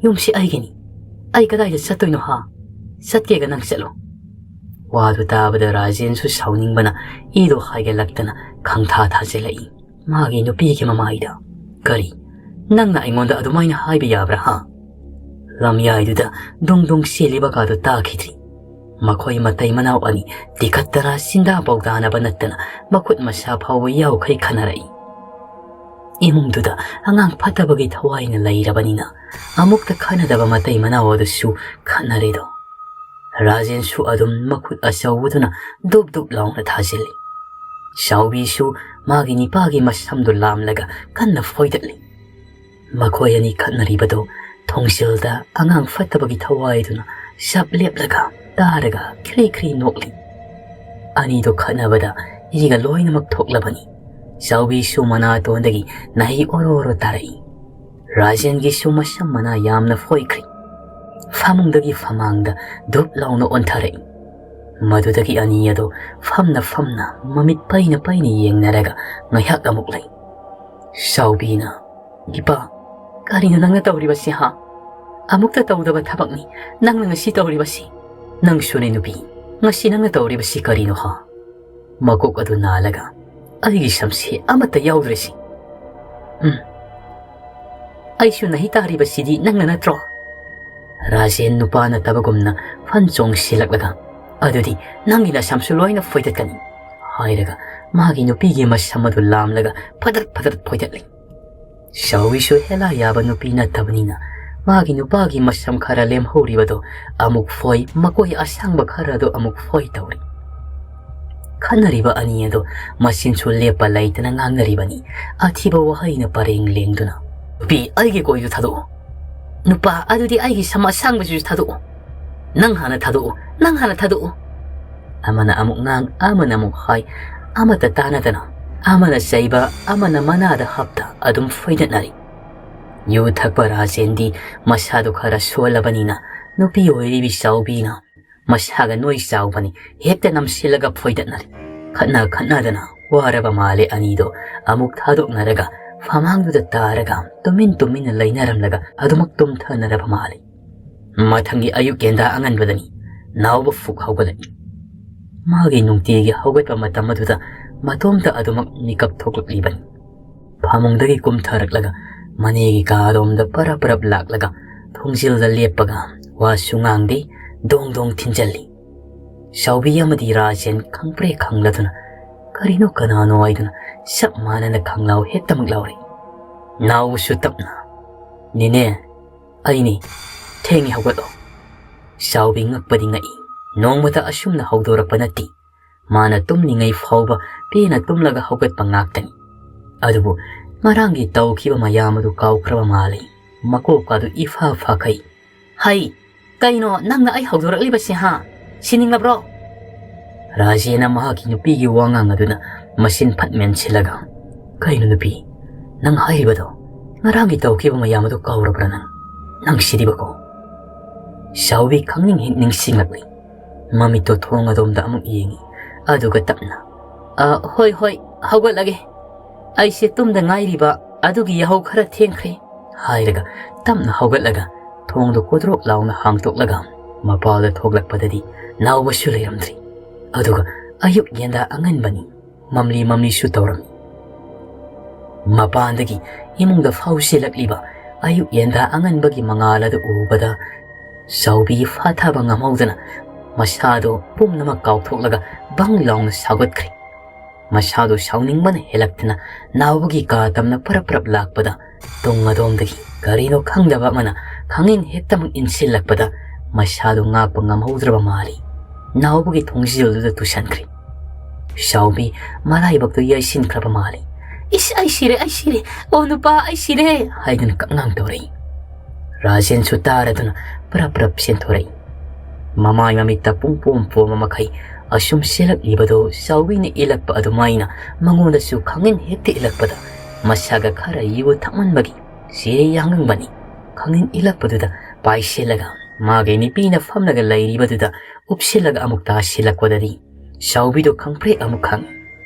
ꯌꯨꯝꯁꯤ ꯑꯩꯒꯤꯅꯤ, ꯑꯩ ꯀꯗꯥꯏꯗ ꯆꯠꯇꯣꯏꯅꯣ ꯍꯥ? ꯆꯠꯀꯦꯒ ꯅꯪ ꯆꯠꯂꯣ꯫ ꯋꯥꯗꯨ ꯇꯥꯕꯗ ꯔꯥꯖꯦꯟꯁꯨ ꯁꯥꯎꯅꯤꯡꯕꯅ ꯏꯗꯣ ꯍꯥꯏꯒꯠꯂꯛꯇꯅ ꯈꯪꯊꯥ ꯊꯥꯖꯤꯜꯂꯛꯏ꯫ ꯃꯥꯒꯤ ꯅꯨꯄꯤꯒꯤ ꯃꯃꯥꯏꯗ, "ꯀꯔꯤ? ꯅꯪꯅ ꯑꯩꯉꯣꯟꯗ ꯑꯗꯨꯃꯥꯏꯅ ꯍꯥꯏꯕ ꯌꯥꯕ꯭ꯔꯥ ꯍꯥ?" ꯂꯝꯌꯥꯏꯗꯨꯗ ꯗꯨꯡ ꯗꯨꯡ ꯆꯦꯜꯂꯤꯕ ꯀꯥꯗꯨ ꯇꯥꯈꯤꯗ꯭ꯔꯤ꯫ ꯃꯈꯣꯏ ꯃꯇꯩ ꯃꯅꯥꯎ ꯑꯅꯤ ꯇꯤꯈꯠꯇꯅ ꯆꯤꯟꯗꯥ ꯄꯥꯎꯗꯥꯅꯕ ꯅꯠꯇꯅ ꯃꯈꯨꯠ ꯃꯁꯥ ꯐꯥꯎꯕ ꯌꯥꯎꯈꯩ ꯈꯟꯅꯔꯛꯏ꯫ ꯏꯃꯨꯡꯗꯨꯗ ꯑꯉꯥꯡ ꯐꯠꯇꯕꯒꯤ ꯊꯋꯥꯏꯅ ꯂꯩꯔꯕꯅꯤꯅ ꯑꯃꯨꯛꯇ ꯈꯟꯅꯗꯕ ꯃꯇꯩ ꯃꯅꯥꯎ ꯑꯗꯨꯁꯨ ꯈꯠꯅꯔꯤꯗꯣ꯫ ꯔꯥꯖꯦꯟꯁꯨ ꯑꯗꯨꯝ ꯃꯈꯨꯠ ꯑꯆꯧꯕꯗꯨꯅ ꯗꯨꯞ ꯗꯨꯞ ꯂꯥꯎꯅ ꯊꯥꯖꯤꯜꯂꯤ꯫ ꯆꯥꯎꯕꯤꯁꯨ ꯃꯥꯒꯤ ꯅꯤꯄꯥꯒꯤ ꯃꯁꯝꯗꯨ ꯂꯥꯝꯂꯒ ꯀꯟꯅ ꯐꯣꯏꯗꯠꯂꯤ꯫ ꯃꯈꯣꯏ ꯑꯅꯤ ꯈꯠꯅꯔꯤꯕꯗꯨ ꯊꯣꯡꯖꯤꯜꯗ ꯑꯉꯥꯡ ꯐꯠꯇꯕꯒꯤ ꯊꯋꯥꯏꯗꯨꯅ ꯆꯞ ꯂꯦꯞꯂꯒ ꯇꯥꯔꯒ ꯈ꯭ꯔꯤ ꯈ꯭ꯔꯤ ꯅꯣꯛꯂꯤ꯫ ꯑꯅꯤꯗꯨ ꯈꯠꯅꯕꯗ ꯏꯒ ꯂꯣꯏꯅꯃꯛ ꯊꯣꯛꯂꯕꯅꯤ꯫ ꯆꯥꯎꯕꯤꯁꯨ ꯃꯅꯥꯇꯣꯟꯗꯒꯤ ꯅꯍꯩ ꯑꯣꯔꯣ ꯑꯣꯔꯣ ꯇꯥꯔꯛꯏ꯫ ꯔꯥꯖꯦꯟꯒꯤꯁꯨ ꯃꯁꯝ ꯃꯅꯥ ꯌꯥꯝꯅ ꯐꯣꯏꯈ꯭ꯔꯤ꯫ ꯐꯃꯨꯡꯗꯒꯤ ꯐꯃꯥꯡꯗ ꯙꯨꯞ ꯂꯥꯎꯅ ꯑꯣꯟꯊꯔꯛꯏ꯫ ꯃꯗꯨꯗꯒꯤ ꯑꯅꯤ ꯑꯗꯨ ꯐꯝꯅ ꯐꯝꯅ ꯃꯃꯤꯠ ꯄꯩꯅ ꯄꯩꯅ ꯌꯦꯡꯅꯔꯒ ꯉꯥꯏꯍꯥꯛ ꯑꯃꯨꯛ ꯂꯩ꯫ ꯆꯥꯎꯕꯤꯅ, "ꯏꯄꯥ, ꯀꯔꯤꯅꯣ ꯅꯪꯅ ꯇꯧꯔꯤꯕꯁꯤ ꯍꯥ? ꯑꯃꯨꯛꯇ ꯇꯧꯗꯕ ꯊꯕꯛꯅꯤ ꯅꯪꯅ ꯉꯁꯤ ꯇꯧꯔꯤꯕꯁꯤ꯫ ꯅꯪꯁꯨꯅꯦ ꯅꯨꯄꯤ, ꯉꯁꯤ ꯅꯪꯅ ꯇꯧꯔꯤꯕꯁꯤ ꯀꯔꯤꯅꯣ ꯍꯥ?" ꯃꯀꯣꯛ ꯑꯗꯨ ꯅꯥꯜꯂꯒ, "ꯑꯩꯒꯤ ꯁꯝꯁꯤ ꯑꯃꯠꯇ ꯌꯥꯎꯗ꯭ꯔꯤꯁꯤ꯫ ꯎꯝ, ꯑꯩꯁꯨ ꯅꯍꯩ ꯇꯥꯔꯤꯕꯁꯤꯗꯤ ꯅꯪꯅ ꯅꯠꯇ꯭ꯔꯣ?" ꯔꯥꯖꯦꯟ ꯅꯨꯄꯥ ꯅꯠꯇꯕꯒꯨꯝꯅ ꯐꯟ ꯆꯣꯡ ꯁꯤꯜꯂꯛꯂꯒ, "ꯑꯗꯨꯗꯤ ꯅꯪꯒꯤ ꯅꯁꯝꯁꯨ ꯂꯣꯏꯅ ꯐꯣꯏꯗꯠꯀꯅꯤ," ꯍꯥꯏꯔꯒ ꯃꯥꯒꯤ ꯅꯨꯄꯤꯒꯤ ꯃꯁꯝ ꯑꯗꯨ ꯂꯥꯝꯂꯒ ꯐꯗꯠ ꯐꯗꯠ ꯐꯣꯏꯗꯠꯂꯤ꯫ ꯆꯥꯎꯕꯤꯁꯨ ꯍꯦꯂꯥ ꯌꯥꯕ ꯅꯨꯄꯤ ꯅꯠꯇꯕꯅꯤꯅ ꯃꯥꯒꯤ ꯅꯨꯄꯥꯒꯤ ꯃꯁꯝ ꯈꯔ ꯂꯦꯝꯍꯧꯔꯤꯕꯗꯣ ꯑꯃꯨꯛ ꯐꯣꯏ, ꯃꯀꯣꯏ ꯑꯁꯥꯡꯕ ꯈꯔ ꯑꯗꯨ ꯑꯃꯨꯛ ꯐꯣꯏ ꯇꯧꯔꯤ꯫ ꯈꯠꯅꯔꯤꯕ ꯑꯅꯤ ꯑꯗꯨ ꯃꯆꯤꯟꯁꯨ ꯂꯦꯞꯄ ꯂꯩꯇꯅ ꯉꯥꯡꯅꯔꯤꯕꯅꯤ꯫ ꯑꯊꯤꯕ ꯋꯥꯍꯩꯅ ꯄꯔꯦꯡ ꯂꯦꯡꯗꯨꯅ, "ꯅꯨꯄꯤ, ꯑꯩꯒꯤ ꯀꯣꯏꯗꯨ ꯊꯥꯗꯣꯛꯎ꯫ ꯅꯨꯄꯥ, ꯑꯗꯨꯗꯤ ꯑꯩꯒꯤ ꯁꯝ ꯑꯁꯥꯡꯕꯁꯤꯁꯨ ꯊꯥꯗꯣꯛꯎ꯫ ꯅꯪ ꯍꯥꯟꯅ ꯊꯥꯗꯣꯛꯎ, ꯅꯪ ꯍꯥꯟꯅ ꯊꯥꯗꯣꯛꯎ"꯫ ꯑꯃꯅ ꯑꯃꯨꯛ ꯉꯥꯡ, ꯑꯃꯅ ꯑꯃꯨꯛ ꯍꯥꯏ, ꯑꯃꯠꯇ ꯇꯥꯅꯗꯅ ꯑꯃꯅ ꯆꯩꯕ, ꯑꯃꯅ ꯃꯅꯥꯗ ꯍꯥꯞꯇ ꯑꯗꯨꯝ ꯐꯣꯏꯗꯠꯅꯔꯤ꯫ ꯌꯨ ꯊꯛꯄ ꯔꯥꯖꯦꯟꯗꯤ ꯃꯁꯥꯗꯨ ꯈꯔ ꯁꯣꯜꯂꯕꯅꯤꯅ ꯅꯨꯄꯤ ꯑꯣꯏꯔꯤꯕꯤ ꯆꯥꯎꯕꯤꯅ ꯃꯁꯥꯒ ꯅꯣꯏ ꯆꯥꯎꯕꯅꯤ, ꯍꯦꯛꯇ ꯅꯝꯁꯤꯜꯂꯒ ꯐꯣꯏꯗꯠꯅꯔꯦ꯫ ꯈꯠꯅ ꯈꯠꯅꯗꯅ ꯋꯥꯔꯕ ꯃꯥꯜꯂꯦ ꯑꯅꯤꯗꯣ꯫ ꯑꯃꯨꯛ ꯊꯥꯗꯣꯛꯅꯔꯒ ꯐꯃꯥꯡꯗꯨꯗ ꯇꯥꯔꯒ ꯇꯨꯃꯤꯟ ꯇꯨꯃꯤꯟꯅ ꯂꯩꯅꯔꯝꯂꯒ ꯑꯗꯨꯃꯛ ꯇꯨꯝꯊꯅꯔꯕ ꯃꯥꯜꯂꯦ꯫ ꯃꯊꯪꯒꯤ ꯑꯌꯨꯛ ꯌꯦꯟꯗꯥ ꯑꯉꯟꯕꯗꯅꯤ ꯅꯥꯎꯕ ꯐꯨꯛ ꯍꯧꯒꯠꯂꯛꯏ꯫ ꯃꯥꯒꯤ ꯅꯨꯡꯇꯤꯒꯤ ꯍꯧꯒꯠꯄ ꯃꯇꯝ ꯑꯗꯨꯗ ꯃꯇꯣꯝꯇ ꯑꯗꯨꯃꯛ ꯃꯤꯀꯞ ꯊꯣꯛꯂꯛꯂꯤꯕꯅꯤ꯫ ꯐꯃꯨꯡꯗꯒꯤ ꯀꯨꯝꯊꯔꯛꯂꯒ ꯃꯅꯦꯒꯤ ꯀꯥꯔꯣꯝꯗ ꯄꯔꯞ ꯄꯔꯞ ꯂꯥꯛꯂꯒ ꯊꯣꯡꯖꯤꯜꯗ ꯂꯦꯞꯄꯒ ꯋꯥꯁꯨ ꯉꯥꯡꯗꯦ, ꯗꯣꯡ ꯗꯣꯡ ꯊꯤꯟꯖꯜꯂꯤ꯫ ꯁꯥꯎꯕꯤ ꯑꯃꯗꯤ ꯔꯥꯖꯦꯟ ꯈꯪꯄ꯭ꯔꯦ ꯈꯪꯂꯗꯨꯅ ꯀꯔꯤꯅꯣ ꯀꯅꯥꯅꯣ ꯍꯥꯏꯗꯨꯅ ꯆꯞ ꯃꯥꯟꯅꯅ ꯈꯪꯂꯥꯎ ꯍꯦꯛꯇꯃꯛ ꯂꯥꯎꯔꯛꯏ꯫ ꯅꯥꯎꯕꯁꯨ ꯇꯞꯅ, "ꯅꯦꯅꯦ, ꯑꯩꯅꯤ, ꯊꯦꯡꯉꯤ, ꯍꯧꯒꯠꯂꯣ꯫" ꯆꯥꯎꯕꯤ ꯉꯛꯄꯗꯤ ꯉꯛꯏ꯫ ꯅꯣꯡꯃꯇ ꯑꯁꯨꯝꯅ ꯍꯧꯗꯣꯔꯛꯄ ꯅꯠꯇꯦ꯫ ꯃꯥꯅ ꯇꯨꯝꯂꯤꯉꯩ ꯐꯥꯎꯕ ꯄꯦꯟꯅ ꯇꯨꯝꯂꯒ ꯍꯧꯒꯠꯄ ꯉꯥꯛꯇꯅꯤ꯫ ꯑꯗꯨꯕꯨ ꯉꯔꯥꯡꯒꯤ ꯇꯧꯈꯤꯕ ꯃꯌꯥꯝ ꯑꯗꯨ ꯀꯥꯎꯈ꯭ꯔꯕ ꯃꯥꯜꯂꯤ꯫ ꯃꯀꯣꯛ ꯑꯗꯨ ꯏꯐꯥ ꯐꯥꯈꯩ꯫ "ꯍꯩ, ꯀꯩꯅꯣ ꯅꯪꯅ ꯑꯩ ꯍꯧꯗꯣꯔꯛꯂꯤꯕꯁꯤ, ꯍꯥ? ꯁꯤꯅꯤꯡꯂꯕ꯭ꯔꯣ?" ꯔꯥꯖꯦꯟꯅ ꯃꯍꯥꯛꯀꯤ ꯅꯨꯄꯤꯒꯤ ꯋꯥꯉꯥꯡ ꯑꯗꯨꯅ ꯃꯁꯤꯟ ꯐꯠ ꯃꯦꯟꯁꯤꯜꯂꯒ, "ꯀꯩꯅꯣ ꯅꯨꯄꯤ, ꯅꯪ ꯍꯥꯏꯔꯤꯕꯗꯣ? ꯉꯔꯥꯡꯒꯤ ꯇꯧꯈꯤꯕ ꯃꯌꯥꯝ ꯑꯗꯨ ꯀꯥꯎꯔꯕ꯭ꯔꯥ ꯅꯪ? ꯅꯪ ꯁꯤꯗꯤꯕꯀꯣ?" ꯁꯥꯎꯕꯤ ꯈꯪꯅꯤꯡ ꯍꯦꯛ ꯅꯤꯡꯁꯤꯡꯂꯛꯂꯤ꯫ ꯃꯃꯤꯠꯇꯣ ꯊꯣꯡ ꯑꯗꯣꯝꯗ ꯑꯃꯨꯛ ꯌꯦꯡꯉꯤ꯫ ꯑꯗꯨꯒ ꯇꯞꯅ, "ꯑ, ꯍꯣꯏ, ꯍꯣꯏ, ꯍꯧꯒꯠꯂꯒꯦ꯫ ꯑꯩꯁꯦ ꯇꯨꯝꯗ ꯉꯥꯏꯔꯤꯕ ꯑꯗꯨꯒꯤ ꯌꯥꯍꯧ ꯈꯔ ꯊꯦꯡꯈ꯭ꯔꯦ," ꯍꯥꯏꯔꯒ ꯇꯞꯅ ꯍꯧꯒꯠꯂꯒ ꯊꯣꯡꯗꯣ ꯀꯣꯗ꯭ꯔꯣꯛ ꯂꯥꯎꯅ ꯍꯥꯡꯇꯣꯛꯂꯒ ꯃꯄꯥꯜꯗ ꯊꯣꯛꯂꯛꯄꯗꯗꯤ ꯅꯥꯎꯕꯁꯨ ꯂꯩꯔꯝꯗ꯭ꯔꯤ꯫ ꯑꯗꯨꯒ ꯑꯌꯨꯛ ꯌꯦꯟꯗꯥ ꯑꯉꯟꯕꯅꯤ꯫ ꯃꯝꯂꯤ ꯃꯝꯂꯤꯁꯨ ꯇꯧꯔꯝꯃꯤ꯫ ꯃꯄꯥꯟꯗꯒꯤ ꯏꯃꯨꯡꯗ ꯐꯥꯎꯁꯤꯜꯂꯛꯂꯤꯕ ꯑꯌꯨꯛ ꯌꯦꯟꯗꯥ ꯑꯉꯟꯕꯒꯤ ꯃꯉꯥꯜ ꯑꯗꯨ ꯎꯕꯗ ꯆꯥꯎꯕꯤ ꯐꯥꯊꯕ ꯉꯝꯍꯧꯗꯅ ꯃꯁꯥꯗꯣ ꯄꯨꯝꯅꯃꯛ ꯀꯥꯎꯊꯣꯛꯂꯒ ꯕꯪ ꯂꯥꯎꯅ ꯁꯥꯎꯒꯠꯈ꯭ꯔꯦ꯫ ꯃꯁꯥꯗꯣ ꯁꯥꯎꯅꯤꯡꯕꯅ ꯍꯦꯜꯂꯛꯇꯅ ꯅꯥꯎꯕꯒꯤ ꯀꯥ ꯇꯝꯅ ꯄꯔꯞ ꯄꯔꯞ ꯂꯥꯛꯄꯗ ꯇꯨꯡ ꯑꯗꯣꯝꯗꯒꯤ ꯀꯔꯤꯅꯣ ꯈꯪꯗꯕ ꯑꯃꯅ ꯈꯪꯏꯪ ꯍꯦꯛꯇꯃꯛ ꯏꯟꯁꯤꯜꯂꯛꯄꯗ ꯃꯁꯥꯗꯨ ꯉꯥꯛꯄ ꯉꯝꯍꯧꯗ꯭ꯔꯕ ꯃꯥꯜꯂꯤ꯫ ꯅꯥꯎꯕꯒꯤ ꯊꯣꯡꯖꯤꯜꯗꯨꯗ ꯇꯨꯁꯟꯈ꯭ꯔꯦ꯫ ꯆꯥꯎꯕꯤ ꯃꯔꯥꯏꯕꯛꯇꯨ ꯌꯩꯁꯤꯟꯈ꯭ꯔꯕ ꯃꯥꯜꯂꯤ꯫ "ꯏꯁ, ꯑꯩ ꯁꯤꯔꯦ, ꯑꯩ ꯁꯤꯔꯦ! ꯑꯣ ꯅꯨꯄꯥ, ꯑꯩ ꯁꯤꯔꯦ!" ꯍꯥꯏꯗꯨꯅ ꯀꯛꯉꯥꯡ ꯇꯧꯔꯛꯏ꯫ ꯔꯥꯖꯦꯟꯁꯨ ꯇꯥꯔꯗꯨꯅ ꯄꯔꯞ ꯄꯔꯞ ꯆꯦꯟꯊꯣꯔꯛꯏ꯫ ꯃꯃꯥꯏ ꯃꯃꯤꯠꯇ ꯄꯨꯡ ꯄꯣꯝ ꯄꯣꯝꯕ ꯃꯈꯩ ꯑꯁꯨꯝ ꯆꯦꯜꯂꯛꯂꯤꯕꯗꯨ ꯆꯥꯎꯕꯤꯅ ꯏꯜꯂꯛꯄ ꯑꯗꯨꯃꯥꯏꯅ ꯃꯉꯣꯟꯗꯁꯨ ꯈꯪꯏꯟ ꯍꯦꯛꯇ ꯏꯜꯂꯛꯄꯗ ꯃꯁꯥꯒ ꯈꯔ ꯌꯨ ꯊꯛꯃꯟꯕꯒꯤ ꯆꯦ ꯌꯥꯡꯉꯝꯕꯅꯤ꯫ ꯈꯪꯏꯟ ꯏꯜꯂꯛꯄꯗꯨꯗ ꯄꯥꯏꯁꯤꯜꯂꯒ ꯃꯥꯒꯤ ꯅꯨꯄꯤꯅ ꯐꯝꯂꯒ ꯂꯩꯔꯤꯕꯗꯨꯗ ꯎꯞꯁꯤꯜꯂꯒ ꯑꯃꯨꯛ ꯇꯥꯁꯤꯜꯂꯛꯄꯗꯗꯤ ꯆꯥꯎꯕꯤꯗꯨ ꯈꯪꯄ꯭ꯔꯦꯛ ꯑꯃꯨꯛ ꯈꯪꯏ꯫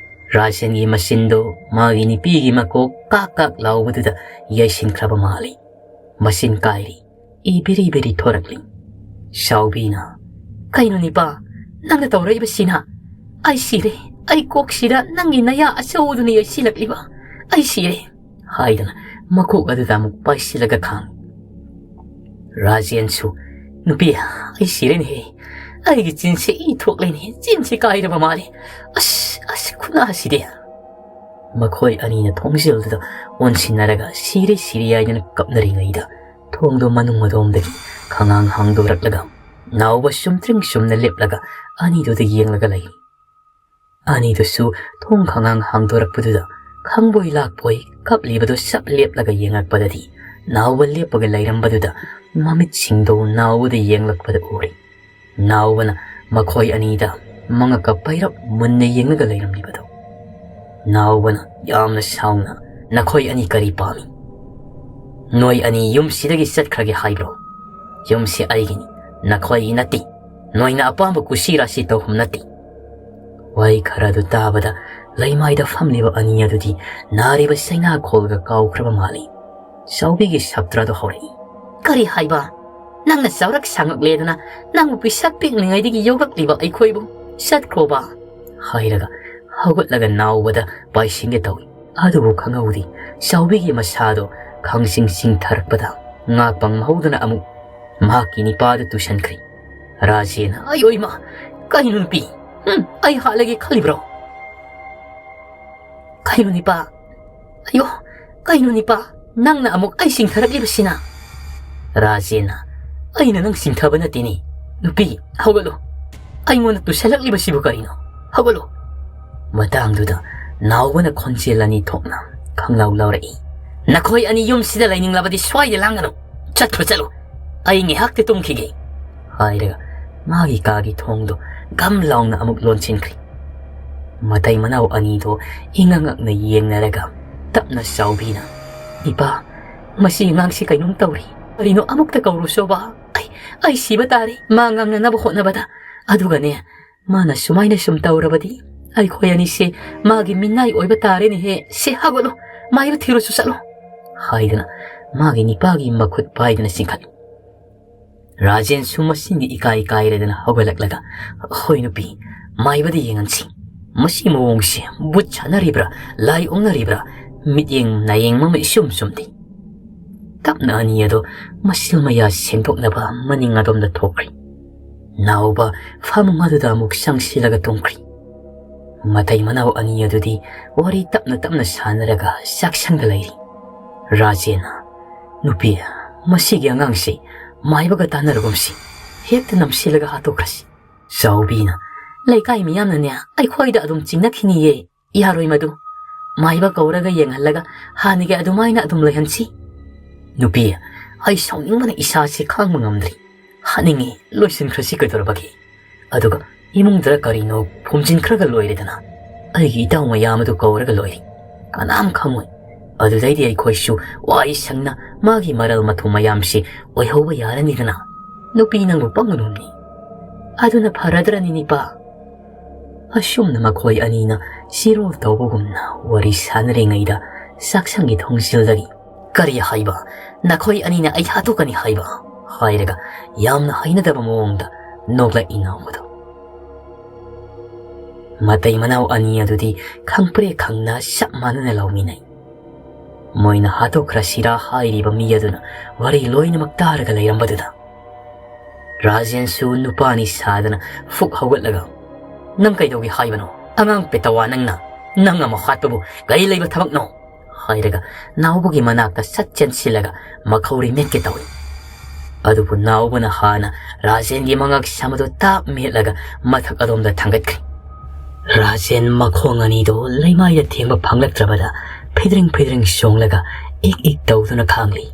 ꯔꯥꯖꯦꯟꯒꯤ ꯃꯆꯤꯟꯗꯨ ꯃꯥꯒꯤ ꯅꯨꯄꯤꯒꯤ ꯃꯀꯣꯛ ꯀꯥꯛ ꯀꯥꯛ ꯂꯥꯎꯕꯗꯨꯗ ꯌꯩꯁꯤꯟꯈ꯭ꯔꯕ ꯃꯥꯜꯂꯤ꯫ ꯃꯆꯤꯟ ꯀꯥꯏꯔꯤ꯫ ꯏ ꯕꯤꯔꯤ ꯕꯤꯔꯤ ꯊꯣꯔꯛꯂꯤ꯫ ꯁꯥꯎꯕꯤꯅ, "ꯀꯩꯅꯣ ꯅꯤꯄꯥ, ꯅꯪꯅ ꯇꯧꯔꯛꯏꯕꯁꯤꯅ? ꯑꯩ ꯁꯤꯔꯦ, ꯑꯩ ꯀꯣꯛꯁꯤꯗ ꯅꯪꯒꯤ ꯅꯌꯥ ꯑꯆꯧꯕꯗꯨꯅ ꯌꯩꯁꯤꯜꯂꯛꯂꯤꯕ, ꯑꯩ ꯁꯤꯔꯦ" ꯍꯥꯏꯗꯨꯅ ꯃꯀꯣꯛ ꯑꯗꯨꯗ ꯑꯃꯨꯛ ꯄꯥꯏꯁꯤꯜꯂꯒ ꯈꯥꯡꯏ꯫ ꯔꯥꯖꯦꯟꯁꯨ, "ꯅꯨꯄꯤ, ꯑꯩ ꯁꯤꯔꯦꯅꯦꯍꯦ, ꯑꯩꯒꯤ ꯆꯤꯟꯁꯦ ꯏ ꯊꯣꯛꯂꯦꯅꯦ, ꯆꯤꯟꯁꯤ ꯀꯥꯏꯔꯕ ꯃꯥꯜꯂꯦ, ꯑꯁ, ꯑꯁ, ꯈꯨꯅꯥꯁꯤꯗꯤ!" ꯃꯈꯣꯏ ꯑꯅꯤꯅ ꯊꯣꯡꯖꯤꯜꯗꯨꯗ ꯑꯣꯟꯁꯤꯟꯅꯔꯒ ꯁꯤꯔꯦ ꯁꯤꯔꯦ ꯍꯥꯏꯗꯨꯅ ꯀꯞꯅꯔꯤꯉꯩꯗ, ꯊꯣꯡꯗꯣ ꯃꯅꯨꯡ ꯑꯗꯣꯝꯗꯒꯤ ꯈꯉꯥꯡ ꯍꯥꯡꯗꯣꯔꯛꯂꯒ, ꯅꯥꯎꯕ ꯁꯨꯝꯇ꯭ꯔꯤꯡ ꯁꯨꯝꯅ ꯂꯦꯞꯂꯒ ꯑꯅꯤꯗꯨꯗ ꯌꯦꯡꯂꯒ ꯂꯩ꯫ ꯑꯅꯤꯗꯨꯁꯨ ꯊꯣꯡ ꯈꯉꯥꯡ ꯍꯥꯡꯗꯣꯔꯛꯄꯗꯨꯗ ꯈꯪꯕꯣꯏ ꯂꯥꯛꯄꯣꯏ ꯀꯞꯂꯤꯕꯗꯨ ꯁꯞ ꯂꯦꯞꯂꯒ ꯌꯦꯡꯂꯛꯄꯗꯗꯤ, ꯅꯥꯎꯕ ꯂꯦꯞꯄꯒ ꯂꯩꯔꯝꯕꯗꯨꯗ ꯃꯃꯤꯠꯁꯤꯡꯗꯣ ꯅꯥꯎꯕꯗ ꯌꯦꯡꯂꯛꯄꯗ ꯎꯔꯤ꯫ ꯅꯥꯎꯕꯅ ꯃꯈꯣꯏ ꯑꯅꯤꯗ ꯃꯉꯛꯀ ꯄꯩꯔꯞ ꯃꯨꯟꯅ ꯌꯦꯡꯂꯒ ꯂꯩꯔꯝꯂꯤꯕꯗꯣ꯫ ꯅꯥꯎꯕꯅ ꯌꯥꯝꯅ ꯁꯥꯎꯅ, "ꯅꯈꯣꯏ ꯑꯅꯤ ꯀꯔꯤ ꯄꯥꯝꯃꯤ? ꯅꯣꯏ ꯑꯅꯤ ꯌꯨꯝꯁꯤꯗꯒꯤ ꯆꯠꯈ꯭ꯔꯒꯦ ꯍꯥꯏꯕ꯭ꯔꯣ? ꯌꯨꯝꯁꯤ ꯑꯩꯒꯤꯅꯤ, ꯅꯈꯣꯏꯒꯤ ꯅꯠꯇꯦ꯫ ꯅꯣꯏꯅ ꯑꯄꯥꯝꯕ ꯀꯨꯁꯤ ꯔꯥꯁꯤ ꯇꯧꯐꯝ ꯅꯠꯇꯦ"꯫ ꯋꯥꯍꯩ ꯈꯔ ꯑꯗꯨ ꯇꯥꯕꯗ, ꯂꯩꯃꯥꯏꯗ ꯐꯝꯂꯤꯕ ꯑꯅꯤ ꯑꯗꯨꯗꯤ ꯅꯥꯔꯤꯕ ꯆꯩꯅꯥꯈꯣꯜꯒ ꯀꯥꯎꯈ꯭ꯔꯕ ꯃꯥꯜꯂꯤ꯫ ꯆꯥꯎꯕꯤꯒꯤ ꯁꯞꯇ꯭ꯔꯥꯗꯣ ꯍꯧꯔꯛꯏ꯫ "ꯀꯔꯤ ꯍꯥꯏꯕ? ꯅꯪꯅ ꯆꯥꯎꯔꯛ ꯁꯥꯡꯉꯛꯂꯦꯗꯅ ꯅꯪꯕꯨ ꯄꯤꯁꯛ ꯄꯤꯛꯂꯤꯉꯩꯗꯒꯤ ꯌꯣꯛꯂꯛꯂꯤꯕ ꯑꯩꯈꯣꯏꯕꯨ ꯆꯠꯈ꯭ꯔꯣꯕ?" ꯍꯥꯏꯔꯒ ꯍꯧꯒꯠꯂꯒ ꯅꯥꯎꯕꯗ ꯄꯥꯏꯁꯤꯟꯒꯦ ꯇꯧꯏ꯫ ꯑꯗꯨꯕꯨ ꯈꯪꯍꯧꯗꯦ, ꯆꯥꯎꯕꯤꯒꯤ ꯃꯁꯥꯗꯣ ꯈꯪꯁꯤꯡ ꯁꯤꯡꯊꯔꯛꯄꯗ ꯉꯥꯛꯄ ꯉꯝꯍꯧꯗꯅ ꯑꯃꯨꯛ ꯃꯍꯥꯛꯀꯤ ꯅꯤꯄꯥꯗ ꯇꯨꯁꯟꯈ꯭ꯔꯦ꯫ ꯔꯥꯖꯦꯅ, "ꯑꯌꯣ ꯏꯃꯥ, ꯀꯩꯅꯣ ꯅꯨꯄꯤ? ꯍꯨꯝ, ꯑꯩ ꯍꯥꯠꯂꯒꯦ ꯈꯜꯂꯤꯕ꯭ꯔꯣ? ꯀꯩꯅꯣ ꯅꯤꯄꯥ? ꯑꯌꯣ, ꯀꯩꯅꯣ ꯅꯤꯄꯥ? ꯅꯪꯅ ꯑꯃꯨꯛ ꯑꯩ ꯆꯤꯡꯊꯔꯛꯂꯤꯕꯁꯤꯅ?" ꯔꯥꯖꯦꯟꯅ, "ꯑꯩꯅ ꯅꯪ ꯆꯤꯡꯊꯕ ꯅꯠꯇꯦꯅꯦ꯫ ꯅꯨꯄꯤ, ꯍꯧꯒꯠꯂꯣ꯫ ꯑꯩꯉꯣꯟꯗ ꯇꯨꯁꯜꯂꯛꯂꯤꯕꯁꯤꯕꯨ ꯀꯔꯤꯅꯣ? ꯍꯧꯒꯠꯂꯣ!" ꯃꯇꯥꯡꯗꯨꯗ ꯅꯥꯎꯕꯅ ꯈꯣꯟꯖꯦꯜ ꯑꯅꯤ ꯊꯣꯛꯅ ꯈꯪꯂꯥꯎ ꯂꯥꯎꯔꯛꯏ꯫ "ꯅꯈꯣꯏ ꯑꯅꯤ ꯌꯨꯝꯁꯤꯗ ꯂꯩꯅꯤꯡꯂꯕꯗꯤ ꯁ꯭ꯋꯥꯏꯗ ꯂꯥꯡꯒꯅꯨ꯫ ꯆꯠꯈ꯭ꯔꯣ ꯆꯠꯂꯣ꯫ ꯑꯩ ꯉꯥꯏꯍꯥꯛꯇꯤ ꯇꯨꯝꯈꯤꯒꯦ" ꯍꯥꯏꯔꯒ ꯃꯥꯒꯤ ꯀꯥꯒꯤ ꯊꯣꯡꯗꯣ ꯒꯝ ꯂꯥꯎꯅ ꯑꯃꯨꯛ ꯂꯣꯟꯁꯤꯟꯈ꯭ꯔꯦ꯫ ꯃꯇꯩ ꯃꯅꯥꯎ ꯑꯅꯤꯗꯣ ꯏꯉꯛ ꯉꯛꯅ ꯌꯦꯡꯅꯔꯒ ꯇꯞꯅ ꯆꯥꯎꯕꯤꯅ, "ꯏꯄꯥ, ꯃꯁꯤ ꯑꯉꯥꯡꯁꯤ ꯀꯩꯅꯣꯝ ꯇꯧꯔꯤ꯫ ꯀꯔꯤꯅꯣ ꯑꯃꯨꯛꯇ ꯀꯧꯔꯨꯁꯣꯕ꯫ ꯑꯩ, ꯑꯩ ꯁꯤꯕ ꯇꯥꯔꯦ ꯃꯥ ꯉꯥꯡꯅꯅꯕ ꯍꯣꯠꯅꯕꯗ꯫ ꯑꯗꯨꯒꯅꯦ, ꯃꯥꯅ ꯁꯨꯃꯥꯏꯅ ꯁꯨꯝ ꯇꯧꯔꯕꯗꯤ ꯑꯩꯈꯣꯏ ꯑꯅꯤꯁꯦ ꯃꯥꯒꯤ ꯃꯤꯅꯥꯏ ꯑꯣꯏꯕ ꯇꯥꯔꯦꯅꯦꯍꯦ꯫ ꯁꯦ, ꯍꯧꯒꯠꯂꯨ, ꯃꯥꯏꯕ ꯊꯤꯔꯨꯁꯨ ꯆꯠꯂꯨ" ꯍꯥꯏꯗꯅ ꯃꯥꯒꯤ ꯅꯤꯄꯥꯒꯤ ꯃꯈꯨꯠ ꯄꯥꯏꯗꯨꯅ ꯆꯤꯡꯈꯠꯂꯤ꯫ ꯔꯥꯖꯦꯟꯁꯨ ꯃꯁꯤꯡꯗꯤ ꯏꯀꯥꯏ ꯀꯥꯏꯔꯗꯅ ꯍꯧꯒꯠꯂꯛꯂꯒ, "ꯍꯣꯏ ꯅꯨꯄꯤ, ꯃꯥꯏꯕꯗ ꯌꯦꯡꯍꯟꯁꯤ꯫ ꯃꯁꯤ ꯃꯑꯣꯡꯁꯦ ꯚꯨꯠ ꯁꯥꯟꯅꯔꯤꯕ꯭ꯔꯥ, ꯂꯥꯏ ꯑꯣꯛꯅꯔꯤꯕ꯭ꯔꯥ? ꯃꯤꯠꯌꯦꯡ ꯅꯥꯌꯦꯡ ꯑꯃ ꯏꯁꯨꯝ ꯁꯨꯝꯗꯦ꯫" ꯇꯞꯅ ꯑꯅꯤ ꯑꯗꯨ ꯃꯁꯤꯜ ꯃꯌꯥ ꯁꯦꯡꯗꯣꯛꯅꯕ ꯃꯅꯤꯡ ꯑꯗꯣꯝꯗ ꯊꯣꯛꯈ꯭ꯔꯤ꯫ ꯅꯥꯎꯕ ꯐꯃꯨꯡ ꯑꯗꯨꯗ ꯑꯃꯨꯛ ꯆꯪꯁꯤꯜꯂꯒ ꯇꯨꯝꯈ꯭ꯔꯤ꯫ ꯃꯇꯩ ꯃꯅꯥꯎ ꯑꯅꯤ ꯑꯗꯨꯗꯤ ꯋꯥꯔꯤ ꯇꯞꯅ ꯇꯞꯅ ꯁꯥꯟꯅꯔꯒ ꯆꯥꯛꯁꯪꯗ ꯂꯩꯔꯤ꯫ ꯔꯥꯖꯦꯟꯅ, "ꯅꯨꯄꯤ, ꯃꯁꯤꯒꯤ ꯑꯉꯥꯡꯁꯤ ꯃꯥꯏꯕꯒ ꯇꯥꯟꯅꯔꯒꯨꯝꯁꯤ, ꯍꯦꯛꯇ ꯅꯝꯁꯤꯜꯂꯒ ꯍꯥꯠꯇꯣꯛꯈ꯭ꯔꯁꯤ꯫" ꯆꯥꯎꯕꯤꯅ, "ꯂꯩꯀꯥꯏ ꯃꯤꯌꯥꯝꯅꯅꯦ ꯑꯩꯈꯣꯏꯗ ꯑꯗꯨꯝ ꯆꯤꯡꯅꯈꯤꯅꯤꯌꯦ꯫ ꯌꯥꯔꯣꯏ ꯃꯗꯨ꯫ ꯃꯥꯏꯕ ꯀꯧꯔꯒ ꯌꯦꯡꯍꯜꯂꯒ ꯍꯥꯟꯅꯒꯤ ꯑꯗꯨꯃꯥꯏꯅ ꯑꯗꯨꯝ ꯂꯩꯍꯟꯁꯤ꯫" "ꯅꯨꯄꯤ, ꯑꯩ ꯁꯥꯎꯅꯤꯡꯕꯅ ꯏꯁꯥꯁꯤ ꯈꯥꯡꯕ ꯉꯝꯗ꯭ꯔꯤ꯫ ꯍꯥꯠꯅꯤꯡꯉꯤ, ꯂꯣꯏꯁꯤꯟꯈ꯭ꯔꯁꯤ ꯀꯩꯗꯧꯔꯕꯒꯦ? ꯑꯗꯨꯒ ꯏꯃꯨꯡꯗ ꯀꯔꯤꯅꯣ ꯐꯨꯝꯖꯤꯟꯈ꯭ꯔꯒ ꯂꯣꯏꯔꯦꯗꯅ꯫ ꯑꯩꯒꯤ ꯏꯇꯥꯎ ꯃꯌꯥꯝ ꯑꯗꯨ ꯀꯧꯔꯒ ꯂꯣꯏꯔꯦ꯫ ꯀꯅꯥꯝ ꯈꯪꯉꯣꯏ꯫ ꯑꯗꯨꯗꯩꯗꯤ ꯑꯩꯈꯣꯏꯁꯨ ꯋꯥꯏ ꯁꯪꯅ ꯃꯥꯒꯤ ꯃꯔꯜ ꯃꯊꯨꯝ ꯃꯌꯥꯝꯁꯤ ꯑꯣꯏꯍꯧꯕ ꯌꯥꯔꯅꯤꯗꯅ꯫ ꯅꯨꯄꯤ ꯅꯪꯕꯨ ꯄꯪꯒꯅꯨꯅꯦ꯫ ꯑꯗꯨꯅ ꯐꯔꯗ꯭ꯔꯅꯤ ꯅꯤꯄꯥ?" ꯑꯁꯨꯝꯅ ꯃꯈꯣꯏ ꯑꯅꯤꯅ ꯆꯤꯔꯣꯜ ꯇꯧꯕꯒꯨꯝꯅ ꯋꯥꯔꯤ ꯁꯥꯟꯅꯔꯤꯉꯩꯗ ꯆꯥꯛꯁꯪꯒꯤ ꯊꯣꯡꯖꯤꯜꯗꯒꯤ, "ꯀꯔꯤ ꯍꯥꯏꯕ? ꯅꯈꯣꯏ ꯑꯅꯤꯅ ꯑꯩ ꯍꯥꯠꯇꯣꯛꯀꯅꯤ ꯍꯥꯏꯕ?" ꯍꯥꯏꯔꯒ ꯌꯥꯝꯅ ꯍꯩꯅꯗꯕ ꯃꯑꯣꯡꯗ ꯅꯣꯛꯂꯛꯏ ꯅꯥꯎꯕꯗꯣ꯫ ꯃꯇꯩ ꯃꯅꯥꯎ ꯑꯅꯤ ꯑꯗꯨꯗꯤ ꯈꯪꯄ꯭ꯔꯦꯛ ꯈꯪꯅ ꯆꯞ ꯃꯥꯟꯅꯅ ꯂꯥꯎꯃꯤꯟꯅꯩ꯫ ꯃꯣꯏꯅ ꯍꯥꯠꯇꯣꯛꯈ꯭ꯔꯁꯤꯔꯥ ꯍꯥꯏꯔꯤꯕ ꯃꯤ ꯑꯗꯨꯅ ꯋꯥꯔꯤ ꯂꯣꯏꯅꯃꯛ ꯇꯥꯔꯒ ꯂꯩꯔꯝꯕꯗꯨꯗ ꯔꯥꯖꯦꯟꯁꯨ ꯅꯨꯄꯥꯅꯤ ꯁꯥꯗꯅ ꯐꯨꯛ ꯍꯧꯒꯠꯂꯒ, "ꯅꯪ ꯀꯩꯗꯧꯒꯦ ꯍꯥꯏꯕꯅꯣ? ꯑꯉꯥꯡ ꯄꯦꯇꯋꯥ ꯅꯪꯅ, ꯅꯪ ꯑꯃ ꯍꯥꯠꯄꯕꯨ ꯀꯔꯤ ꯂꯩꯕ ꯊꯕꯛꯅꯣ?" ꯍꯥꯏꯔꯒ ꯅꯥꯎꯕꯒꯤ ꯃꯅꯥꯛꯇ ꯁꯠ ꯆꯦꯟꯁꯤꯜꯂꯒ ꯃꯈꯧꯔꯤ ꯃꯦꯠꯀꯦ ꯇꯧꯏ꯫ ꯑꯗꯨꯕꯨ ꯅꯥꯎꯕꯅ ꯍꯥꯟꯅ ꯔꯥꯖꯦꯟꯒꯤ ꯃꯉꯛ ꯁꯝ ꯑꯗꯨ ꯇꯥꯞ ꯃꯦꯠꯂꯒ ꯃꯊꯛ ꯑꯗꯣꯝꯗ ꯊꯥꯡꯒꯠꯈ꯭ꯔꯦ꯫ ꯔꯥꯖꯦꯟ ꯃꯈꯣꯡ ꯑꯅꯤꯗꯨ ꯂꯩꯃꯥꯏꯗ ꯊꯦꯡꯕ ꯐꯪꯂꯛꯇ꯭ꯔꯕꯗ ꯐꯤꯗ꯭ꯔꯤꯡ ꯐꯤꯗ꯭ꯔꯤꯡ ꯆꯣꯡꯂꯒ ꯏꯛ ꯏꯛ ꯇꯧꯗꯨꯅ ꯈꯥꯡꯂꯤ꯫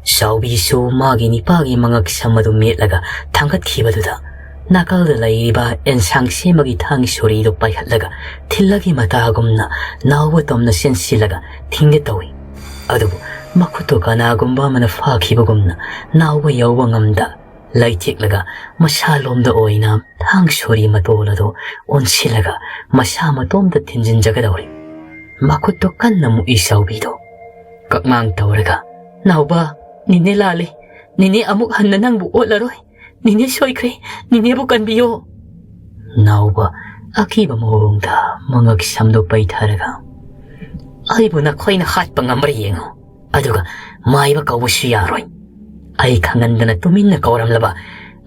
ꯆꯥꯎꯕꯤꯁꯨ ꯃꯥꯒꯤ ꯅꯤꯄꯥꯒꯤ ꯃꯉꯛ ꯁꯝ ꯑꯗꯨ ꯃꯦꯠꯂꯒ ꯊꯥꯡꯒꯠꯈꯤꯕꯗꯨꯗ ꯅꯥꯀꯜꯗ ꯂꯩꯔꯤꯕ ꯑꯦꯟꯁꯥꯡ ꯁꯦꯝꯕꯒꯤ ꯊꯥꯡ ꯁꯣꯔꯤꯗꯨ ꯄꯥꯏꯈꯠꯂꯒ ꯊꯤꯜꯂꯒꯤ ꯃꯇꯥꯒꯨꯝꯅ ꯅꯥꯎꯕ ꯇꯣꯝꯅ ꯆꯦꯟꯁꯤꯜꯂꯒ ꯊꯤꯡꯒꯦ ꯇꯧꯏ꯫ ꯑꯗꯨꯕꯨ ꯃꯈꯨꯠꯇꯨ ꯀꯅꯥꯒꯨꯝꯕ ꯑꯃꯅ ꯐꯥꯈꯤꯕꯒꯨꯝꯅ ꯅꯥꯎꯕ ꯌꯧꯕ ꯉꯝꯗ ꯂꯩꯊꯦꯛꯂꯒ ꯃꯁꯥꯂꯣꯝꯗ ꯑꯣꯏꯅ ꯊꯥꯡ ꯁꯣꯔꯤ ꯃꯇꯣꯜ ꯑꯗꯨ ꯑꯣꯟꯁꯤꯜꯂꯒ ꯃꯁꯥ ꯃꯇꯣꯝꯇ ꯊꯤꯟꯖꯤꯟꯖꯒꯗꯧꯔꯤ꯫ ꯃꯈꯨꯠꯇꯨ ꯀꯟꯅ ꯃꯨꯛꯏ ꯆꯥꯎꯕꯤꯗꯨ꯫ ꯀꯛꯃꯥꯡ ꯇꯧꯔꯒ, "ꯅꯥꯎꯕ, ꯅꯦꯅꯦ ꯂꯥꯜꯂꯤ꯫ ꯅꯦꯅꯦ ꯑꯃꯨꯛ ꯍꯟꯅ ꯅꯪꯕꯨ ꯑꯣꯠꯂꯔꯣꯏ꯫ ꯅꯦꯅꯦ ꯁꯣꯏꯈ꯭ꯔꯦ꯫ ꯅꯦꯅꯦꯕꯨ ꯀꯟꯕꯤꯌꯣ꯫" ꯅꯥꯎꯕ ꯑꯀꯤꯕ ꯃꯑꯣꯡꯗ ꯃꯉꯛ ꯁꯝꯗꯨ ꯄꯩꯊꯔꯒ, "ꯑꯩꯕꯨ ꯅꯈꯣꯏꯅ ꯍꯥꯠꯄ ꯉꯝꯕ꯭ꯔꯥ ꯌꯦꯡꯉꯨ, ꯑꯗꯨꯒ ꯃꯥꯏꯕ ꯀꯧꯕꯁꯨ ꯌꯥꯔꯣꯏ꯫ ꯑꯩ ꯈꯪꯍꯟꯗꯅ ꯇꯨꯃꯤꯟꯅ ꯀꯧꯔꯝꯂꯕ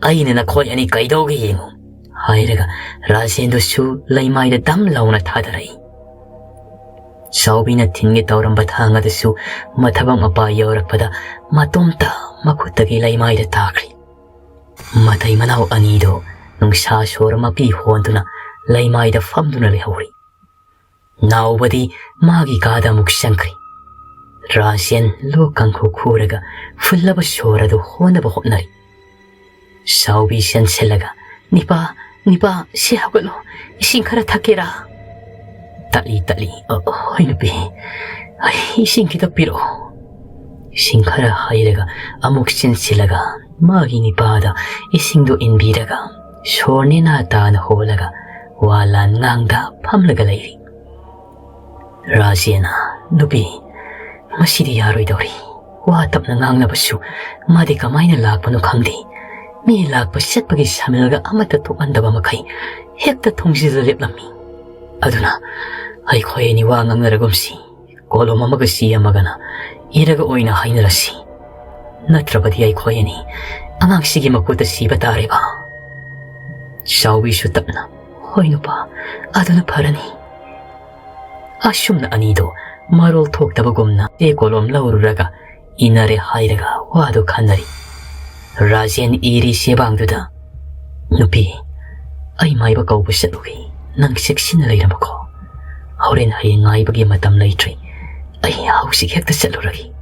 ꯑꯩꯅ ꯅꯈꯣꯏ ꯑꯅꯤ ꯀꯩꯗꯧꯒꯦ ꯌꯦꯡꯉꯨ," ꯍꯥꯏꯔꯒ ꯔꯥꯖꯦꯟꯗꯨꯁꯨ ꯂꯩꯃꯥꯏꯗ ꯗꯝ ꯂꯥꯎꯅ ꯊꯥꯗꯔꯛꯏ꯫ ꯆꯥꯎꯕꯤꯅ ꯊꯤꯟꯒꯦ ꯇꯧꯔꯝꯕ ꯊꯥꯡ ꯑꯗꯨꯁꯨ ꯃꯊꯕꯛ ꯃꯄꯥ ꯌꯧꯔꯛꯄꯗ ꯃꯇꯣꯝꯇ ꯃꯈꯨꯠꯇꯒꯤ ꯂꯩꯃꯥꯏꯗ ꯇꯥꯈ꯭ꯔꯤ꯫ ꯃꯇꯩ ꯃꯅꯥꯎ ꯑꯅꯤꯗꯨ ꯅꯨꯡꯁꯥ ꯁꯣꯔ ꯃꯄꯤ ꯍꯣꯟꯗꯨꯅ ꯂꯩꯃꯥꯏꯗ ꯐꯝꯗꯨꯅ ꯂꯩꯍꯧꯔꯤ꯫ ꯅꯥꯎꯕꯗꯤ ꯃꯥꯒꯤ ꯀꯥꯗ ꯑꯃꯨꯛ ꯆꯪꯈ꯭ꯔꯤ꯫ ꯔꯥꯖꯦꯟ ꯂꯣꯛ ꯀꯥꯡꯈꯨ ꯈꯨꯔꯒ ꯐꯨꯜꯂꯕ ꯁꯣꯔ ꯑꯗꯨ ꯍꯣꯟꯅꯕ ꯍꯣꯠꯅꯔꯤ꯫ ꯆꯥꯎꯕꯤ ꯆꯦꯟꯁꯤꯜꯂꯒ, "ꯅꯤꯄꯥ, ꯅꯤꯄꯥ, ꯁꯤ ꯍꯧꯒꯠꯂꯣ, ꯏꯁꯤꯡ ꯈꯔ ꯊꯛꯀꯦꯔꯥ?" ꯇꯠꯂꯤ ꯇꯠꯂꯤ, "ꯑ, ꯍꯣꯏ ꯅꯨꯄꯤ, ꯑꯩ ꯏꯁꯤꯡ ꯈꯤꯇ ꯄꯤꯔꯛꯑꯣ꯫" ꯏꯁꯤꯡ ꯈꯔ ꯍꯩꯔꯒ ꯑꯃꯨꯛ ꯆꯦꯟꯁꯤꯜꯂꯒ ꯃꯥꯒꯤ ꯅꯤꯄꯥꯗ ꯏꯁꯤꯡꯗꯨ ꯏꯟꯕꯤꯔꯒ ꯁꯣꯔ ꯅꯦꯅꯥ ꯇꯥꯅ ꯍꯣꯜꯂꯒ ꯋꯥ ꯂꯥꯟ ꯉꯥꯡꯗ ꯐꯝꯂꯒ ꯂꯩꯔꯤ꯫ ꯔꯥꯖꯦꯅ, "ꯅꯨꯄꯤ, ꯃꯁꯤꯗꯤ ꯌꯥꯔꯣꯏꯗꯧꯔꯤ꯫ ꯋꯥ ꯇꯞꯅ ꯉꯥꯡꯅꯕꯁꯨ ꯃꯥꯗꯤ ꯀꯃꯥꯏꯅ ꯂꯥꯛꯄꯅꯣ ꯈꯪꯗꯦ꯫ ꯃꯤ ꯂꯥꯛꯄ ꯆꯠꯄꯒꯤ ꯁꯃꯤꯜꯒ ꯑꯃꯠꯇ ꯊꯣꯛꯍꯟꯗꯕ ꯃꯈꯩ ꯍꯦꯛꯇ ꯊꯣꯡꯖꯤꯜꯂ ꯂꯦꯞꯂꯝꯃꯤ꯫ ꯑꯗꯨꯅ ꯑꯩꯈꯣꯏ ꯑꯅꯤ ꯋꯥ ꯉꯥꯡꯅꯔꯒꯨꯝꯁꯤ꯫ ꯀꯣꯂꯣꯝ ꯑꯃꯒ ꯆꯦ ꯑꯃꯒꯅ ꯏꯔꯒ ꯑꯣꯏꯅ ꯍꯥꯏꯅꯔꯁꯤ꯫ ꯅꯠꯇ꯭ꯔꯕꯗꯤ ꯑꯩꯈꯣꯏ ꯑꯅꯤ ꯑꯉꯥꯡꯁꯤꯒꯤ ꯃꯈꯨꯠꯇ ꯁꯤꯕ ꯇꯥꯔꯦꯕ꯫" ꯆꯥꯎꯕꯤꯁꯨ ꯇꯞꯅ, "ꯍꯣꯏ ꯅꯨꯄꯥ, ꯑꯗꯨꯅ ꯐꯔꯅꯤ꯫" ꯑꯁꯨꯝꯅ ꯑꯅꯤꯗꯣ ꯃꯔꯣꯜ ꯊꯣꯛꯇꯕꯒꯨꯝꯅ ꯆꯦ ꯀꯣꯂꯣꯝ ꯂꯧꯔꯨꯔꯒ ꯏꯅꯔꯦ ꯍꯥꯏꯔꯒ ꯋꯥꯗꯨ ꯈꯟꯅꯔꯤ꯫ ꯔꯥꯖꯦꯟ ꯏꯔꯤ ꯆꯦꯕꯥꯡꯗꯨꯗ, "ꯅꯨꯄꯤ, ꯑꯩ ꯃꯥꯏꯕ ꯀꯧꯕ ꯆꯠꯂꯨꯒꯦ꯫ ꯅꯪ ꯆꯦꯛꯁꯤꯟꯅ ꯂꯩꯔꯝꯃꯨꯀꯣ꯫ ꯍꯣꯔꯦꯟ ꯍꯌꯦꯡ ꯉꯥꯏꯕꯒꯤ ꯃꯇꯝ ꯂꯩꯇ꯭ꯔꯦ꯫ ꯑꯩ ꯍꯧꯖꯤꯛ ꯍꯦꯛꯇ ꯆꯠꯂꯨꯔꯒꯦ꯫"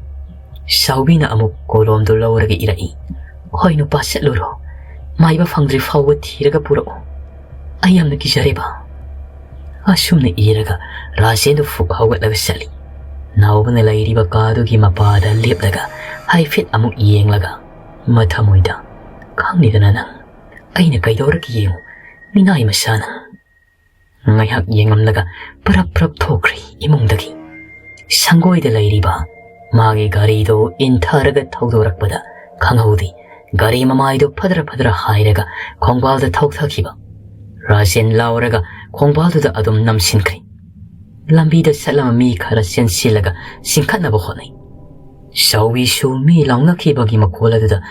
ꯆꯥꯎꯕꯤꯅ ꯑꯃꯨꯛ ꯀꯣꯂꯣꯝꯗꯨ ꯂꯧꯔꯒ ꯏꯔꯛꯏ꯫ "ꯍꯣꯏ ꯅꯨꯄꯥ, ꯆꯠꯂꯨꯔꯣ꯫ ꯃꯥꯏꯕ ꯐꯪꯗ꯭ꯔꯤ ꯐꯥꯎꯕ ꯊꯤꯔꯒ ꯄꯨꯔꯛꯑꯣ꯫ ꯑꯩ ꯌꯥꯝꯅ ꯀꯤꯖꯔꯦꯕ꯫" ꯑꯁꯨꯝꯅ ꯏꯔꯒ ꯔꯥꯖꯦꯟꯗꯨ ꯐꯨꯛ ꯍꯧꯒꯠꯂꯒ ꯆꯠꯂꯤ꯫ ꯅꯥꯎꯕꯅ ꯂꯩꯔꯤꯕ ꯀꯥꯗꯨꯒꯤ ꯃꯄꯥꯗ ꯂꯦꯞꯂꯒ ꯍꯥꯏꯐꯦꯠ ꯑꯃꯨꯛ ꯌꯦꯡꯂꯒ ꯃꯊꯃꯣꯏꯗ, "ꯈꯪꯂꯤꯗꯅ ꯅꯪ, ꯑꯩꯅ ꯀꯩꯗꯧꯔꯒꯦ ꯌꯦꯡꯉꯨ, ꯃꯤꯅꯥꯏ ꯃꯆꯥ ꯅꯪ꯫" ꯉꯥꯏꯍꯥꯛ ꯌꯦꯡꯂꯝꯂꯒ ꯄꯔꯞ ꯄꯔꯞ ꯊꯣꯛꯈ꯭ꯔꯦ ꯏꯃꯨꯡꯗꯒꯤ꯫ ꯁꯪꯒꯣꯏꯗ ꯂꯩꯔꯤꯕ ꯃꯥꯒꯤ ꯒꯥꯔꯤꯗꯨ ꯏꯟꯊꯔꯒ ꯊꯧꯗꯣꯔꯛꯄꯗ ꯈꯪꯍꯧꯗꯦ, ꯒꯥꯔꯤ ꯃꯃꯥꯏꯗꯨ ꯐꯗ꯭ꯔ ꯐꯗ꯭ꯔ ꯍꯥꯏꯔꯒ ꯈꯣꯡꯕꯥꯜꯗ ꯊꯧꯊꯈꯤꯕ꯫ ꯔꯥꯖꯦꯟ ꯂꯥꯎꯔꯒ ꯈꯣꯡꯕꯥꯜꯗꯨꯗ ꯑꯗꯨꯝ ꯅꯝꯁꯤꯟꯈ꯭ꯔꯦ꯫ ꯂꯝꯕꯤꯗ ꯆꯠꯂꯝꯕ ꯃꯤ ꯈꯔ ꯆꯦꯟꯁꯤꯜꯂꯒ ꯆꯤꯡꯈꯠꯅꯕ ꯍꯣꯠꯅꯩ꯫ ꯁꯥꯎꯕꯤꯁꯨ ꯃꯤ ꯂꯥꯎꯅꯈꯤꯕꯒꯤ ꯃꯈꯣꯜ ꯑꯗꯨꯗ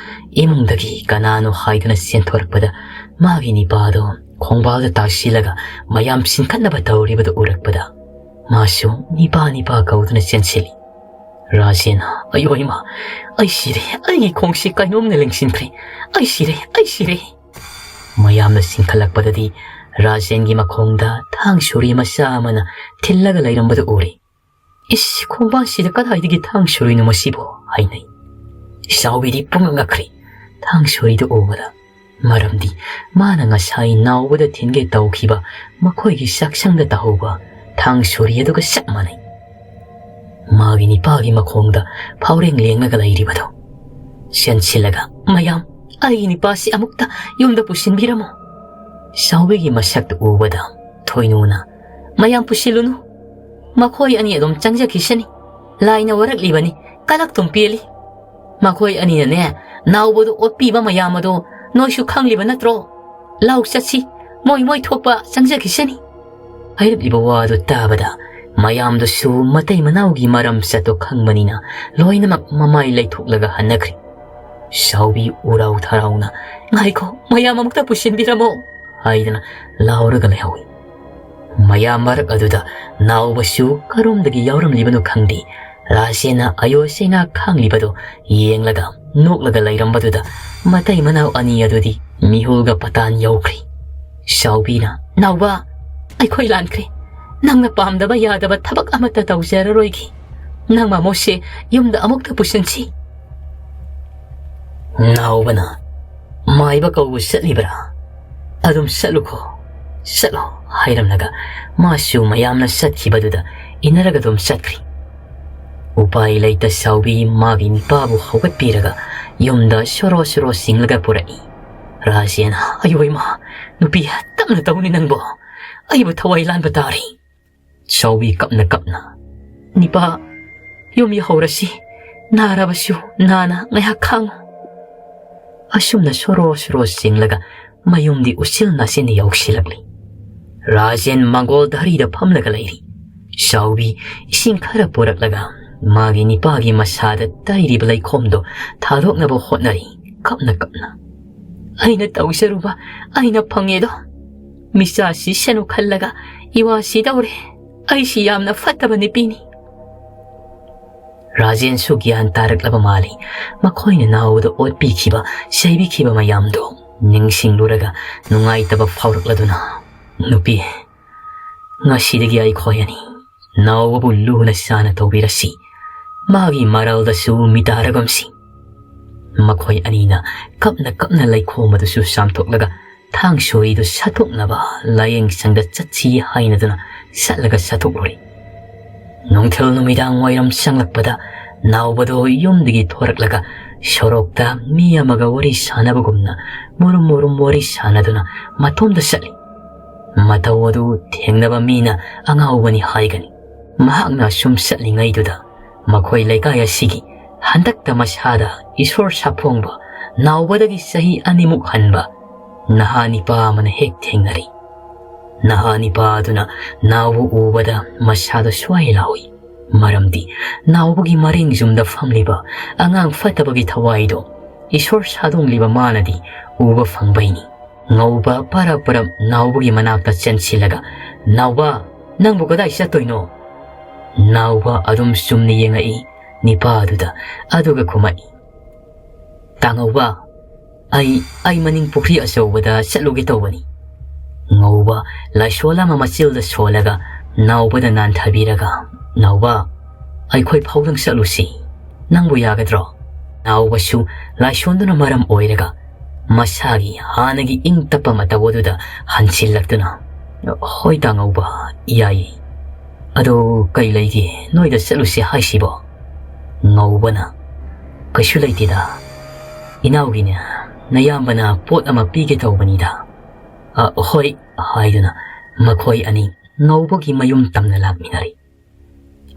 ꯏꯃꯨꯡꯗꯒꯤ ꯀꯅꯥꯅꯣ ꯍꯥꯏꯗꯨꯅ ꯆꯦꯟꯊꯣꯔꯛꯄꯗ, ꯃꯥꯒꯤ ꯅꯤꯄꯥꯗꯣ ꯈꯣꯡꯕꯥꯜꯗ ꯇꯥꯁꯤꯜꯂꯒ ꯃꯌꯥꯝ ꯆꯤꯡꯈꯠꯅꯕ ꯇꯧꯔꯤꯕꯗꯨ ꯎꯔꯛꯄꯗ, ꯃꯥꯁꯨ "ꯅꯤꯄꯥ, ꯅꯤꯄꯥ" ꯀꯧꯗꯨꯅ ꯆꯦꯟꯁꯤꯜꯂꯤ꯫ ꯔꯥꯖꯦꯟ, "ꯑꯌꯣ ꯏꯃꯥ, ꯑꯩ ꯁꯤꯔꯦ, ꯑꯩꯒꯤ ꯈꯣꯡꯁꯤ ꯀꯩꯅꯣꯝꯅ ꯂꯦꯡꯁꯤꯟꯈ꯭ꯔꯦ, ꯑꯩ ꯁꯤꯔꯦ, ꯑꯩ ꯁꯤꯔꯦ!" ꯃꯌꯥꯝꯅ ꯆꯤꯡꯈꯠꯂꯛꯄꯗꯗꯤ ꯔꯥꯖꯦꯟꯒꯤ ꯃꯈꯣꯡꯗ ꯊꯥꯡ ꯁꯣꯔꯤ ꯃꯆꯥ ꯑꯃꯅ ꯊꯤꯜꯂꯒ ꯂꯩꯔꯝꯕꯗꯨ ꯎꯔꯦ꯫ "ꯏꯁ, ꯈꯣꯡꯕꯥꯟꯁꯤꯗ ꯀꯗꯥꯏꯗꯒꯤ ꯊꯥꯡ ꯁꯣꯔꯤꯅꯣ ꯃꯁꯤꯕꯣ?" ꯍꯥꯏꯅꯩ꯫ ꯏꯆꯥꯎꯕꯤꯗꯤ ꯄꯨꯡꯉꯛ ꯉꯛꯈ꯭ꯔꯦ ꯊꯥꯡ ꯁꯣꯔꯤꯗꯨ ꯎꯕꯗ, ꯃꯔꯝꯗꯤ ꯃꯥꯅ ꯉꯁꯥꯏ ꯅꯥꯎꯕꯗ ꯊꯤꯟꯒꯦ ꯇꯧꯈꯤꯕ ꯃꯈꯣꯏꯒꯤ ꯆꯥꯛꯁꯪꯗ ꯇꯥꯍꯧꯕ ꯊꯥꯡ ꯁꯣꯔꯤ ꯑꯗꯨꯒ ꯆꯞ ꯃꯥꯟꯅꯩ꯫ ꯃꯥꯒꯤ ꯅꯤꯄꯥꯒꯤ ꯃꯈꯣꯡꯗ ꯐꯥꯎꯔꯦꯡ ꯂꯦꯡꯂꯒ ꯂꯩꯔꯤꯕꯗꯣ꯫ ꯆꯦꯟꯁꯤꯜꯂꯒ, "ꯃꯌꯥꯝ, ꯑꯩꯒꯤ ꯅꯤꯄꯥꯁꯤ ꯑꯃꯨꯛꯇ ꯌꯨꯝꯗ ꯄꯨꯁꯤꯟꯕꯤꯔꯝꯃꯣ!" ꯆꯥꯎꯕꯤꯒꯤ ꯃꯁꯛꯇꯨ ꯎꯕꯗ ꯊꯣꯏꯅꯨꯅ, "ꯃꯌꯥꯝ ꯄꯨꯁꯤꯜꯂꯨꯅꯨ, ꯃꯈꯣꯏ ꯑꯅꯤ ꯑꯗꯨꯝ ꯆꯪꯖꯈꯤꯁꯅꯤ꯫ ꯂꯥꯏꯅ ꯋꯥꯔꯛꯂꯤꯕꯅꯤ, ꯀꯂꯛꯇꯨꯝ ꯄꯦꯜꯂꯤ꯫ ꯃꯈꯣꯏ ꯑꯅꯤꯅꯅꯦ, ꯅꯥꯎꯕꯗꯨ ꯑꯣꯠꯄꯤꯕ ꯃꯌꯥꯝ ꯑꯗꯣ ꯅꯣꯏꯁꯨ ꯈꯪꯂꯤꯕ ꯅꯠꯇ꯭ꯔꯣ? ꯂꯥꯎ ꯆꯠꯁꯤ, ꯃꯣꯏ ꯃꯣꯏ ꯊꯣꯛꯄ ꯆꯪꯖꯈꯤꯁꯅꯤ꯫" ꯍꯥꯏꯔꯛꯂꯤꯕ ꯋꯥꯗꯨ ꯇꯥꯕꯗ ꯃꯌꯥꯝꯗꯨꯁꯨ ꯃꯇꯩ ꯃꯅꯥꯎꯒꯤ ꯃꯔꯝ ꯆꯠꯇꯣ ꯈꯪꯕꯅꯤꯅ ꯂꯣꯏꯅꯃꯛ ꯃꯃꯥꯏ ꯂꯩꯊꯣꯛꯂꯒ ꯍꯟꯅꯈ꯭ꯔꯦ꯫ ꯁꯥꯎꯕꯤ ꯎꯔꯥꯎ ꯊꯔꯥꯎꯅ, "ꯉꯥꯏꯈꯣ, ꯃꯌꯥꯝ ꯑꯃꯨꯛꯇ ꯄꯨꯁꯤꯟꯕꯤꯔꯝꯃꯣ!" ꯍꯥꯏꯗꯅ ꯂꯥꯎꯔꯒ ꯂꯩꯍꯧꯏ꯫ ꯃꯌꯥꯝ ꯃꯔꯛ ꯑꯗꯨꯗ ꯅꯥꯎꯕꯁꯨ ꯀꯔꯣꯝꯗꯒꯤ ꯌꯥꯎꯔꯝꯂꯤꯕꯅꯣ ꯈꯪꯗꯦ, ꯔꯥꯖꯦꯟꯅ ꯑꯌꯣ ꯆꯩꯅꯥ ꯈꯥꯡꯂꯤꯕꯗꯨ ꯌꯦꯡꯂꯒ ꯅꯣꯛꯂꯒ ꯂꯩꯔꯝꯕꯗꯨꯗ ꯃꯇꯩ ꯃꯅꯥꯎ ꯑꯅꯤ ꯑꯗꯨꯗꯤ ꯃꯤꯍꯨꯜꯒ ꯄꯇꯥꯟ ꯌꯧꯈ꯭ꯔꯦ꯫ ꯁꯥꯎꯕꯤꯅ, "ꯅꯥꯎꯕ, ꯑꯩꯈꯣꯏ ꯂꯥꯟꯈ꯭ꯔꯦ꯫ ꯅꯪꯅ ꯄꯥꯝꯗꯕ ꯌꯥꯗꯕ ꯊꯕꯛ ꯑꯃꯠꯇ ꯇꯧꯖꯔꯔꯣꯏꯒꯦ꯫ ꯅꯪ ꯃꯃꯣꯁꯦ ꯌꯨꯝꯗ ꯑꯃꯨꯛꯇ ꯄꯨꯁꯤꯟꯁꯤ꯫" ꯅꯥꯎꯕꯅ, "ꯃꯥꯏꯕ ꯀꯧꯕ ꯆꯠꯂꯤꯕ꯭ꯔꯥ? ꯑꯗꯨꯝ ꯆꯠꯂꯨꯀꯣ, ꯆꯠꯂꯣ" ꯍꯥꯏꯔꯝꯂꯒ ꯃꯥꯁꯨ ꯃꯌꯥꯝꯅ ꯆꯠꯈꯤꯕꯗꯨꯗ ꯏꯟꯅꯔꯒ ꯑꯗꯨꯝ ꯆꯠꯈ꯭ꯔꯦ꯫ ꯎꯄꯥꯏ ꯂꯩꯇ ꯁꯥꯎꯕꯤ ꯃꯥꯒꯤ ꯅꯤꯄꯥꯕꯨ ꯍꯧꯒꯠꯄꯤꯔꯒ ꯌꯨꯝꯗ ꯁꯣꯔꯣ ꯁꯣꯔꯣ ꯆꯤꯡꯂꯒ ꯄꯨꯔꯛꯏ꯫ ꯔꯥꯖꯦꯟ, "ꯑꯌꯣ ꯏꯃꯥ, ꯅꯨꯄꯤ, ꯇꯞꯅ ꯇꯧꯅꯦ ꯅꯪꯕꯣ꯫ ꯑꯩꯕꯨ ꯊꯋꯥꯏ ꯂꯥꯟꯕ ꯇꯥꯔꯦ꯫" ꯆꯥꯎꯕꯤ ꯀꯞꯅ ꯀꯞꯅ, "ꯅꯤꯄꯥ, ꯌꯨꯝ ꯌꯧꯍꯧꯔꯁꯤ꯫ ꯅꯥꯔꯕꯁꯨ ꯅꯥꯅ ꯉꯥꯏꯍꯥꯛ ꯈꯥꯡꯉꯨ꯫ ꯑꯁꯨꯝꯅ ꯁꯣꯔꯣ ꯁꯣꯔꯣ ꯆꯤꯡꯂꯒ ꯃꯌꯨꯝꯗꯤ ꯎꯆꯤꯜ ꯅꯥꯆꯤꯟ ꯌꯧꯁꯤꯜꯂꯛꯂꯤ꯫ ꯔꯥꯖꯦꯟ ꯃꯪꯒꯣꯜ ꯙꯔꯤꯗ ꯐꯝꯂꯒ ꯂꯩꯔꯤ꯫ ꯆꯥꯎꯕꯤ ꯏꯁꯤꯡ ꯈꯔ ꯄꯨꯔꯛꯂꯒ ꯃꯥꯒꯤ ꯅꯤꯄꯥꯒꯤ ꯃꯁꯥꯗ ꯇꯩꯔꯤꯕ ꯂꯩꯈꯣꯝꯗꯣ ꯊꯥꯗꯣꯛꯅꯕ ꯍꯣꯠꯅꯔꯤ, ꯀꯞꯅ ꯀꯞꯅ꯫ "ꯑꯩꯅ ꯇꯧꯖꯔꯨꯕ ꯑꯩꯅ ꯐꯪꯉꯦꯗꯣ꯫ ꯃꯤꯆꯥꯁꯤ ꯁꯦꯅꯨ ꯈꯜꯂꯒ ꯏꯋꯥꯁꯤ ꯇꯧꯔꯦ꯫ ꯑꯩꯁꯤ ꯌꯥꯝꯅ ꯐꯠꯇꯕ ꯅꯨꯄꯤꯅꯤ꯫" ꯔꯥꯖꯦꯟꯁꯨ ꯒ꯭ꯌꯥꯟ ꯇꯥꯔꯛꯂꯕ ꯃꯥꯜꯂꯤ꯫ ꯃꯈꯣꯏꯅ ꯅꯥꯎꯕꯗ ꯑꯣꯠꯄꯤꯈꯤꯕ, ꯆꯩꯕꯤꯈꯤꯕ ꯃꯌꯥꯝꯗꯣ ꯅꯤꯡꯁꯤꯡꯂꯨꯔꯒ ꯅꯨꯡꯉꯥꯏꯇꯕ ꯐꯥꯎꯔꯛꯂꯗꯨꯅ, "ꯅꯨꯄꯤ, ꯉꯁꯤꯗꯒꯤ ꯑꯩꯈꯣꯏ ꯑꯅꯤ ꯅꯥꯎꯕꯕꯨ ꯂꯨꯅ ꯆꯥꯅ ꯇꯧꯕꯤꯔꯁꯤ꯫ ꯃꯥꯒꯤ ꯃꯔꯜꯗꯁꯨ ꯃꯤꯇꯥꯔꯒꯨꯝꯁꯤ꯫" ꯃꯈꯣꯏ ꯑꯅꯤꯅ ꯀꯞꯅ ꯀꯞꯅ ꯂꯩꯈꯣꯝ ꯑꯗꯨꯁꯨ ꯆꯥꯝꯊꯣꯛꯂꯒ ꯊꯥꯡ ꯁꯣꯔꯤꯗꯨ ꯁꯠꯇꯣꯛꯅꯕ ꯂꯥꯌꯦꯡ ꯁꯪꯗ ꯆꯠꯁꯤ ꯍꯥꯏꯅꯗꯨꯅ ꯆꯠꯂꯒ ꯁꯠꯇꯣꯛꯂꯨꯔꯦ꯫ ꯅꯨꯡꯊꯤꯜ ꯅꯨꯃꯤꯗꯥꯡ ꯋꯥꯏꯔꯝ ꯆꯪꯂꯛꯄꯗ ꯅꯥꯎꯕꯗꯣ ꯌꯨꯝꯗꯒꯤ ꯊꯣꯔꯛꯂꯒ ꯁꯣꯔꯣꯛꯇ ꯃꯤ ꯑꯃꯒ ꯋꯥꯔꯤ ꯁꯥꯟꯅꯕꯒꯨꯝꯅ ꯃꯨꯔꯨꯝ ꯃꯨꯔꯨꯝ ꯋꯥꯔꯤ ꯁꯥꯟꯅꯗꯨꯅ ꯃꯇꯣꯝꯗ ꯆꯠꯂꯤ꯫ ꯃꯇꯧ ꯑꯗꯨ ꯊꯦꯡꯅꯕ ꯃꯤꯅ ꯑꯉꯥꯎꯕꯅꯤ ꯍꯥꯏꯒꯅꯤ꯫ ꯃꯍꯥꯛꯅ ꯁꯨꯝ ꯆꯠꯂꯤꯉꯩꯗꯨꯗ ꯃꯈꯣꯏ ꯂꯩꯀꯥꯏ ꯑꯁꯤꯒꯤ ꯍꯟꯗꯛꯇ ꯃꯁꯥꯗ ꯏꯁꯣꯔ ꯁꯥꯐꯣꯡꯕ, ꯅꯥꯎꯕꯗꯒꯤ ꯆꯍꯤ ꯑꯅꯤꯃꯨꯛ ꯍꯟꯕ ꯅꯍꯥ ꯅꯤꯄꯥ ꯑꯃꯅ ꯍꯦꯛ ꯊꯦꯡꯅꯔꯤ꯫ ꯅꯍꯥ ꯅꯤꯄꯥ ꯑꯗꯨꯅ ꯅꯥꯎꯕ ꯎꯕꯗ ꯃꯁꯥꯗ ꯁ꯭ꯋꯥꯏ ꯂꯥꯎꯏ꯫ ꯃꯔꯝꯗꯤ ꯅꯥꯎꯕꯒꯤ ꯃꯔꯦꯡ ꯌꯨꯝꯗ ꯐꯝꯂꯤꯕ ꯑꯉꯥꯡ ꯐꯠꯇꯕꯒꯤ ꯊꯋꯥꯏꯗꯣ ꯏꯁꯣꯔ ꯁꯥꯗꯣꯡꯂꯤꯕ ꯃꯥꯅꯗꯤ ꯎꯕ ꯐꯪꯕꯩꯅꯤ꯫ ꯉꯧꯕ ꯄꯔꯞ ꯄꯔꯞ ꯅꯥꯎꯕꯒꯤ ꯃꯅꯥꯛꯇ ꯆꯦꯟꯁꯤꯜꯂꯒ, "ꯅꯥꯎꯕ, ꯅꯪꯕꯨ ꯀꯗꯥꯏ ꯆꯠꯇꯣꯏꯅꯣ?" ꯅꯥꯎꯕ ꯑꯗꯨꯝ ꯆꯨꯝꯅ ꯌꯦꯡꯉꯛꯏ ꯅꯤꯄꯥꯗꯨꯗ, ꯑꯗꯨꯒ ꯈꯨꯝꯃꯛꯏ, "ꯇꯥꯉꯧꯕ, ꯑꯩ, ꯑꯩ ꯃꯅꯤꯡ ꯄꯨꯈ꯭ꯔꯤ ꯑꯆꯧꯕꯗ ꯆꯠꯂꯨꯒꯦ ꯇꯧꯕꯅꯤ꯫" ꯉꯧꯕ ꯂꯥꯏꯁꯣꯜ ꯑꯃ ꯃꯆꯤꯜꯗ ꯁꯣꯜꯂꯒ ꯅꯥꯎꯕꯗ ꯅꯥꯟꯊꯕꯤꯔꯒ, "ꯅꯥꯎꯕ, ꯑꯩꯈꯣꯏ ꯐꯥꯎꯗꯪ ꯆꯠꯂꯨꯁꯤ꯫ ꯅꯪꯕꯨ ꯌꯥꯒꯗ꯭ꯔꯣ?" ꯅꯥꯎꯕꯁꯨ ꯂꯥꯏꯁꯣꯟꯗꯨꯅ ꯃꯔꯝ ꯑꯣꯏꯔꯒ ꯃꯁꯥꯒꯤ ꯍꯥꯟꯅꯒꯤ ꯏꯪ ꯇꯞꯄ ꯃꯇꯧ ꯑꯗꯨꯗ ꯍꯟꯁꯤꯜꯂꯛꯇꯨꯅ, "ꯍꯣꯏ ꯇꯥꯉꯧꯕ, ꯌꯥꯏꯌꯦ꯫ ꯑꯗꯣ ꯀꯩ ꯂꯩꯒꯦ ꯅꯣꯏꯗ ꯆꯠꯂꯨꯁꯦ ꯍꯥꯏꯁꯤꯕꯣ?" ꯉꯧꯕꯅ, "ꯀꯩꯁꯨ ꯂꯩꯇꯦꯗ꯫ ꯏꯅꯥꯎꯒꯤꯅꯦ, ꯅꯌꯥꯝꯕꯅ ꯄꯣꯠ ꯑꯃ ꯄꯤꯒꯦ ꯇꯧꯕꯅꯤꯗ꯫" "ꯑ, ꯍꯣꯏ," ꯍꯥꯏꯗꯨꯅ ꯃꯈꯣꯏ ꯑꯅꯤ ꯉꯧꯕꯒꯤ ꯃꯌꯨꯝ ꯇꯝꯅ ꯂꯥꯛꯃꯤꯟꯅꯔꯤ꯫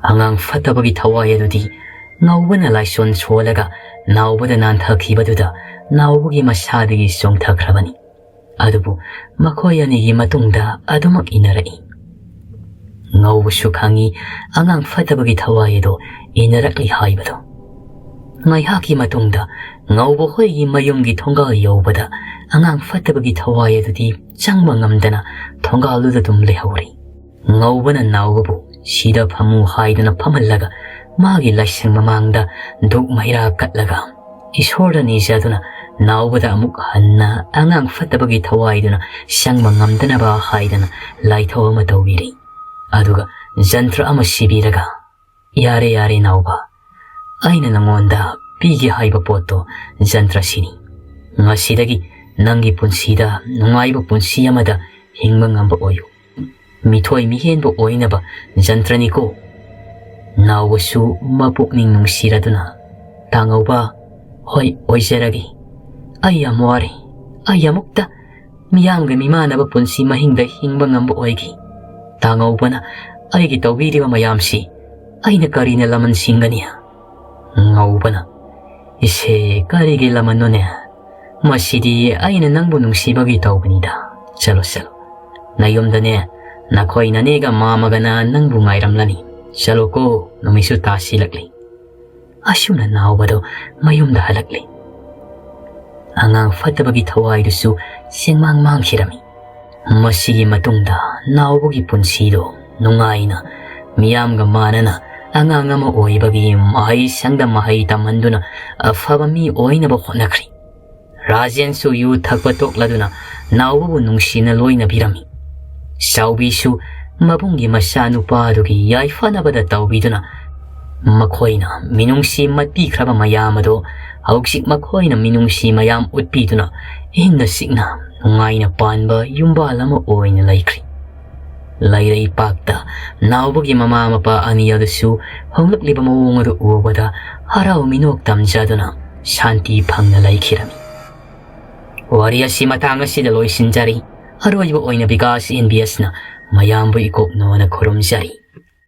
ꯑꯉꯥꯡ ꯐꯠꯇꯕꯒꯤ ꯊꯋꯥꯏ ꯑꯗꯨꯗꯤ ꯉꯧꯕꯅ ꯂꯥꯏꯁꯣꯟ ꯁꯣꯜꯂꯒ ꯅꯥꯎꯕꯗ ꯅꯥꯟꯊꯈꯤꯕꯗꯨꯗ ꯅꯥꯎꯕꯒꯤ ꯃꯁꯥꯗꯒꯤ ꯆꯣꯡꯊꯈ꯭ꯔꯕꯅꯤ꯫ ꯑꯗꯨꯕꯨ ꯃꯈꯣꯏ ꯑꯅꯤꯒꯤ ꯃꯇꯨꯡꯗ ꯑꯗꯨꯃꯛ ꯏꯟꯅꯔꯛꯏ꯫ ꯉꯧꯕꯁꯨ ꯈꯪꯏ ꯑꯉꯥꯡ ꯐꯠꯇꯕꯒꯤ ꯊꯋꯥꯏ ꯑꯗꯨ ꯏꯟꯅꯔꯛꯂꯤ ꯍꯥꯏꯕꯗꯨ꯫ ꯉꯥꯏꯍꯥꯛꯀꯤ ꯃꯇꯨꯡꯗ ꯉꯧꯕ ꯍꯣꯏꯒꯤ ꯃꯌꯨꯝꯒꯤ ꯊꯣꯡꯒꯥꯜ ꯌꯧꯕꯗ ꯑꯉꯥꯡ ꯐꯠꯇꯕꯒꯤ ꯊꯋꯥꯏ ꯑꯗꯨꯗꯤ ꯆꯪꯕ ꯉꯝꯗꯅ ꯊꯣꯡꯒꯥꯜꯗꯨꯗ ꯑꯗꯨꯝ ꯂꯩꯍꯧꯔꯤ꯫ ꯉꯧꯕꯅ ꯅꯥꯎꯕꯕꯨ ꯁꯤꯗ ꯐꯝꯃꯨ ꯍꯥꯏꯗꯨꯅ ꯐꯝꯍꯜꯂꯒ ꯃꯥꯒꯤ ꯂꯥꯏꯁꯪ ꯃꯃꯥꯡꯗ ꯙꯨꯛ ꯃꯩꯔꯥ ꯀꯠꯂꯒ ꯏꯁꯣꯔꯗ ꯅꯤꯖꯗꯨꯅ ꯅꯥꯎꯕꯗ ꯑꯃꯨꯛ ꯍꯟꯅ ꯑꯉꯥꯡ ꯐꯠꯇꯕꯒꯤ ꯊꯋꯥꯏꯗꯨꯅ ꯆꯪꯕ ꯉꯝꯗꯅꯕ ꯍꯥꯏꯗꯅ ꯂꯥꯏꯊꯧ ꯑꯃ ꯇꯧꯕꯤꯔꯤ꯫ ꯑꯗꯨꯒ ꯖꯟꯇ꯭ꯔ ꯑꯃ ꯁꯤꯕꯤꯔꯒ, "ꯌꯥꯔꯦ, ꯌꯥꯔꯦ ꯅꯥꯎꯕ, ꯑꯩꯅ ꯅꯉꯣꯟꯗ ꯄꯤꯒꯦ ꯍꯥꯏꯕ ꯄꯣꯠꯇꯣ ꯖꯟꯇ꯭ꯔ ꯁꯤꯅꯤ꯫ ꯉꯁꯤꯗꯒꯤ ꯅꯪꯒꯤ ꯄꯨꯟꯁꯤꯗ ꯅꯨꯡꯉꯥꯏꯕ ꯄꯨꯟꯁꯤ ꯑꯃꯗ ꯍꯤꯡꯕ ꯉꯝꯕ ꯑꯣꯏꯌꯨ꯫ ꯃꯤꯊꯣꯏ ꯃꯤꯍꯦꯟꯕ ꯑꯣꯏꯅꯕ ꯖꯟꯇ꯭ꯔꯅꯤꯀꯣ꯫" ꯅꯥꯎꯕꯁꯨ ꯃꯄꯨꯛꯅꯤꯡ ꯅꯨꯡꯁꯤꯔꯗꯨꯅ, "ꯇꯥꯉꯧꯕ, ꯍꯣꯏ, ꯑꯣꯏꯖꯔꯒꯦ꯫ ꯑꯩ ꯌꯥꯝ ꯋꯥꯔꯦ꯫ ꯑꯩ ꯑꯃꯨꯛꯇ ꯃꯤꯌꯥꯝꯒ ꯃꯤꯃꯥꯟꯅꯕ ꯄꯨꯟꯁꯤ ꯃꯍꯤꯡꯗ ꯍꯤꯡꯕ ꯉꯝꯕ ꯑꯣꯏꯒꯦ꯫ ꯇꯥꯉꯧꯕꯅ ꯑꯩꯒꯤ ꯇꯧꯕꯤꯔꯤꯕ ꯃꯌꯥꯝꯁꯤ ꯑꯩꯅ ꯀꯔꯤꯅ ꯂꯃꯟ ꯁꯤꯡꯒꯅꯤ?" ꯉꯧꯕꯅ, "ꯏꯁꯦ, ꯀꯔꯤꯒꯤ ꯂꯃꯟꯅꯣꯅꯦ? ꯃꯁꯤꯗꯤ ꯑꯩꯅ ꯅꯪꯕꯨ ꯅꯨꯡꯁꯤꯕꯒꯤ ꯇꯧꯕꯅꯤꯗ꯫ ꯆꯠꯂꯣ, ꯆꯠꯂꯣ꯫ ꯅꯌꯨꯝꯗꯅꯦ, ꯅꯈꯣꯏ ꯅꯅꯦꯒ ꯃꯥꯃꯒꯅ ꯅꯪꯕꯨ ꯉꯥꯏꯔꯝꯂꯅꯤ꯫ ꯆꯠꯂꯣꯀꯣ, ꯅꯨꯃꯤꯠꯁꯨ ꯇꯥꯁꯤꯜꯂꯛꯂꯤ꯫" ꯑꯁꯨꯝꯅ ꯅꯥꯎꯕꯗꯨ ꯃꯌꯨꯝꯗ ꯍꯜꯂꯛꯂꯤ꯫ ꯑꯉꯥꯡ ꯐꯠꯇꯕꯒꯤ ꯊꯋꯥꯏꯗꯨꯁꯨ ꯆꯦꯡꯃꯥꯡ ꯃꯥꯡꯈꯤꯔꯝꯃꯤ꯫ ꯃꯁꯤꯒꯤ ꯃꯇꯨꯡꯗ ꯅꯥꯎꯕꯒꯤ ꯄꯨꯟꯁꯤꯗꯨ ꯅꯨꯡꯉꯥꯏꯅ ꯃꯤꯌꯥꯝꯒ ꯃꯥꯟꯅꯅ ꯑꯉꯥꯡ ꯑꯃ ꯑꯣꯏꯕꯒꯤ ꯃꯍꯩꯁꯪꯗ ꯃꯍꯩ ꯇꯝꯍꯟꯗꯨꯅ ꯑꯐꯕ ꯃꯤ ꯑꯣꯏꯅꯕ ꯍꯣꯠꯅꯈ꯭ꯔꯤ꯫ ꯔꯥꯖꯦꯟꯁꯨ ꯌꯨ ꯊꯛꯄ ꯇꯣꯛꯂꯗꯨꯅ ꯅꯥꯎꯕꯕꯨ ꯅꯨꯡꯁꯤꯅ ꯂꯣꯏꯅꯕꯤꯔꯝꯃꯤ꯫ ꯆꯥꯎꯕꯤꯁꯨ ꯃꯕꯨꯡꯒꯤ ꯃꯆꯥꯅꯨꯄꯥ ꯑꯗꯨꯒꯤ ꯌꯥꯏꯐꯅꯕꯗ ꯇꯧꯕꯤꯗꯨꯅ ꯃꯈꯣꯏꯅ ꯃꯤꯅꯨꯡꯁꯤ ꯃꯠꯄꯤꯈ꯭ꯔꯕ ꯃꯌꯥꯝ ꯑꯗꯣ ꯍꯧꯖꯤꯛ ꯃꯈꯣꯏꯅ ꯃꯤꯅꯨꯡꯁꯤ ꯃꯌꯥꯝ ꯎꯠꯄꯤꯗꯨꯅ ꯏꯪꯅ ꯆꯤꯛꯅ ꯅꯨꯡꯉꯥꯏꯅ ꯄꯥꯟꯕ ꯌꯨꯝꯕꯥꯜ ꯑꯃ ꯑꯣꯏꯅ ꯂꯩꯈ꯭ꯔꯤ꯫ ꯂꯩꯔꯩꯄꯥꯛꯇ ꯅꯥꯎꯕꯒꯤ ꯃꯃꯥ ꯃꯄꯥ ꯑꯅꯤ ꯑꯗꯨꯁꯨ ꯍꯣꯡꯂꯛꯂꯤꯕ ꯃꯑꯣꯡ ꯑꯗꯨ ꯎꯕꯗ ꯍꯔꯥꯎ ꯃꯤꯅꯣꯛ ꯇꯝꯖꯗꯨꯅ ꯁꯥꯟꯇꯤ ꯐꯪꯅ ꯂꯩꯈꯤꯔꯝꯃꯤ꯫ ꯋꯥꯔꯤ ꯑꯁꯤ ꯃꯇꯥꯡ ꯑꯁꯤꯗ ꯂꯣꯏꯁꯤꯟꯖꯔꯤ꯫ ꯑꯔꯣꯏꯕ ꯑꯣꯏꯅ ꯕꯤꯀꯥꯁ ꯑꯦꯟ ꯕꯤ ꯑꯦꯁꯅ ꯃꯌꯥꯝꯕꯨ ꯏꯀꯣꯛꯅꯣꯅ ꯈꯨꯔꯨꯝꯖꯔꯤ꯫